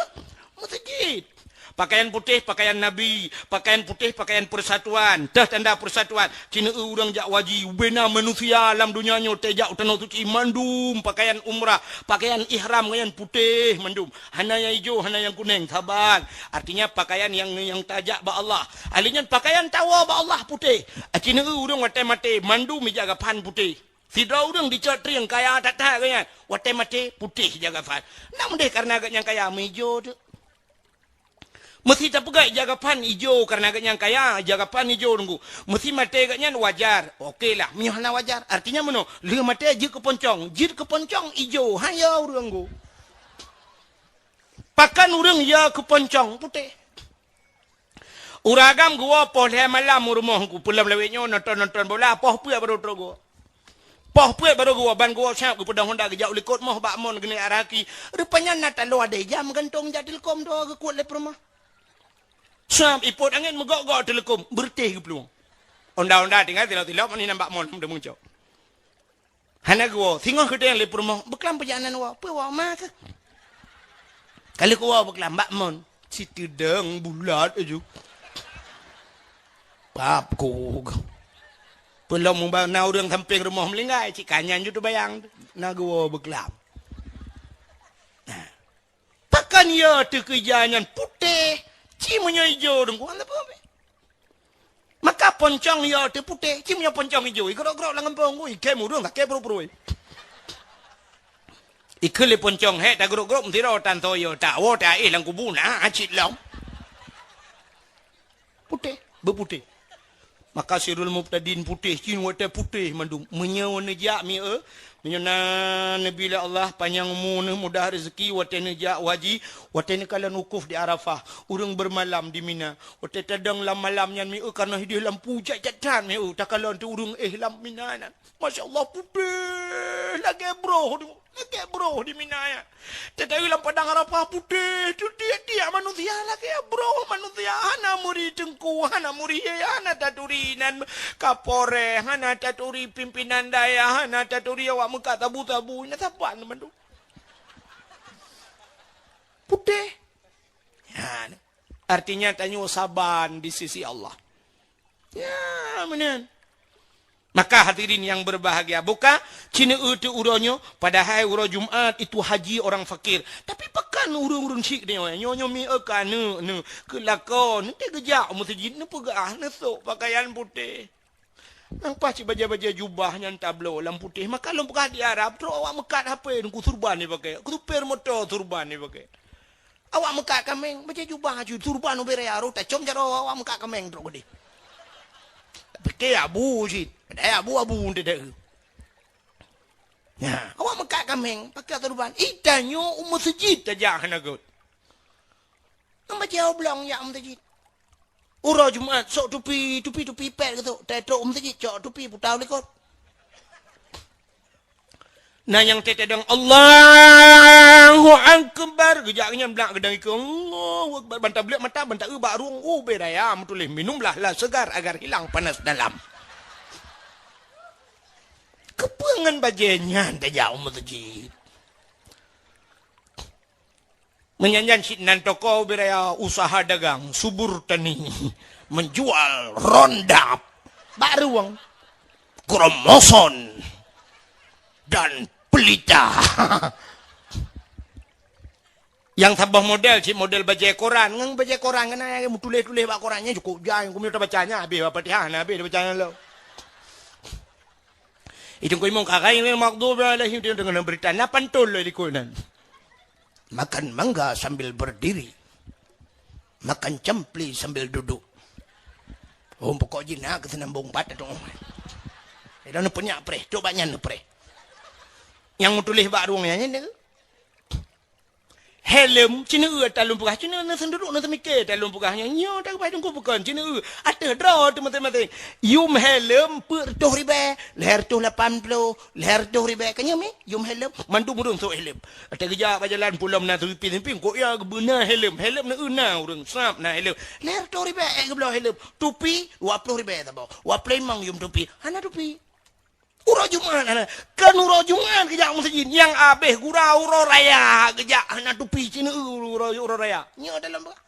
meuseujid. Pakaian putéh, pakaian Nabi. Pakaian putéh, pakaian persatuan. Teuh tanda persatuan. Ci neueu ureueng jak u haji, ubena manusia lam donya nyoe tajak u Tanoh Suci mandum pakaian umrah, pakaian ihram ngon nyan putéh mandum. Hana nyang ijo, hana nyang kuneng, saban. Artinya pakaian nyang, nyang tajak bak Allah. Ahli nyan pakaian tawoe bak Allah putéh. Ci neueu ureueng watèe maté, mandum ija gapan putéh. Sidroe ureueng dicok trieng kaya that-that geuh nyan, watèe maté putéh ija gapan. Nak meudeh kareuna geuh nyang kaya meuijo teuk. Meusi tapeugah ija gapan ijo karena geuhnyan kaya, ija gapan ijo Teungku. Meusi maté geuhnyan wajar. Oke lah, meunyoe hana wajar. Artinya meunoe, lheueh maté jeuet keu poncong. Jeuet keu poncong ijo, han yo ureuëng Teungku. Pakon ureuëng yo keu poncong putéh. Ureuëng agam geuwoe poh lhée malam u rumoh Teungku, peulom lawét nyoe nonton-nonton bola, poh peuet baru trok geuwoe. Poh peuet baru geuwoe, ban geuwoe siap geupeudong honda geujak u likot moh bak mon geuneuk araki. Rupanya na taloe adéh jam gantong jak teuleukom dua geukuet lé peurumoh. Siap ipot angén meugok-gok teuleukom, beureutéh geuplueng. Honda-honda tinggai tilok-tilok mani nambak mon deungon cok. Hana geuwoe, singoh keudéh lé peurumoh, beuklam peujalanan woe, peue woe ma keuh. Ka lheueh kuwoe beuklam bak mon, siteudong bulat aju. Pap kuk. Peulom muba na ureuëng sampéng rumoh meulinggai, cit ka nyan ju teubayang na geuwoe beuklam. Nah. Pakon yo teukeujah nyan putéh, ci meunyoe ijo Teungku, hana peue. Maka poncong yo teuputéh, ci meunyoe poncong ijo, igrok-grok lam gampông, ui, kém ureuëng sakét pruet-pruet. Ikheun lé poncong, hék tagrok-grok meusidroe tan toyo, tawoe taéh lam kubu na cit lom. Putéh, beuputéh. Maka sirul mubtadin putéh, cin watée putéh mandum. Meunyoe neujak mi-, eh, meunyoe na neubi lé Allah panyang umu neuh mudah rezeki watée neujak haji, watée neukalon wukuf di Arafah, ureuëng beureumalam di Mina. Watée tadong lam malam nyan mi-, eh, karna hideh lampu jat-jat that mi-, eh, takalon teu ureuëng éh lam Mina nyan. Masya Allah, putéh lagée broh tu. Lagée broh di Mina nyan. Teuka lam padang Arafah putéh, teutiek-tiek manusia lagée broh manusia. Hana meuri teungku, hana meuri, hana taturi nan kapolres, hana taturi pimpinan dayah, hana taturi awak meukat sabu-sabu. Nyan saban mandum. Putéh. Nyan. Artinya tanyoe saban di sisi Allah. Ya, meunan. Maka hadirin yang berbahagia, buka, ci neu-eu teu uroe nyoe, padahai uroe Jumat itu haji orang fakir. Tapi pakon ureuëng-ureuëng syik nyoe, nyoe, nyoe mi-, eu ka neu-, neu-, keu lakoe, neuteugeujak u meuseujid, neupeugah, neusok pakaian putéh. Nang paih cit bajée-bajée jubah nyan tabloe lam putéh, maka lôn peugah di Arab, trok awak meukat hapé Teungku, surban jipakée, supir moto surban jipakée. Awak meukat kaméng, bajée jubah aju, surban ubé raya roh tacom jaroe awak meukat kaméng trok keudeh. Pike abu cit, padahai abu-abu teudeue. Nya, awak meukat kaméng, pakai surban. Itanyoe u meuseujid tajak hana göt. Nang bajée oblong jak u meuseujid. Uroe Jumat, sok tupi, tupi-tupi pet geusok. Teutrok u meuseujid, cok tupi, putau likot. Na nyang teuteudong, "Allahu Akbar." Geujak nyan blak geudang ikeue, "Allahu Akbar." Ban tablek mata, ban taeu bak rueng, ubé raya meutuléh, "Minumlah lah segar agar hilang panas dalam." Keupeue ngon bajée nyan tajak u meuseujid? Meunyan nyan cit nan toko ubé raya usaha dagang, subur tani, menjual rondap, bak rueng, kromoson, dan pelita. Nyang saboh model, cit model bajée koran. Ngon bajée koran, keunan meutuléh-tuléh bak koran nyan, cukôp jai, keumeunyoe tabaca nyan, habéh Fatihah, na habéh tabaca nyan lom. Itu keu imum ka ghairil maghdubi alaihim, deungon berita na pantun lé likot nan. Makan mangga sambil berdiri. Makan campli sambil duduk. Oh, pokok jih na keuseunambong bat tu. Ida neupeunyak preh, trok bak nyan neupreh. Nyang meutuléh bak rueng nyan, nyan. Helm, ci neu-eu ata lôn peugah, ci neu-eu neuseunduruk neuseumike ata lôn peugah nyan. Nyoe ata peugah Teungku bukon, ci neu-eu. Ateueh droe teuh maséng-maséng. Yum helm peuet reutôh ribée, lhée reutôh lapan ploh, lhée reutôh ribée. Ka nyoe mi, yum helm, mandum ureuëng sôk helm. Ata geujak bak jalan pulom na seupi-seupi, kok ya geubeuna helm. Helm neu-eu na ureuëng, sab na helm. Lhée reutôh ribée ék geubloe helm. Tupi, dua ploh ribée saboh. Dua ploh limong yum tupi. Hana tupi. Uroe Jumat hana. Kan uroe Jumat geujak meuseujid. Nyang abéh gura uroe raya geujak hana tupi ci neu-eu uroe, uroe raya. Nyoe dalam peugah.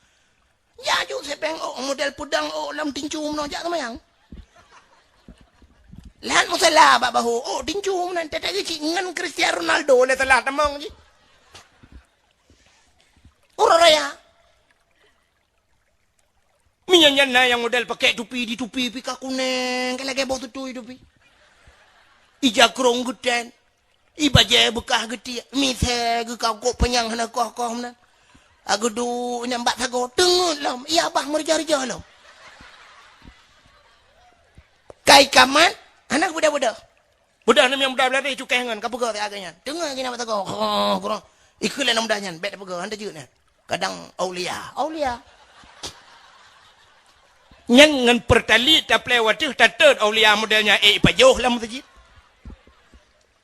Ya ju sepeng ôk model peudong ôk lam tincu meunoe jak seumayang. Lahan musala bak bahu ôk tincu meunan teutap cit ngon Cristiano Ronaldo lé salah tamong cit. Uroe raya. Meunyan nyan na nyang model pakai tupi di tupi pih ka kunéng, ka lagée boh tutui tupi. Ija krong geutén, i bajée beukah geutiek, misée geukakok panyang hana koh-koh meunan. Ageudu nyang bak sagoe, teungeut lom, iya bah meurija-rija lom. Kai kamat, hana beudôh-beudôh. Beudôh nem nyang beudôh-beudôh cukéh ngon, ka peugah siat nyan. Teungeut keunan bak sagoe, oh, kurang. Ikheun lé aneuk muda nyan, bèk tapeugah, han teujeuet nyan. Kadang aulia, aulia. Nyan ngon peurtalek taplè watèe tatot aulia model nyan, eh, ipajoh lam meuseujid.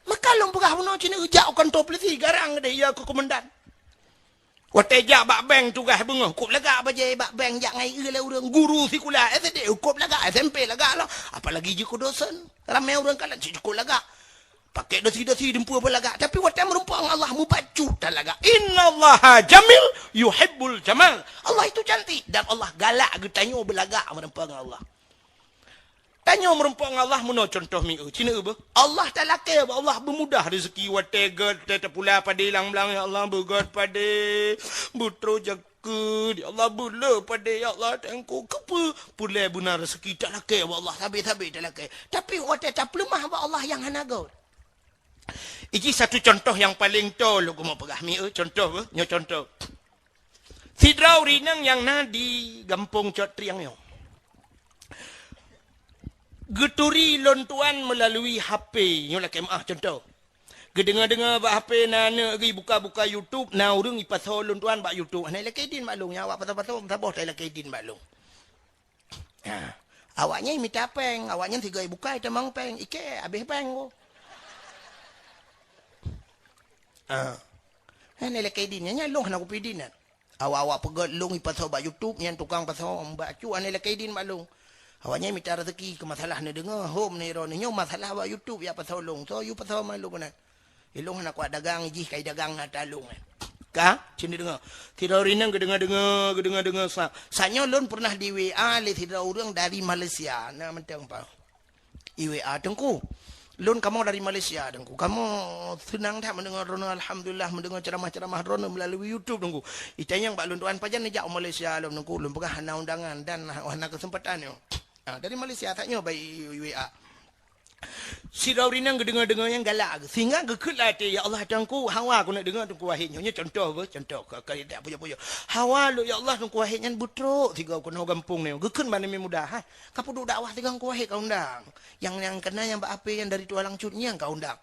Maka lôn peugah bunoe cit jak u kantô polisi, garang deh, ya, keu komandan. Watèe jak bak bank tugaih beungoh, kôp lagak bajèe bak bank jak ngon ié lé ureueng guru sikula S D, kôp lagak, S M P lagak lom. Apalagi jeuet keu dosen. Ramè ureueng kalon cit kôp lagak. Pakèk dasi-dasi dumpeue beulagak. Tapi watèe meureumpok ngon Allah, mubacut that lagak. Innallaha jamil yuhibbul jamal. Allah itu cantik dan Allah galak geutanyoe beulagak meureumpok ngon Allah. Tanyoe meureumpok ngon Allah meunoe contoh mieu. Cina beuh. Allah talakèe bak Allah beumudah rezeki watèe gèt, watèe tapula padé lam blang, ya Allah, beugèt padé, beutrok jakeuet, ya Allah, beulé padé, ya Allah, Teungku, keupeue? Peureulèe beuna rezeki talakèe bak Allah, sabé-sabé talakèe. Tapi watèe tapeuleumah bak Allah nyang hana gèt. Iji satu contoh nyang paleng toe lôn keumeung peugah mieu, contoh beuh, nyoe contoh. Sidroe ureueng inong nyang na di gampông Cot Trieng nyoe. Geuturi lôn tuan meulalui H P, nyoe lakèe meu'ah contoh. Geudeungoe-deungoe bak H P na aneuk geuh buka-buka YouTube, na ureueng ipasoe lôn tuan bak YouTube. Hana ilakèe idin bak lôn, nyan awak pasoe-pasoe meusaboh ta ilakèe idin bak lôn. Ha. Awaknyan mita pèng, awaknyan sigoe bukai tamong pèng, ikèe habéh pèng ko. Ha. Hana ilakèe idin, nyan, nyan lôn hana kupi idin nyan. Awak-awak peugèt lôn ipasoe bak YouTube, nyan tukang pasoe bak cu, hana ilakèe idin bak lôn. Awaknyan mita rezeki keu masalah neudeungoe, hom neuiroe neunyoe masalah bak YouTube jak pasoe lôn. Soe yue pasoe ma lôn keunan. Ilôn hana kuat dagang, jih kai dagang na talong. Ka? Cen deungoe. Sidroe ureueng inong geudeungoe-deungoe, geudeungoe-deungoe sa. Saat nyoe lôn pernah di W A lé sidroe ureueng dari Malaysia. Na mantong pa. I W A, "Teungku, lôn kamoe dari Malaysia, Teungku. Kamoe seunang that mendengar droeneuh, alhamdulillah, mendengar ceramah-ceramah droeneuh melalui YouTube, Teungku. Itanyong bak lôn tuan pajan neujak u Malaysia lom, Teungku. Lôn peugah hana undangan dan hana kesempatan nyoe." Ha, dari Malaysia, saat nyoe bak i, i W A. Sidroe ureueng inong geudeungoe-deungoe nyang galak, sehingga geukheun lam até, "Ya Allah, Teungku, hawa keuneuk deungoe Teungku Wahid nyoe." Nyoe contoh beuh, contoh. Ka, ka, tak pujoe-pujoe. "Hawa lôn, ya Allah, Teungku Wahid nyan beutrok sigoe keunoe gampông nyoe." Geukheun bak aneuk muda, "Hai, ka peuduek dakwah sigoe Teungku Wahid ka undang. Nyang, nyang keunan nyang bak H P nyang dari Tualang Cut nyan ka undang."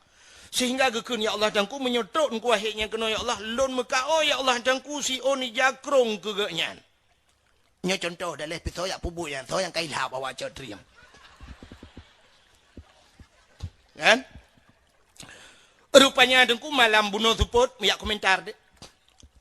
Sehingga geukheun, "Ya Allah, Teungku, meunyoe trok Teungku Wahid nyan keunoe, ya Allah, lôn meukaôi, ya Allah, Teungku, siôn ija krông keu geuh nyan." Nyoe contoh daleh pih soe jak peubuet nyan, soe nyang ka ilhab awak Cot Trieng. Kan? Rupanya Teungku malam bunoe seupôt, jak komentar deh.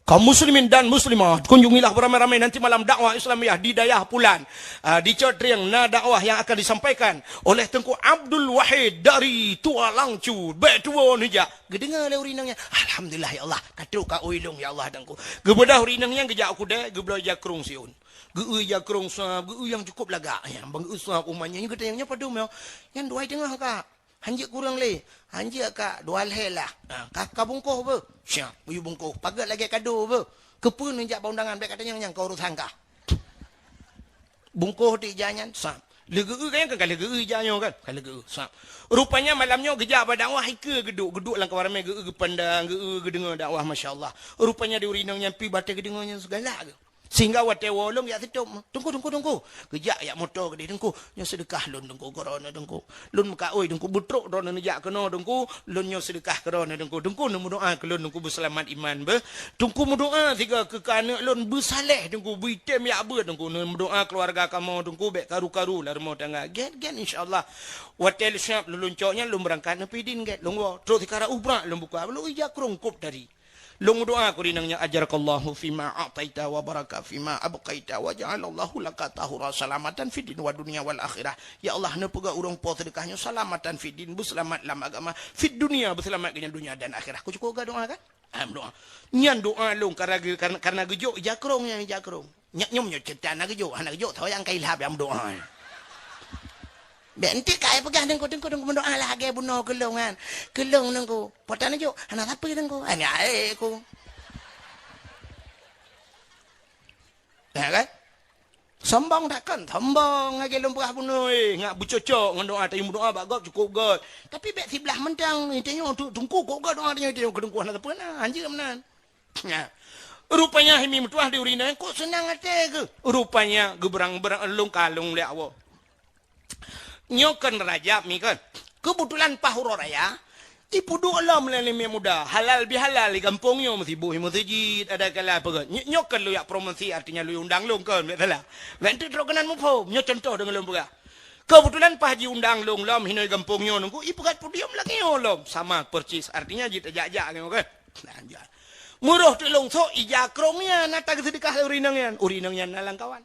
Kaum muslimin dan muslimat, kunjungilah beramai-ramai nanti malam dakwah Islamiyah di dayah Pulan. Ah, di Cot Trieng na dakwah yang akan disampaikan oleh Teungku Abdul Wahid dari Tualang Cut. Bèk tuwo neujak. Geudeungoe lé ureueng inong nyan, "Alhamdulillah ya Allah, ka trok kaôi lôn ya Allah Teungku." Geubeudôh ureueng inong nyan geujak u keudè, geubloe ija krông siôn. Geu-eu ija krông sab, geu-eu nyang cukôp lagak nyan. Ban geu-eu sab u ma nyan, nyan geutanyong, "Nyoe padum nyoe?" "Nyan dua teungoh, Kak." "Han jeuet kureueng lé?" "Han jeuet, Kak, dua lhèe lah." "Ah, ka, ka bungkôh beuh?" "Siap, yue bungkôh. Paget lagèe kado beuh. Keupeue neujak bak undangan, bèk katanyong nyan, ka urosan kah." Bungkôh di ija nyan, sab. Lheueh geu-eu kan, kan ka lheueh geu-eu ija nyoe kan? Ka lheueh geu-eu, sab. Rupanya malam nyoe geujak bak dakwah, ikeue geuduek, geuduek lam kawan ramè, geu-eu geupandang, geu-eu geudeungoe dakwah, masya Allah. Rupanya di ureueng inong nyan pih batèe geudeungoe nyan sigalak geuh. Sehingga watèe woe lôn jak seutôt, "Teungku, Teungku, Teungku." Geujak jak moto keudéh, "Teungku, nyoe seudeukah lôn, Teungku, keu droeneuh, Teungku. Lôn meukaôi, Teungku, beutrok droeneuh neujak keunoe, Teungku. Lôn nyoe seudeukah keu droeneuh, Teungku. Teungku neumeudoa keu lôn, Teungku, beuselamat iman beuh. Teungku meudoa sigoe keu keuneuk lôn beusaleh, Teungku, beuitem jak beuet, Teungku. Neumeudoa keuluwarga kamoe, Teungku, bèk karu-karu lam rumoh tangga." "Gèt, gèt, insya Allah." Watèe lôn siap lôn cok nyan, lôn beurangkat neupidin gèt, lôn woe. Trok sikara ubrak lôn buka, lôn ija krông kôp tadi. Lôn meudoa keu ureueng inong nyan, "Ajarakallahu fima a'taita wa baraka fima abqaita wa ja'alallahu laka tahura salamatan fid din wa dunya wal akhirah." Ya Allah, neupeugah ureueng po seudeukah nyoe salamatan fid din, beuseulamat lam agama, fid dunya, beuseulamat keu nyan dunya dan akhirah. Ku cukôp geudoa kan? Ah, meudoa. Nyan doa lôn karena, karena, karena geujok ija krông nyan, ija krông. Nyak nyoe nyoe cerita hana geujok, hana geujok, soe nyang ka ilhab nyang meudoa. Bèk enteuk ka ai peugah Teungku, Teungku, Teungku meudoa lah lagèe bunoe keu lôn kan. Keu lôn Teungku. Po tan jok, hana sapeue Teungku. Ai nyan ai ku. Ya kan? Sombong that kan? Sombong lagèe lôn peugah bunoe, eh, ngat beucocok ngon doa, tanyoe meudoa bak gob cukôp göt. Tapi bèk siblah mantong, tanyoe tu Teungku kok göt doa tanyoe, tanyoe keu Teungku hana sapeue na, hanjeuet meunan. Nah. Rupanya himi meutuah di ureueng inong, kok seunang até geuh. Rupanya geubeurang-beurang lôn kalon lé Allah. Nyoe kon Rajab mi kon. Keubeutulan paih uroe raya, ipeuduek lom lé aneuk muda, halal bihalal di gampông nyoe, meusiboh meuseujid, ada kala peugah. Nyoe, nyoe kon lôn jak promosi, artinya lôn undang lôn kon, bèk salah. Bèk teuk trok keunan muphom, nyoe contoh deungon lôn peugah. Keubeutulan paih jiundang lôn lom hinoe gampông nyoe nunggu, ipeugah podium lagèe nyoe lom. Sama persis, artinya jih tajak-jak nyoe kan. Nah, jak. Meuroh teuk lôn sok ija krông nyan, na tageuseudeukah lé ureueng inong nyan. Ureueng inong nyan na lam kawan.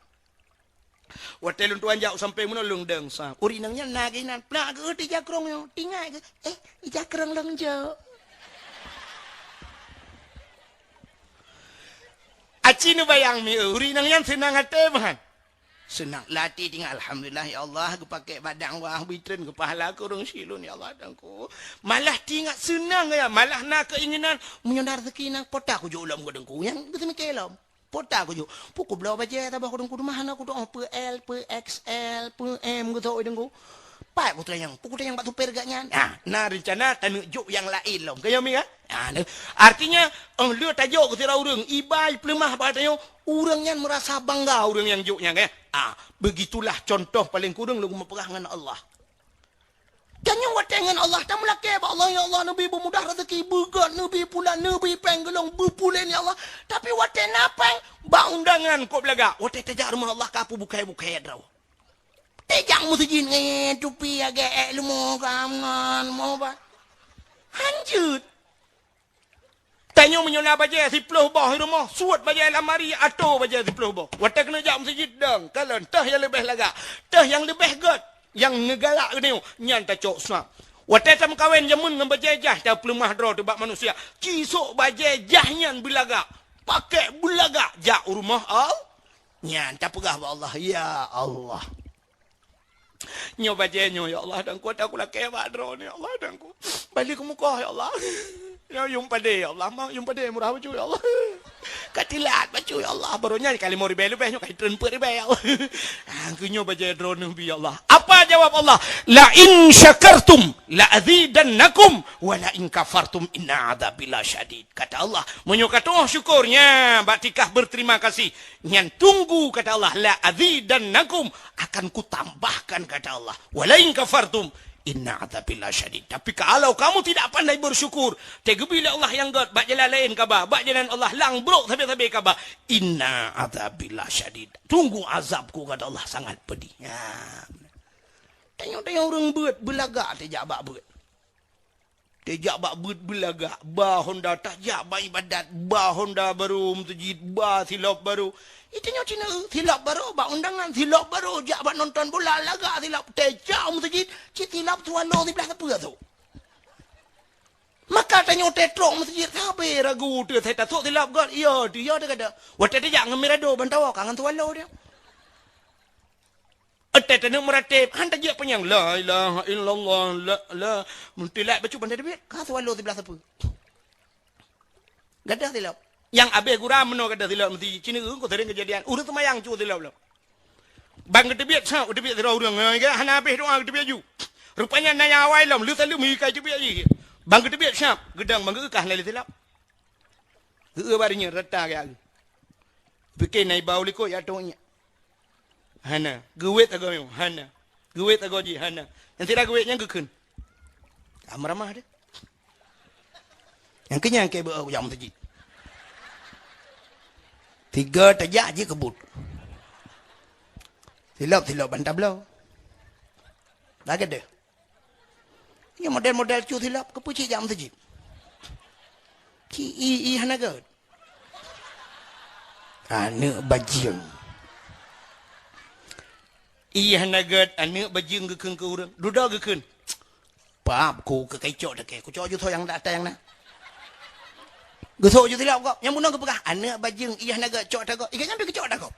Watèe lôn tuan jak sampoe meunoe lôn dong sa. Ureueng inong nyan na geuh nan, peulak geuh ija krông nyoe. Tingai geuh, "Eh, ija krông lôn jok." Aci neubayang mi, ureueng inong nyan seunang até meuhan. Seunang lati tinggai, "Alhamdulillah, ya Allah, geupakè badang wah, bitren keu pahala keu ureueng syiek lôn, ya Allah, Teungku." Malah tingat seunang ya, malah na keuinginan, "Meunyoe na rezeki nang, po ta kujok lom keu Teungku." Nyang geuseumiké lom. Po ta kujok. Pu kubloe bajèe saboh keu Teungku, teuma hana kutu'oh peu L, peu X L, peu M geusok Teungku. Pat kutanyong, pu kutanyong bak supir geuh nyan. Ah, na rencana taneuk jok nyang laén lom. Keu nyoe mi kan? Ah, artinya, 'oh lheueh tajok keu sidroe ureueng, iba ipeuleumah bak tanyoe, ureueng nyan meurasa bangga ureueng nyang jok nyan, kan? Ah, begitulah contoh paleng kureueng lôn meupeugah ngon Allah. Tanyoe watèe ngon Allah, tameulakèe bak Allah, "Ya Allah, neubi beumudah rezeki, beugèt, neubi pulan, neubi péng geulong, beupulen, ya Allah." Tapi watèe na péng, bak undangan kok beulagak. Watèe tajak rumoh Allah, ka peubukai-bukai droe. Tejak meuseujid ngon tupi agak ék leumo ka ngon mo ba. Hanjeuet. Tanyoe meunyoe na bajèe siploh boh i rumoh, suet bajèe lamari, atoe bajèe siploh boh. Watèe keuneuk jak meuseujid dong, kalon teuh nyang leubeh lagak, teuh nyang leubeh gèt, nyang neugalak geutanyoe, nyan tacok swab. Watèe tameukawen jameun ngon bajèe jaih tapeuleumah droe teuh bak manusia, ci sok bajèe jaih nyan beulagak, pakèk beulagak jak u rumoh Allah. Nyan tapeugah bak Allah, "Ya Allah, nyoe bajèe nyoe, ya Allah, Teungku, ata kulakèe bak droeneuh, ya Allah, Teungku. Bali keumukoh, ya Allah. Nyoe yum padé, ya Allah, ma yum padé murah bacut, ya Allah. Ka tilat bacut, ya Allah, baroe nyan ka limong ribèe leubeh, nyoe ka jitreun peuet ribèe, ya Allah. Ah, keu nyoe bajèe droeneuh bi, ya Allah." Apa jawab Allah? "La in syakartum la azidannakum, wa la in kafartum inna adzabi lasyadid." Kata Allah, "Meunyoe katu'oh syukur, nya bak tingkah berterima kasih, nyan tunggu," kata Allah, "la azidannakum, akan kutambahkan," kata Allah. "Wa la in kafartum, inna adzabi lasyadid." Tapi kalau kamu tidak pandai bersyukur, teugeubri lé Allah nyang gèt, bak jalan laén kaba, bak jalan Allah lang brok sabe-sabe kaba, "Inna adzabi lasyadid." Tunggu azabku, kata Allah, sangat pedih. Ya. Tanyoe-tanyoe ureueng beuet, beulagak teuh jak bak beuet. Teuh jak bak beuet beulagak, ba honda tajak bak ibadat, ba honda barô meuseujid, ba silop barô. Itanyoe cina, silop barô bak undangan, silop barô jak bak nonton bola, lagak silop teuh jak meuseujid, cit silop swallow siblaih sapeue tu. Maka tanyoe teuh trok meuseujid, sabe ragu teuh, sai tasok silop gèt, iya teuh, iya teuh gata. Watèe tajak ngon Mirado ban tawoe ka ngon swallow teuh. Watèe taneuk meurateb, han tajak panyang, "La ilaha illallah, la, la." Meutilak bacut ban tateubiet, ka swallow siblaih sapeue. Gadoh silop. Nyang abéh gura meunoe gadoh silop meuseujid. Cina ureueng ku sering keujadian. Ureueng seumayang cu silop lom. Ban geuteubiet, sa geuteubiet sidroe ureueng. Hana abéh doa geuteubiet ju. Rupanya na nyang awai lom, lheueh saleuem ka geuteubiet jih. Ban geuteubiet, sa geudong ban geueu ka hana lé silop. Geueu bak donya rata gaya geuh. Pike na iba u likot ya tong nyak. Hana. Geuwet agoe nyoe. Hana. Geuwet agoe jih. Hana. Nyang sira geuwet nyan geukheun. Ka meuramah deh. Nyang keu nyan keu beu jak meuseujid. Tiga tajak jih keubut. Silop-silop ban tabloe. Lagèe deh. Nyoe model-model cu silop, keupeue cit jak meuseujid? Ci i, i hana gèt. Aneuk bajeueng. I hana gèt, aneuk bajeueng geukheun keu ureueng. Dudoe geukheun. Pap ku keu kacok takée, kucok ju tho nyang ata nyang na. Geusok ju silop gob. Nyang bunoe geupeugah, "Aneuk bajeueng, i hana gèt, cok ata gob." Iga nyan pi geucok ata gob.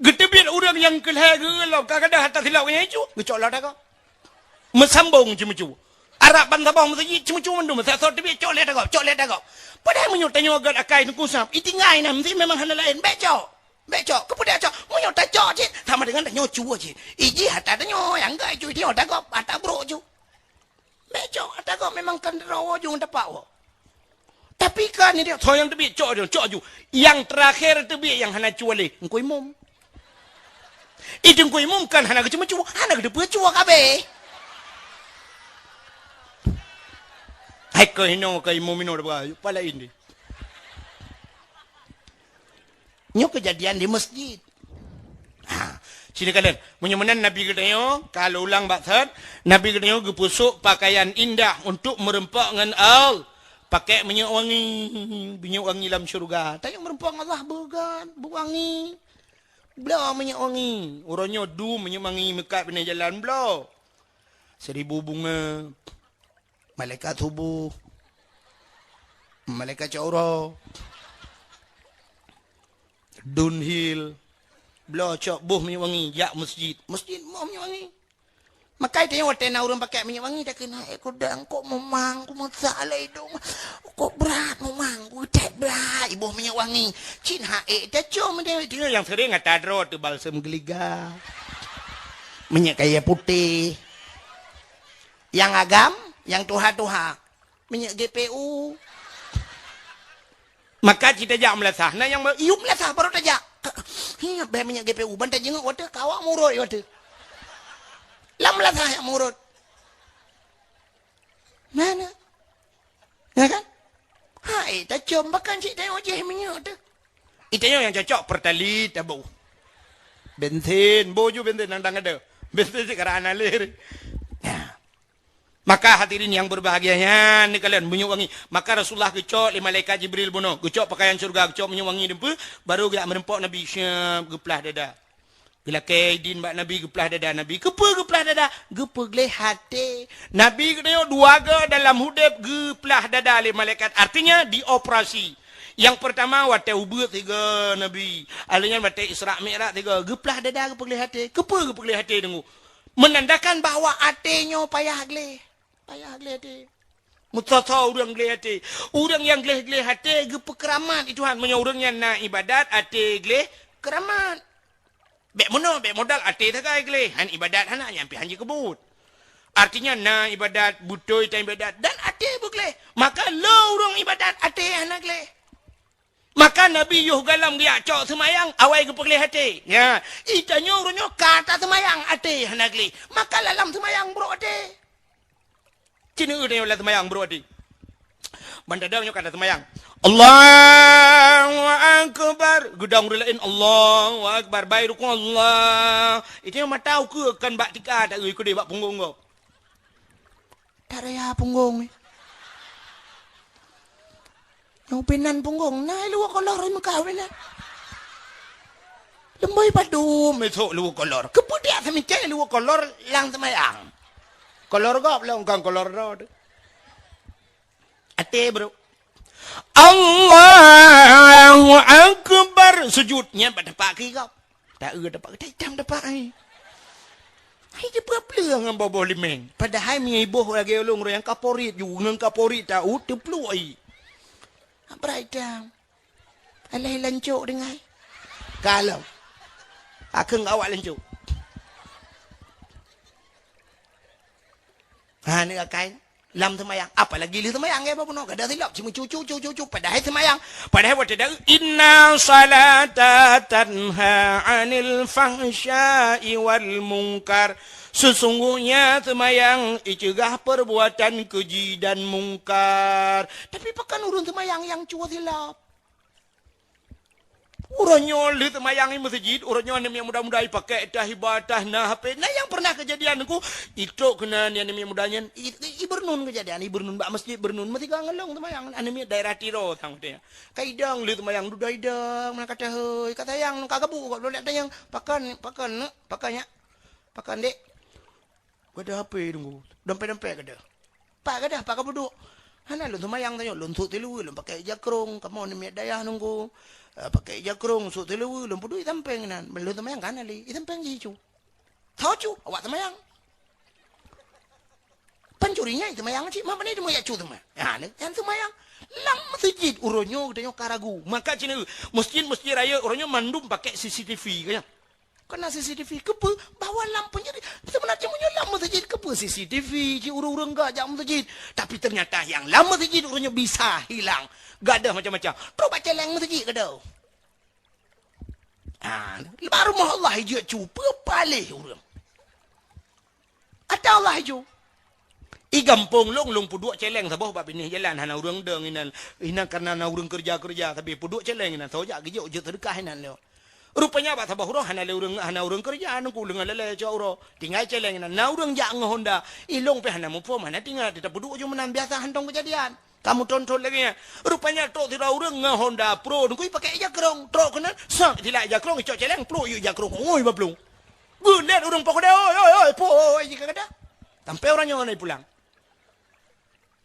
Geuteubiet ureueng nyang keu lhèe geueu lom, ka gadoh ata silop nyan icu, geucok lom ata gob. Meusambong ceumeucue. Arab ban saboh meuseujid ceumeucue mandum, sa-, soe teubiet cok lé ata gob, cok lé ata gob. Padahai meunyoe tanyoe gèt akai Teungku Sam, itinggai na meuseujid memang hana laén, bèk cok. Bèk cok, keupeue dak cok? Meunyoe tacok cit, sama dengan tanyoe cue cit. Ijih ata tanyoe, nyang gèt icu, icu ata gob, ata brok cu. Bèk cok, ata gob memang kan droe ujong tapak woe. Tapi kan ni dia, soe nyang teubiet, cok dia, cok ju. Nyang terakhir teubiet nyang hana cue lé, Teungku Imum. Itu Teungku Imum kan hana geuceumeucue, hana geuteupeue cue kabeh. Hai keuh hinoe keu Imum inoe deuh, pala ini. Nyoe keujadian di masjid. Ha, sini kalian. Meunyoe meunan Nabi geutanyoe, ka lôn ulang bak that, Nabi geutanyoe geupeusok pakaian indah untuk meureumpok ngon Allah. Pakai minyeuk wangi, minyeuk wangi lam syurga. Tanyoe meureumpok ngon Allah beugan, beuwangi. Bloe minyeuk wangi. Uroe nyoe dum minyeuk wangi meukat binéh jalan bloe. Seribu bunga. Malaikat suboh, malaikat cot uroe, Dunhill, bloe cok boh minyeuk wangi jak masjid. Masjid boh minyeuk wangi. Maka tanyoe watée na ureuëng pakai minyeuk wangi, takheun, "Hai, kudang, kok meumang, ku meusak lé idong, kok brat meumang, ku that brat, iboh minyeuk wangi." Cit hak ék tacom, tanyoe nyang sering ata droe teuh balsem geuliga, minyeuk kayée putéh. Nyang agam, nyang tuha-tuha, minyeuk G P U. Maka cit tajak meulasah, na nyang me-, yum meulasah baru tajak. Hi, bèk minyeuk G P U, ban tajingeuk watée ka awak murot watée. Lam meulasah nyang murot. Mana? Ya kan? Hai, tacom bahkan cit tanyoe jih minyeuk teuh. Itanyoe nyang cocok Pertalite taboh. Bensin, boh ju bensin nang dang ada. Bensin cit karang analir. Nah. Maka hadirin yang berbahagia nyan, ni kalian minyeuk wangi. Maka Rasulullah geucok lé malaikat Jibril bunoe, geucok pakaian syurga, geucok minyeuk wangi dum peue, baru geujak meureumpok Nabi syab geuplah dada. Geulakée idin bak Nabi geuplah dada Nabi. Keupeue geuplah dada? Geupeugleh até. Nabi geutanyoe dua goe dalam udeb geuplah dada lé malaikat. Artinya dioperasi. Nyang pertama watée ubeut sigoe Nabi. Alheuh nyan watée Isra Mi'raj sigoe. Geuplah dada geupeugleh até. Keupeue geupeugleh até deungoe? Menandakan bahwa até nyoe payah gleh. Payah gleh até. Meusoe-soe ureuëng gleh até. Ureuëng nyang gleh-gleh até geupeukeuramat di Tuhan. Meunyoe ureuëng nyan na ibadat, até gleh keuramat. Bèk meunoe, bèk modal até sagai gleh. Han ibadat hana, nyan pih han jikeubeuet. Artinya na ibadat, beutôi tan ibadat, dan até beugleh. Maka le ureuëng ibadat, até hana gleh. Maka Nabi yoh galam geujak cok seumayang, awai geupeugleh até. Ya, itanyoe uroe nyoe ka taseumayang até hana gleh. Maka lam seumayang brok até. Cit neueu tanyoe lam seumayang brok até. Ban tadong nyoe ka taseumayang. Allahu Akbar. Geudong ureuëng laén, Allahu Akbar. Bai rukon Allah. Itanyoe mata ukeue kon bak tika taeu keudeh bak punggong gob. Tak raya punggong ni. Nyang pinan punggong, na luweue kolor meukawen na. Leumboi padum esok luweue kolor. Keupeue dak seumiké luweue kolor lam seumayang? Kolor gob lom kon kolor droe. Até, bro. Allahu Akbar. Sujud nyan bak teumpat keu gob. Taeu dapat, gata itam dapat ai. Hai, dia peue-peue ngon boh-boh limeng. Padahai meunyoe iboh lagée ulôn, ureuëng nyang kaporit ju, ngon kaporit taeu teupluek ai. Abrai itam. Alah lancok dengai. Kalau. Akeung awak lancok. Ha, ni akai. Lam seumayang, apalagi lheueh seumayang, ya, bapak bunoe, kada silap, cuma cucu, cucu, cucu, padahai seumayang, padahai watée dak, "Inna salata tanha 'anil fahsya'i wal munkar." Sesungguhnya seumayang iceugah perbuatan keji dan mungkar. Tapi pakon ureuëng seumayang nyang cuba silap? Uroe nyoe lheueh teumayang i meuseujid, uroe nyoe aneuk miet muda-muda i pakèk tah, i ba tah, na H P. Na nyang pernah keujadian Teungku, itrok keunan aneuk miet muda nyan, i, i, i Beurneun keujadian, i Beurneun bak meuseujid Beurneun, meusigoe ngon lôn teumayang, aneuk miet daerah Tiro sang watèe nyan. Ka idong lheueh teumayang, dudoe idong, meunan ka tahôi, ka sayang, ka gabuk, ka lôn lheueh tanyong, "Pakon, pakon, neuk, pakon, nyak? Pakon, dek?" Gadoh H P Teungku, dompet-dompet gadoh. Pat gadoh, pat ka peuduek. Hana lôn seumayang tanyoe, lôn sôk siluweue, lôn pakai ija krông, kamoe aneuk miet dayah Teungku. Eh, pakai ija krông, sôk siluweue, lôn peuduek i sampéng inan. Lôn seumayang ka hana lé, i sampéng jih icu. Tho cu, awak seumayang. Pancuri nyan seumayang cit, mak pane teuma jak cu teuma. Ha, nyan seumayang. Lam meuseujid uroe nyoe geutanyoe ka ragu. Maka cit na, meuseujid-meuseujid rayeuk uroe nyoe mandum pakai C C T V, kan nyan. Keunan C C T V, keupeue? Bahwa lam peunjadi, seubeuna cit meunyoe lam meuseujid, keupeue C C T V, cit ureueng-ureueng gak jak meuseujid. Tapi ternyata nyang lam meuseujid uroe nyoe bisa hilang. Gadôh macam-macam. Trok bak céléng meuseujid gadôh. Ha, bak rumoh Allah ijak cu, peue paléh ureuëng. Ata Allah iju. I gampông lôn, lôn peuduek céléng saboh bak binéh jalan, hana ureuëng dong inan. Inan kareuna na ureuëng keureuja-keureuja, tapi peuduek céléng inan, soe jak geujok jeuet seudeukah inan lé. Rupanya bak saboh uroe hana lé ureuëng, hana ureuëng keureuja, nungku leungeun lé-lé cok uroe. Tinggai céléng inan. Na ureuëng jak ngon honda, i lôn pih hana muphom, hana teuingat, tapeuduek ju meunan biasa hantom keujadian. Kamoe thon-thon lagée nyan. Rupanya trok sidroe ureuëng ngon honda pro, nungku ipakai ija krong. Trok keunan, sak, silak ija krong, icok céléng, pluek yue ija krong, ngui bak plueng. Geulet ureuëng poh keudeh, "Oi, oi, oi, po, oi, jika kada." Sampai ureuëng nyoe na pulang.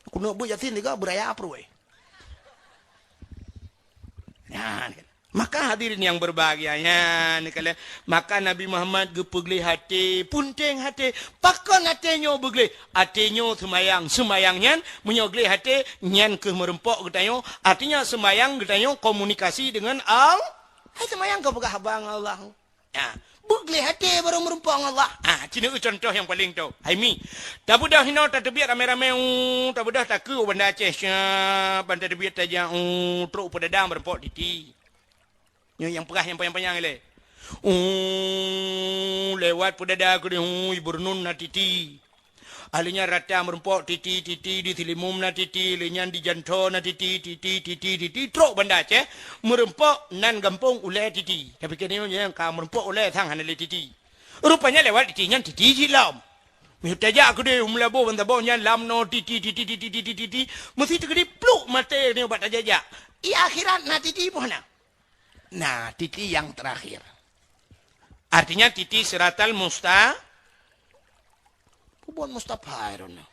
Keuneuk beuet Yasin tiga beuraya pruweh. Nyan kan. Maka hadirin yang berbahagia, nyan kan. Maka Nabi Muhammad geupeugleh até, punteng até. Pakon até nyoe beugleh? Até nyoe seumayang. Seumayang nyan, meunyoe gleh até, nyan keuh meureumpok geutanyoe. Artinya seumayang geutanyoe komunikasi dengan Al-, hai seumayang keu peugah haba ngon Allah. Ha, beugleh até barô meureumpok ngon Allah. Ha, ci neu contoh nyang paleng tho. Hai mi, tabeudôh hinoe tateubiet ramé-ramé, u, tabeudôh takeu u Banda Aceh, siap, ban tateubiet tajak, u, trok peudada meureumpok titi. Nyoe nyang peugah nyang panyang-panyang ilée. U, lewat peudada keudeh, u, i Burnun na titi. Ahli nyan rata meureumpok titi, titi di Silimum na titi, lé nyan di Jantho na titi, titi, titi, titi, trok Banda Aceh, meureumpok nan gampông ulée titi. Tapi keunoe nyang ka meureumpok ulée sang hana lé titi. Rupanya lewat titi nyan titi jilom. Meuh tajak keudeh u Meulaboh ban saboh nyan lam no titi, titi, titi, titi, titi. Meusi teukeudi pluk maté nyoe bak tajak-jak. I akhirat na titi poh na. Nah, titi yang terakhir. Artinya titi siratal musta-, bukan Mustafa, I don't know.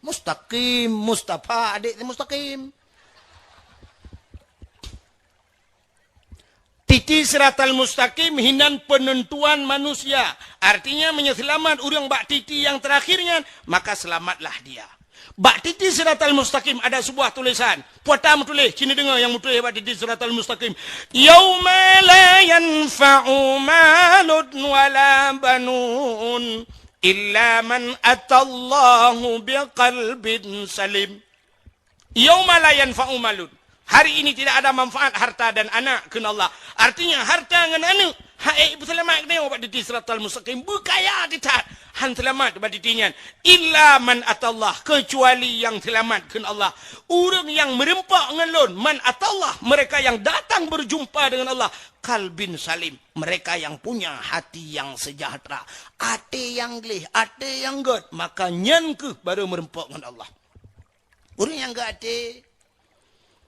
Mustaqim, Mustafa, adik si Mustaqim. Titi siratal mustaqim hinan penentuan manusia. Artinya, meunyoe seulamat ureuëng bak titi nyang terakhir nyan, maka selamatlah dia. Bak titi siratal mustaqim ada sebuah tulisan. Puata meutuléh, ci neudeungoe nyang meutuléh bak titi siratal mustaqim. "Yauma la yanfa'u malun wala banun illa man atallahu biqalbin salim." "Yauma la yanfa'u malun." Hari ini tidak ada manfaat harta dan anak, kheun Allah. Artinya, harta ngon aneuk, hana ipeuseulamat geutanyoe bak titi siratal mustaqim. Beukaya teutat, han seulamat bak titi nyan. "Illa man atallah," kecuali nyang seulamat, kheun Allah. Ureuëng nyang meureumpok ngon Lôn, "man atallah," mereka yang datang berjumpa dengan Allah, "qalbin salim," mereka yang punya hati yang sejahtera, até nyang gleh, até nyang gét, maka nyan keuh barô meureumpok ngon Allah. Ureuëng nyang gét até,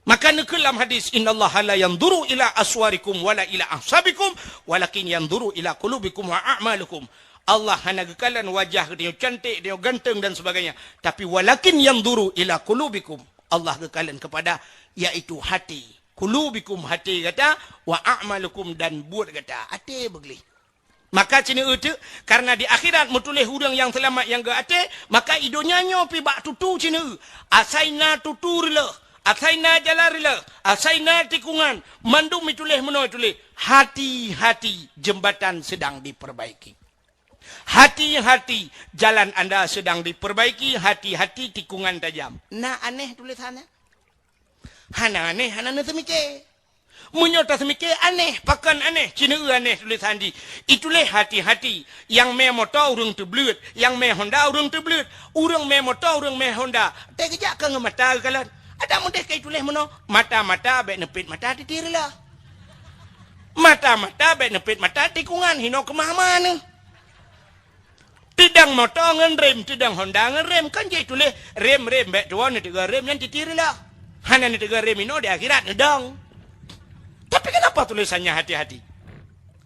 maka neukheun lam hadis, "Innallaha la yanzuru ila aswarikum wala ila ahsabikum, walakin yanzuru ila qulubikum wa a'malikum." Allah hana geukalon wajah geutanyoe cantik, geutanyoe ganteng dan sebagainya, tapi walakin yanzuru ila qulubikum. Allah geukalon kepada, yaitu hati. Qulubikum, hati gata, wa a'malikum, dan buet gata. Até beugleh. Maka ci neu teuk, karena di akhirat meutuléh ureuëng nyang seulamat nyang gét até, maka i donya nyoe pi bak tutu ci neu. Asai na tutu reuloh, asai na jalan reuloh, asai na tikungan, mandum ituléh meunoe tuléh, "Hati-hati, jembatan sedang diperbaiki. Hati-hati, jalan anda sedang diperbaiki, hati-hati, tikungan tajam." Na aneh tulisannya? Hana aneh, hana neuseumiké. Meunyoe taseumiké aneh, pakon aneh, ci neu aneh tulisan jih. Ituléh hati-hati, nyang mé moto ureuëng teubleuet, nyang mé honda ureuëng teubleuet, ureuëng mé moto, ureuëng mé honda. Teukeujak ka ngon mata geukalon. Adak meudeh ka ituléh meunoe, mata-mata bék neupet mata titi reuloh. Mata-mata bék neupet mata tikungan, hinoe keumah-mah neuh. Tidang moto ngon rem, tidang honda ngon rem, kan jeuet tuléh rem, rem, bék tuwoe neuteuga rem nyan titi reuloh. Hana neuteuga rem inoe di akhirat neudong. Tapi kenapa tulisannya hati-hati?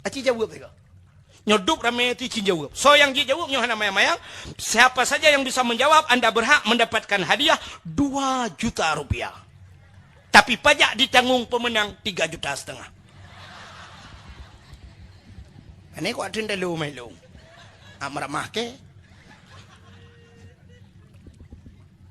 Aci jaweueb sigoe. Nyoe duek ramé ti ci jaweueb. Soe nyang jijaweueb nyoe hana mayang-mayang. Siapa saja yang bisa menjawab, anda berhak mendapatkan hadiah dua juta rupiah. Tapi pajak ditanggung pemenang tiga juta setengah. Ini kuat teuntelu mai lung. Amar mah ke?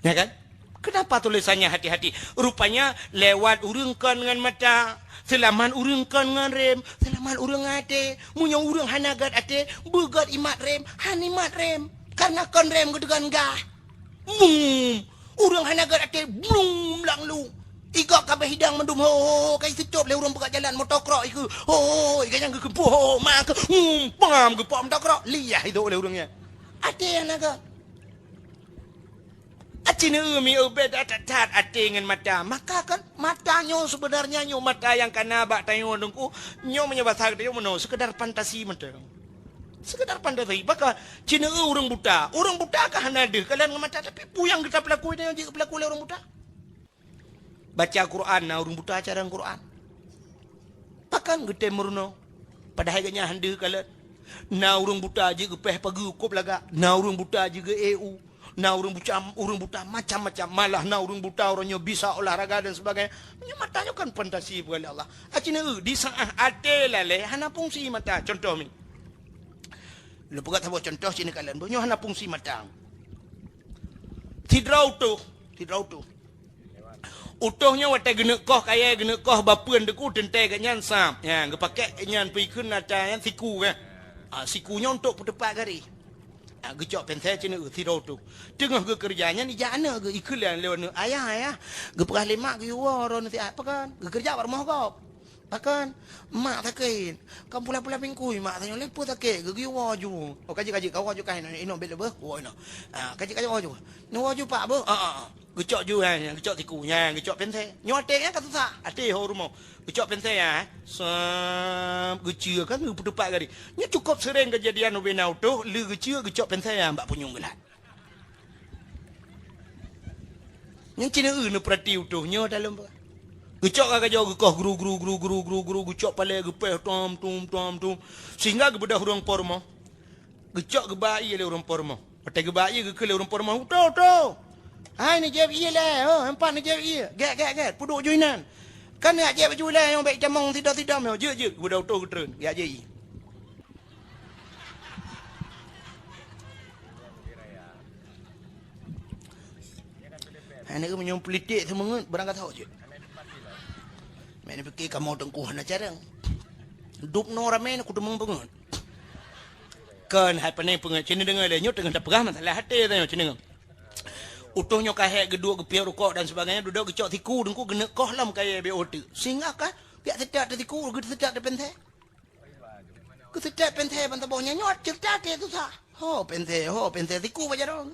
Ya kan? Kenapa tulisannya hati-hati? Rupanya lewat ureuëng kon ngon mata, seulamat ureuëng kon ngon rem, seulamat ureuëng até. Meunyoe ureuëng hana gét até, beugét imat rem, han imat rem. Karena kon rem geudegan gah. Bum! Ureuëng hana gét até, blum, lang lu. Igop kabeh hidang mandum, ho, ho, ho, ka iseucop lé ureuëng peugah jalan moto krok ikeu. Ho, ho, ho, ikeu nyang geukeumpuk, ho, ho, ma keu, hmm, pam geupok moto krok. Liah idok lé ureuëng nyan. Até nyang na ka. Aci neu mi ubé that-that até ngon mata. Maka kan mata nyoe sebenarnya nyoe mata nyang kana bak tanyoe teungku. Nyoe meunyoe basa geutanyoe meunoe sekedar fantasi mantong. Sekedar fantasi. Baka ci neu ureuëng buta. Ureuëng buta ka hana deuh kalon ngon mata tapi peue nyang geuta peulaku nyoe jeuet peulaku lé ureuëng buta. Baca Quran na ureuëng buta carang Quran. Pakon geutem meurunoe? Padahai geuhnyan han deuh kalon. Na ureuëng buta jeuet geupéh pageue kop lagak, na ureuëng buta jeuet geu-E U, na ureuëng buta, ureuëng buta macam-macam, malah na ureuëng buta uroe nyoe bisa olahraga dan sebagainya. Meunyoe mata nyoe kan fantasi peugah lé Allah. Aci neu di saat até lalée hana fungsi mata. Contoh mi. Lôn peugah saboh contoh ci neu kalon. Nyoe hana fungsi mata. Sidroe utoh, sidroe utoh. Utoh nyoe watée geuneuk koh kayée, geuneuk koh bapeuen teungku teuntée geuhnyan sab. Nyan geupakée nyan peue ikheun atra nyan siku kan. Ah, siku nyoe untuk peuteupat garéh. Ah, geucok pensée ci neu sidroe utoh. Teungoh geukeureuja nyan ijak aneuëk geuh ikheun lé aneuëk, "Ayah, ayah, geupeugah lé mak geuyue woe droeneuh siat." "Pakon?" "Geukeureuja bak rumoh gob." "Pakon?" "Mak sakét." "Kan pula-pula bingkui mak tanyoe lé peue sakét geuh geuyue woe ju." "Oh, ka jeuet, ka jeuet, kawoe ju kah inoe, inoe bék lé beuh." Woe inoe. Ah, ka jeuet, ka jeuet, woe ju. Nyoe woe ju pak beuh. Ah, ah, ah. Geucok ju, ha, geucok siku, nyan geucok pensée. Nyoe até nyan ka susah, até ho rumoh. Geucok pensée ya, eh. Sab, geuceue kan geupeuteupat gari. Nyoe cukup sering kejadian ubena utoh, lé geuceue geucok pensée ya bak punyueng geulat. Nyan ci neu neupeurati utoh nyoe dalam. Geucok ka gajoe geukoh gru gru gru gru gru gru geucok palée geupéh tom tom tom tom. Sehingga geubeudoh ureuëng po rumoh. Geucok geuba ié lé ureuëng po rumoh. Watée geuba ié geukheun lé ureuëng po rumoh, "Utoh, utoh! Hai neujép ié lé, oh, empat neujép ié. Gét, gét, gét, peuduek ju inan. Kan jak jép ju lé nyang bék itamong sidom-sidom nyoe. Jeuet, jeuet." Geubeudôh utoh geutreun, jak jép ié. Hai neu meunyoe politik seumeungeut beurangkat hok jeuet. Meuneupike kamoe teungku hana carang. Dub noe ramé na kuteumong peungeut. Kon hai pane peungeut, ci neu deungoe lé nyoe teungoh tapeugah masalah até tanyoe ci neu. Utoh nyoe ka hék geuduek geupiep rukok dan sebagainya, dudoe geucok siku teungku geuneuk koh lom kayée B O T. Sehingga ka piak seutak teusiku, geusetak teupenthé. Geusetak penthé ban saboh nyan nyoe ceurita até susah. Ho penthé, ho penthé siku bak jaroe.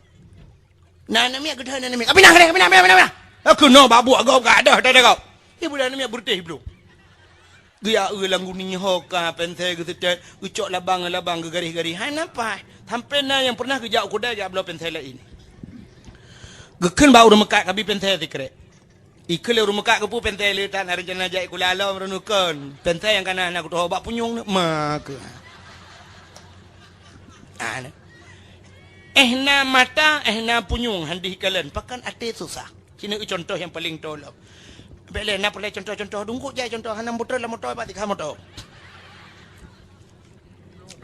Na aneuk miet geudeh aneuk miet. Kapinah, kapinah, kapinah, kapinah, kapinah. Keunoe bak buet gob ka deh, deh, deh gob. Ibu dan aneuk miet beureutéh iblong. Geuyak eu lam guni ho ka penthé geuseutét, geucok labang-labang geugaréh-garéh. Hai napa? Sampoe na nyang pernah geujak u keudai jak bloe penthé laén. Geukheun bak ureuëng meukat kabi penthé sikrek. Ikheun lé ureuëng meukat geupeu penthé le tan rencana jak ikula lom reunukon. Penthé nyang kana na kutoh bak punyueng ni ma keu. Ah, ni. Eh na mata, eh na punyueng handih kalon. Pakan até susah. Sinoe contoh nyang paleng tolom. Bék lé na peureulée contoh-contoh dungkut jai contoh hana muter lam moto bak tikha moto.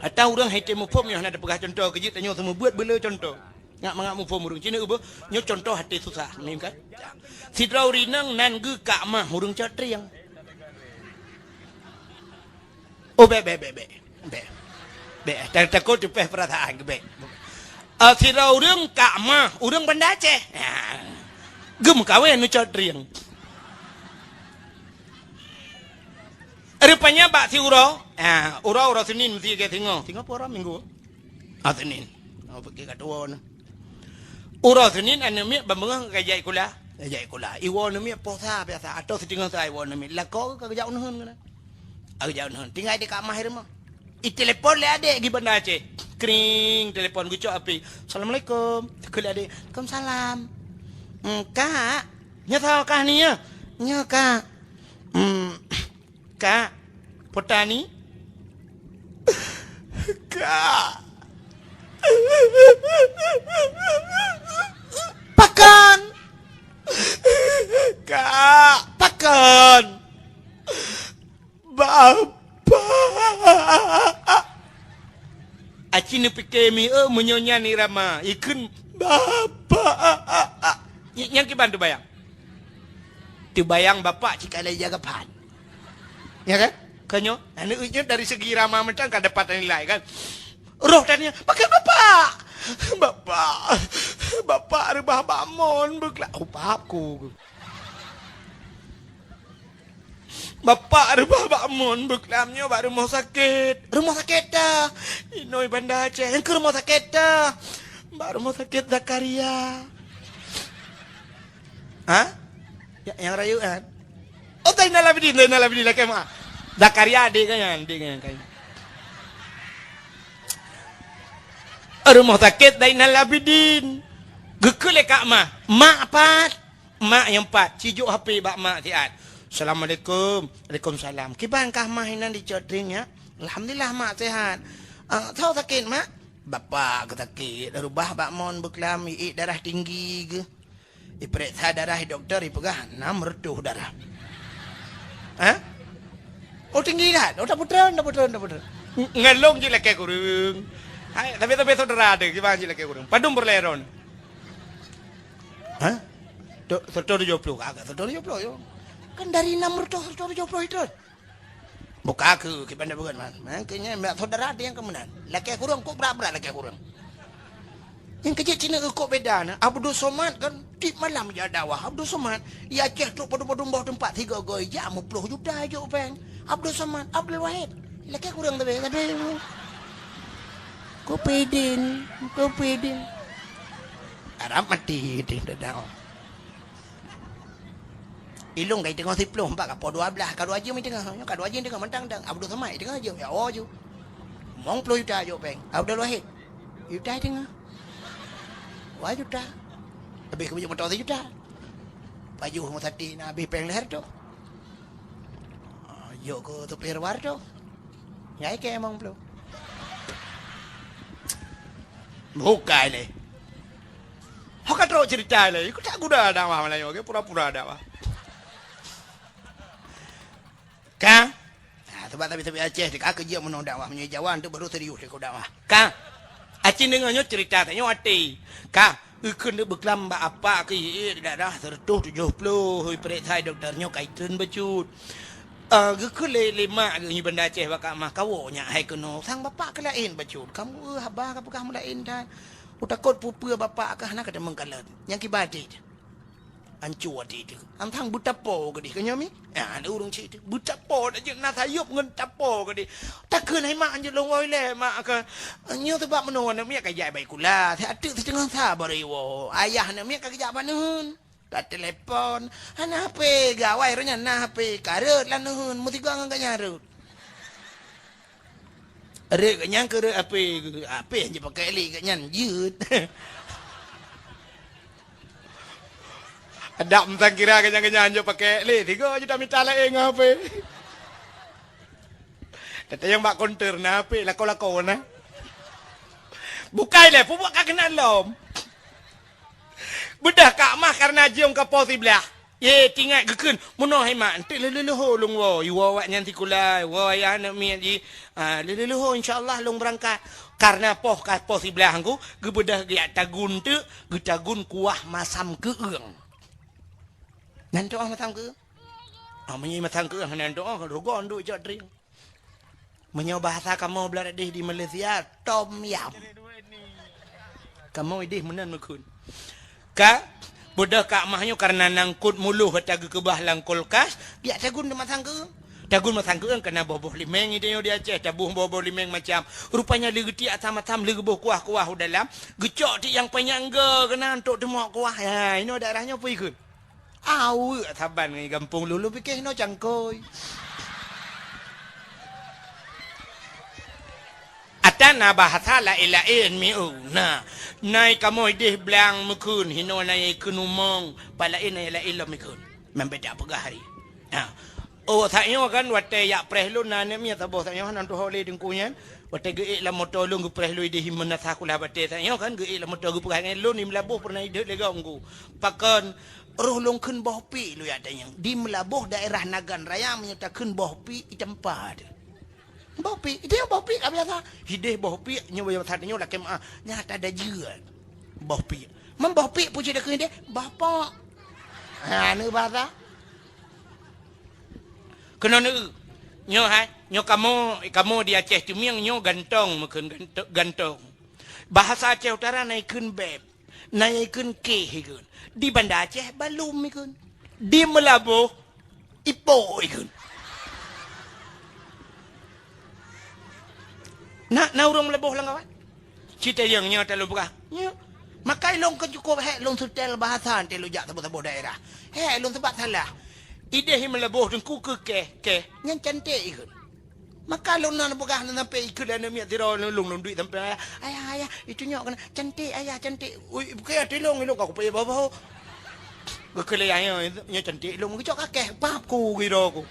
Ata ureuëng hai tém muphom nyoe hana tapeugah contoh keujeuet tanyoe seumeubeuet beule contoh. Ngak mangat muphom ureuëng. Sinoe uboh nyoe contoh até susah. Nih kan. Sidroe ureuëng nan geukak mah ureuëng cot trieng. Oh, bék, bék, bék, bék. Bék. Bék. Ta-, takot teupeh peurasaan keu bék. Ah, sidroe ureuëng kak mah, ureuëng Banda Aceh. Ah. Geumeukawen neucot trieng. Rupanya bak siuroe, ah, uroe, uroe Senin meusti ke singoh. Singoh pue uroe Minggu. Ah, Senin. Oh, pergi kat tuan. Uroe Senin aneuk miet ban beungoh ka jak ikula. Ka jak ikula. Iwoe aneuk miet posa biasa. Atau siteungoh sa iwoe aneuk miet. Lakoe ka geujak uneuen keunan. Ka geujak uneuen. Tinggai di kamah rumoh. Itelepon lé adék di Banda Aceh. Kring, telepon geucok api. "Assalamualaikum." Keu lé adék. "Waalaikumsalam." "Hmm, Kak, nyoe soe kah ni ya?" "Nyoe, Kak." Hmm. Kak, petani? Kak. Pakan? Kak, pakan? Bapak. Aci neupike mi, eh, meunyoe nyan irama, ikheun, "Bapak." Ny-, nyang kiban teubayang. Teubayang bapak cit ka lheueh jaga pat. Ya kan? Ka nyoe, aneuk nyoe dari segi rama mantong ka dapat nilai kan. Roh tanya, "Pakai bapak? Bapak, bapak reubah bak mon beukla-," oh, paham ku. Bapak reubah bak mon beuklam nyoe bak rumoh sakét. Rumoh sakét ta? Inoi Banda Aceh, nyang keu rumoh sakét ta? Bak rumoh sakét Zakaria. Ha? Ya, nyang rayeuk kan? Oh, Zainal Abidin, Zainal Abidin lakée meu'ah. Zakaria adék geuh nyan, adék geuh nyan. Rumoh sakét Zainal Abidin. Geukheun lé Kak Mah, "Mak pat?" Mak nyang pat, sijok H P bak mak siat. "Assalamualaikum." "Waalaikumsalam. Kiban kah mah inan di Cot Ring, ya?" "Alhamdulillah, mak sehat." "Ah, soe sakét, mak?" "Bapak keu sakét, reubah bak mon beuklam, iék darah tinggi geuh. Ipeuriksa darah dokto, ipeugah nam reutôh darah." "Hah? Oh, tinggi that? Oh, tapeutrön, tapeutrön, tapeutrön." "Ng-, ngon lôn jeuet lakée kureueng." "Hai, tapi, tapi saudara ada, kiban jeuet lakée kureueng. Padum peureulée droen?" "Hah? Tu-, seratus tujuh puluh, agak seratus tujuh puluh, yo. Kan dari enam ratus, seratus tujuh puluh itu." "Buka aku, kiban dah berat, man. Man, kayaknya mak saudara ada yang kemenangan. Lakée kureueng, kok berat-berat lakée kureueng." Nyang keu jeuet cit na kok beda na. Abdul Somad kan tiep malam jak dakwah. Abdul Somad, ya Aceh trok padum-padum boh teumpat, sigoe-goe jak meuplôh juta jok péng. Abdul Somad, Abdul Wahid. Lakée kureueng tapi, tapi kupidin, kupidin. Arab mati di dakwah. Ilong kai teungoh siplôh, empat ka po dua belas, ka dua jeuem teungoh. Nyoe ka dua jeuem teungoh mantang dang. Abdul Somad teungoh jeuem, ya, oh ju. Mong ploh juta jok péng. Abdul Wahid. Juta teungoh. Wah, juta. Habéh keu beuet moto sijuta. Pajoh meusatin habéh péng lhèe reutôh. Ah, jok keu supir war tu. Nyai keu limong ploh. Bukai lé. Ho ka trok cerita lé. Ku tak guda dakwah malam nyoe, pura-pura dakwah. Ka? Ha, sebab tapi-tapi Aceh ka keu jeuet meunoe dakwah, meunyoe Jawa tu baru serius deungon dakwah. Ka? Aceh deungoe nyoe cerita tanyoe até. Ka? Ikheun deuk beuklam bak apak keu ié darah seratus tujuh puluh, ipeuriksa dokto nyoe ka itreun bacut. Ah, geukheun lé, lé mak geuh nyoe Banda Aceh bak Kak Mah, kawoe nyak hai keunoe, sang bapak keu laén bacut. Kamoe haba ka peugah meulaén that. Utakot peue-peue bapak kah hana ka teumeung kalon. Nyang kiban até. Anco até teuh. Antang beutapo keudeh keu nyoe mi? Ah, na ureueng cit teuh. Beutapo dak jeuet na sayop ngon tapo keudeh. Takheun hai mak anjeut lôn woe lé mak ka. Nyoe sebab meunoe aneuk miet ka jak bak sikula. Siat teuk siteungoh sa baru iwoe. Ayah aneuk miet ka geujak bak neuheun. Ka telepon. Hana H P gawai roh nyan na H P. Ka rhot lam neuheun. Meusigoe ngon gobnyan rhot. Rhot gobnyan keu rhot H P. H P han jipakèk lé gobnyan jeuet. Adak meusangkira gobnyan-gobnyan jok pakèk lé, tiga juta mita laén ngon H P. Tatanyong bak konter na H P, lakoe-lakoe na. Bukai lé, peubuet ka keunan lom. Beudôh Kak Mah kareuna jeuem ka po siblaih. Ye, tingat geukheun, meunoe hai mak, enteuk lheuh-lheuh leuho lôn woe, iwoe awaknyan sikula, iwoe ayah aneuk miet jih. Ah, lheuh-lheuh leuho, insya Allah lôn beurangkat. Kareuna poh ka po siblaih ngku, geubeudôh geujak tagun teuk, geutagun kuah masam keueung. Nan tu'oh masam keueung? Ah, meunyoe masam keueung hana tu'oh, rugon duek cok drink. Meunyoe bahasa kamoe blah deh di Malaysia, tom yam. Kamoe ideh meunan meukheun. Ka, beudôh Kak Mah nyoe kareuna nangkot muloh ata geukeubah lam kulkas, geujak tagun di masang keueung. Tagun masang keueung kana boh-boh limeng, ideh nyoe di Aceh, taboh boh-boh limeng macam. Rupanya lé geutiek asam-asam, lé geuboh kuah-kuah u dalam, geucok tiek nyang panyang go keunan untuk teumok kuah. Ha, inoe daerah nyoe peue ikheun? Aweuek saban ngon gampông lôn, lôn pike hinoe cangkôi. Ata na bahasa laén-laén mieu na. Nai kamoe ideh blang meukheun, hinoe na ikheun umong, pat laén na laén lom ikheun. Membeda peugah hari. Ha. Oh, sak nyoe kan watèe jak preh lôn na aneuk miet saboh sak nyoe nan tuho lé teungku nyan. Watèe geuék lam moto lôn geupreh lôn ideh imeun na sakulah batèe sak nyoe kan geuék lam moto geupeugah ngon lôn di Meulaboh pernah ideh lé gong ku. Pakon roh lôn kheun boh piek lôn jak tanyong. Di Meulaboh daerah Nagan Raya meunyoe takheun boh piek itampa teuh. Boh piek, ideh boh piek ka biasa. Ideh boh piek nyoe biasa nyoe lakèe meu'ah. Nyata dajeuet. Boh piek. Man boh piek pucuk takheun ideh, boh pok. Ha, neu bahasa. Keunoe neu. Nyoe hai, nyoe kamoe, kamoe di Aceh Teumieng nyoe gantong meukheun ganto-, gantong. Bahasa Aceh Utara na ikheun beb, na ikheun keh ikheun. Di Banda Aceh balum ikheun. Di Meulaboh ipok ikheun. Na, na ureuëng meuleuboh lam kawan? Cit tayang nyoe teuh lôn peugah. Nyoe. Maka ilôn keu cukup hék lôn seutôt bahasa teuh lôn jak saboh-saboh daerah. Hék lôn sabab salah. Idéh meuleuboh teungku keu keh, keh. Nyan cantik ikheun. Maka lôn na peugah na sampai ikheun aneuk miet sidroe lôn, lôn duek sampai, "Ayah, ayah, ayah, itu nyoe keunan. Cantik, ayah, cantik." Ui, bukon teuh lôn ilôn ka kupayah boh-boh. Geukheun lé ayah nyoe, nyoe cantik ilôn, geucok kakeh, pap ku giro ku.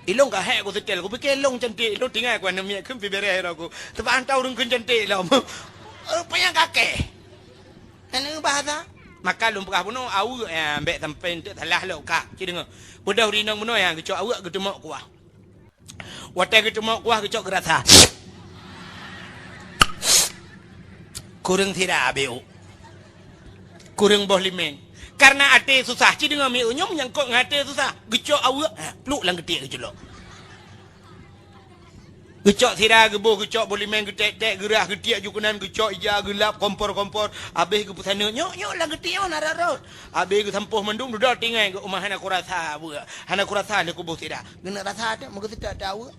Ilôn ka hék ku seutôt, kupike ilôn cantik, ilôn tinggai ku aneuk miet kheun pih bèrèh droe ku. Sabab han tau ureuëng kheun cantik lom. Eh, panyang kakeh. Aneuk bahasa. Maka lôn peugah bunoe, aweuek, eh, bèk sampai enteuk salah lom kah. Ci deungoe. Beudôh rinong bunoe, eh, geucok aweuek geuteumok kuah. Watèe geuteumok kuah geucok geurasa. Kureueng sira abéh u. Kureueng boh limeng. Kareuna até susah, ci deungoe mi u nyoe menyangkot ngon até susah. Geucok aweuek, ha, pluk lam geutiek geuculok. Geucok sira geuboh, geucok boh limeng geutek-tek, geurah geutiek ju keunan, geucok ija geulap kompor-kompor. Abéh geupeusaneut, "Nyoe, nyoe lam geutiek nyoe na rot-rot." Abéh geusampôh mandum, dudoe tinggai geuh, "Uma hana kurasa aweuek. Hana kurasa lé kuboh sira." Geuneuk rasa teuh, meugeuseutot teuh aweuek.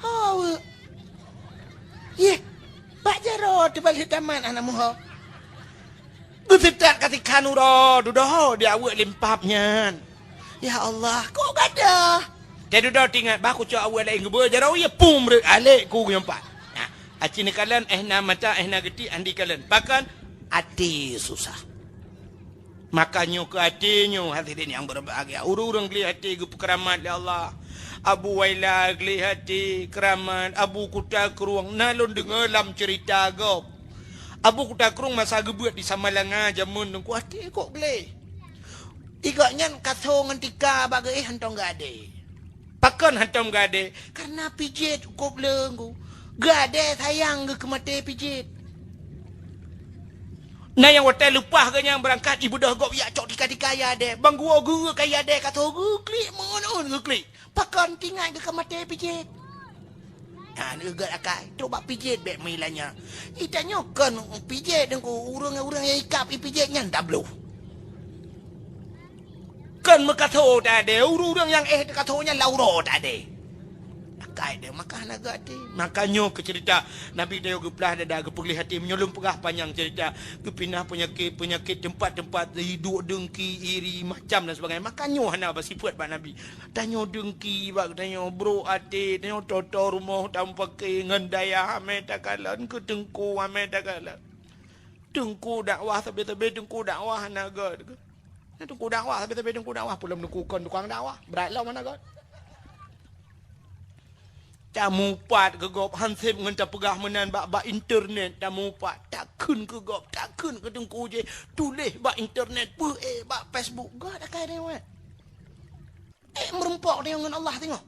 Ho, aweuek. Yeh, bak jaroe teuh bak lheueh tamat hana meuho. Geuseutot ka sikhan uroe, dudoe di aweuek limpap nyan. Ya Allah, kok gadoh? Teuh dudoe teuingat, bah kucok aweuek laén geubeue jaroe, ya pum reuet alek ku geuyong pat. Nah, aci neukalon, eh na mata, eh na geutiek, andi kalon. Pakon? Até susah. Maka nyoe keu até nyoe, hadirin nyang berbahagia. Ureuëng-ureuëng gleh até geupeukeuramat lé Allah. Abu Waila gleh até, keuramat. Abu Kuta Krueng, na lôn deungoe lam ceurita gob. Abu Kuta Krueng masa geubeuet di Samalanga jameun Teungku, até kok gleh. Di gobnyan kaso ngon tika bak geuéh hántom geuadé. Pakon hántom geuadé? Kareuna pijet kop leueng ku. Geuadé sayang geuh keu maté pijet. Na nyang watèe leupah geuh nyang beurangkat, ibeudôh gob yak cok tika-tika ya adé. Bang guwoe geuh ka ya adé, ka tho geuklik, meu'un-'un geuklik. Pakon tingat geuh ka maté pijet. Ha, neugeut akai, trok bak pijet bèk meuilanya. Itanyoe kon pijet Teungku, ureuëng-ureuëng nyang ikab ipijet nyan tabloh. Kon meukaso tadé, ureuëng-ureuëng nyang éh teukaso nyan lam uroe tadé. Akai deh, maka hana geuaté. Maka nyoe keu ceurita Nabi tanyoe geuplah dada, geupeugleh até. Meunyoe lôn peugah panyang ceurita, geupinah peunyakét-peunyakét teumpat-teumpat, duek deungki, iri, macam dan sebagainya. Maka nyoe hana basifeuet bak Nabi. Tanyoe deungki bak tanyoe, brok até, tanyoe toto rumoh tameupaké ngon dayah, amé takalon keu teungku, amé takalon. Teungku dakwah, sabe-sabe teungku dakwah hana gét. Nah, teungku dakwah, sabe-sabe teungku dakwah, peulom teungku kon tukang dakwah. Brat lom hana gét. Tamupat keu gob, han sép ngon tapeugah meunan bak, bak internet tamupat. Takheun keu gob, takheun keu teungku jih. Tuléh bak internet, peuék bak Facebook. Gét akai deungon. Eh, meurumpok tanyoe ngon Allah singoh.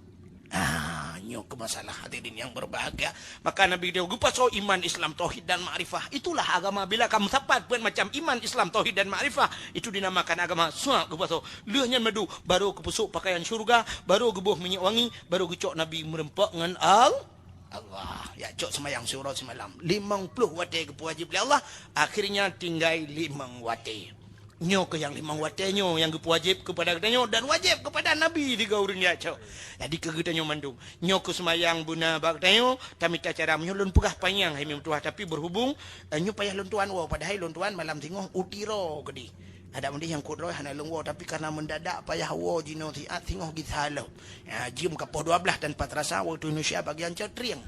Ah, nyoe keuh masalah, hadirin yang berbahagia. Maka Nabi tanyoe geupasoe iman, Islam, tauhid dan makrifah. Itulah agama. Bila ka meusapat peuet macam iman, Islam, tauhid dan makrifah, itu dinamakan agama. Suak geupasoe. Lheueh nyan madu, baru geupeusok pakaian syurga, baru geuboh minyeuk wangi, baru geucok Nabi meurumpok ngon Al-, Allah. Ya, cok seumayang siuroe simalam. Limong ploh watèe geupeuwajéb lé Allah, akhirnya tinggai limong watèe. Nyoe keuh nyang limong watèe nyoe nyang geupeuwajéb keupada geutanyoe dan wajéb keupada Nabi tiga ureuëng jak cok. Jadi keu geutanyoe mandum, nyoe keuh seumayang beuna bak geutanyoe, tamita cara meunyoe lôn peugah panyang hai meutuah, tapi berhubung, eh, nyoe payah lôn tuan woe, padahai lôn tuan malam singoh u Tiro keudeh. Adak meudeh nyang kut droe hana lôn woe, tapi karena mendadak payah woe jinoe siat singoh gisa lom. Ya, jeuem ka poh dua belas tanpa terasa waktu Indonesia bagian cot trieng.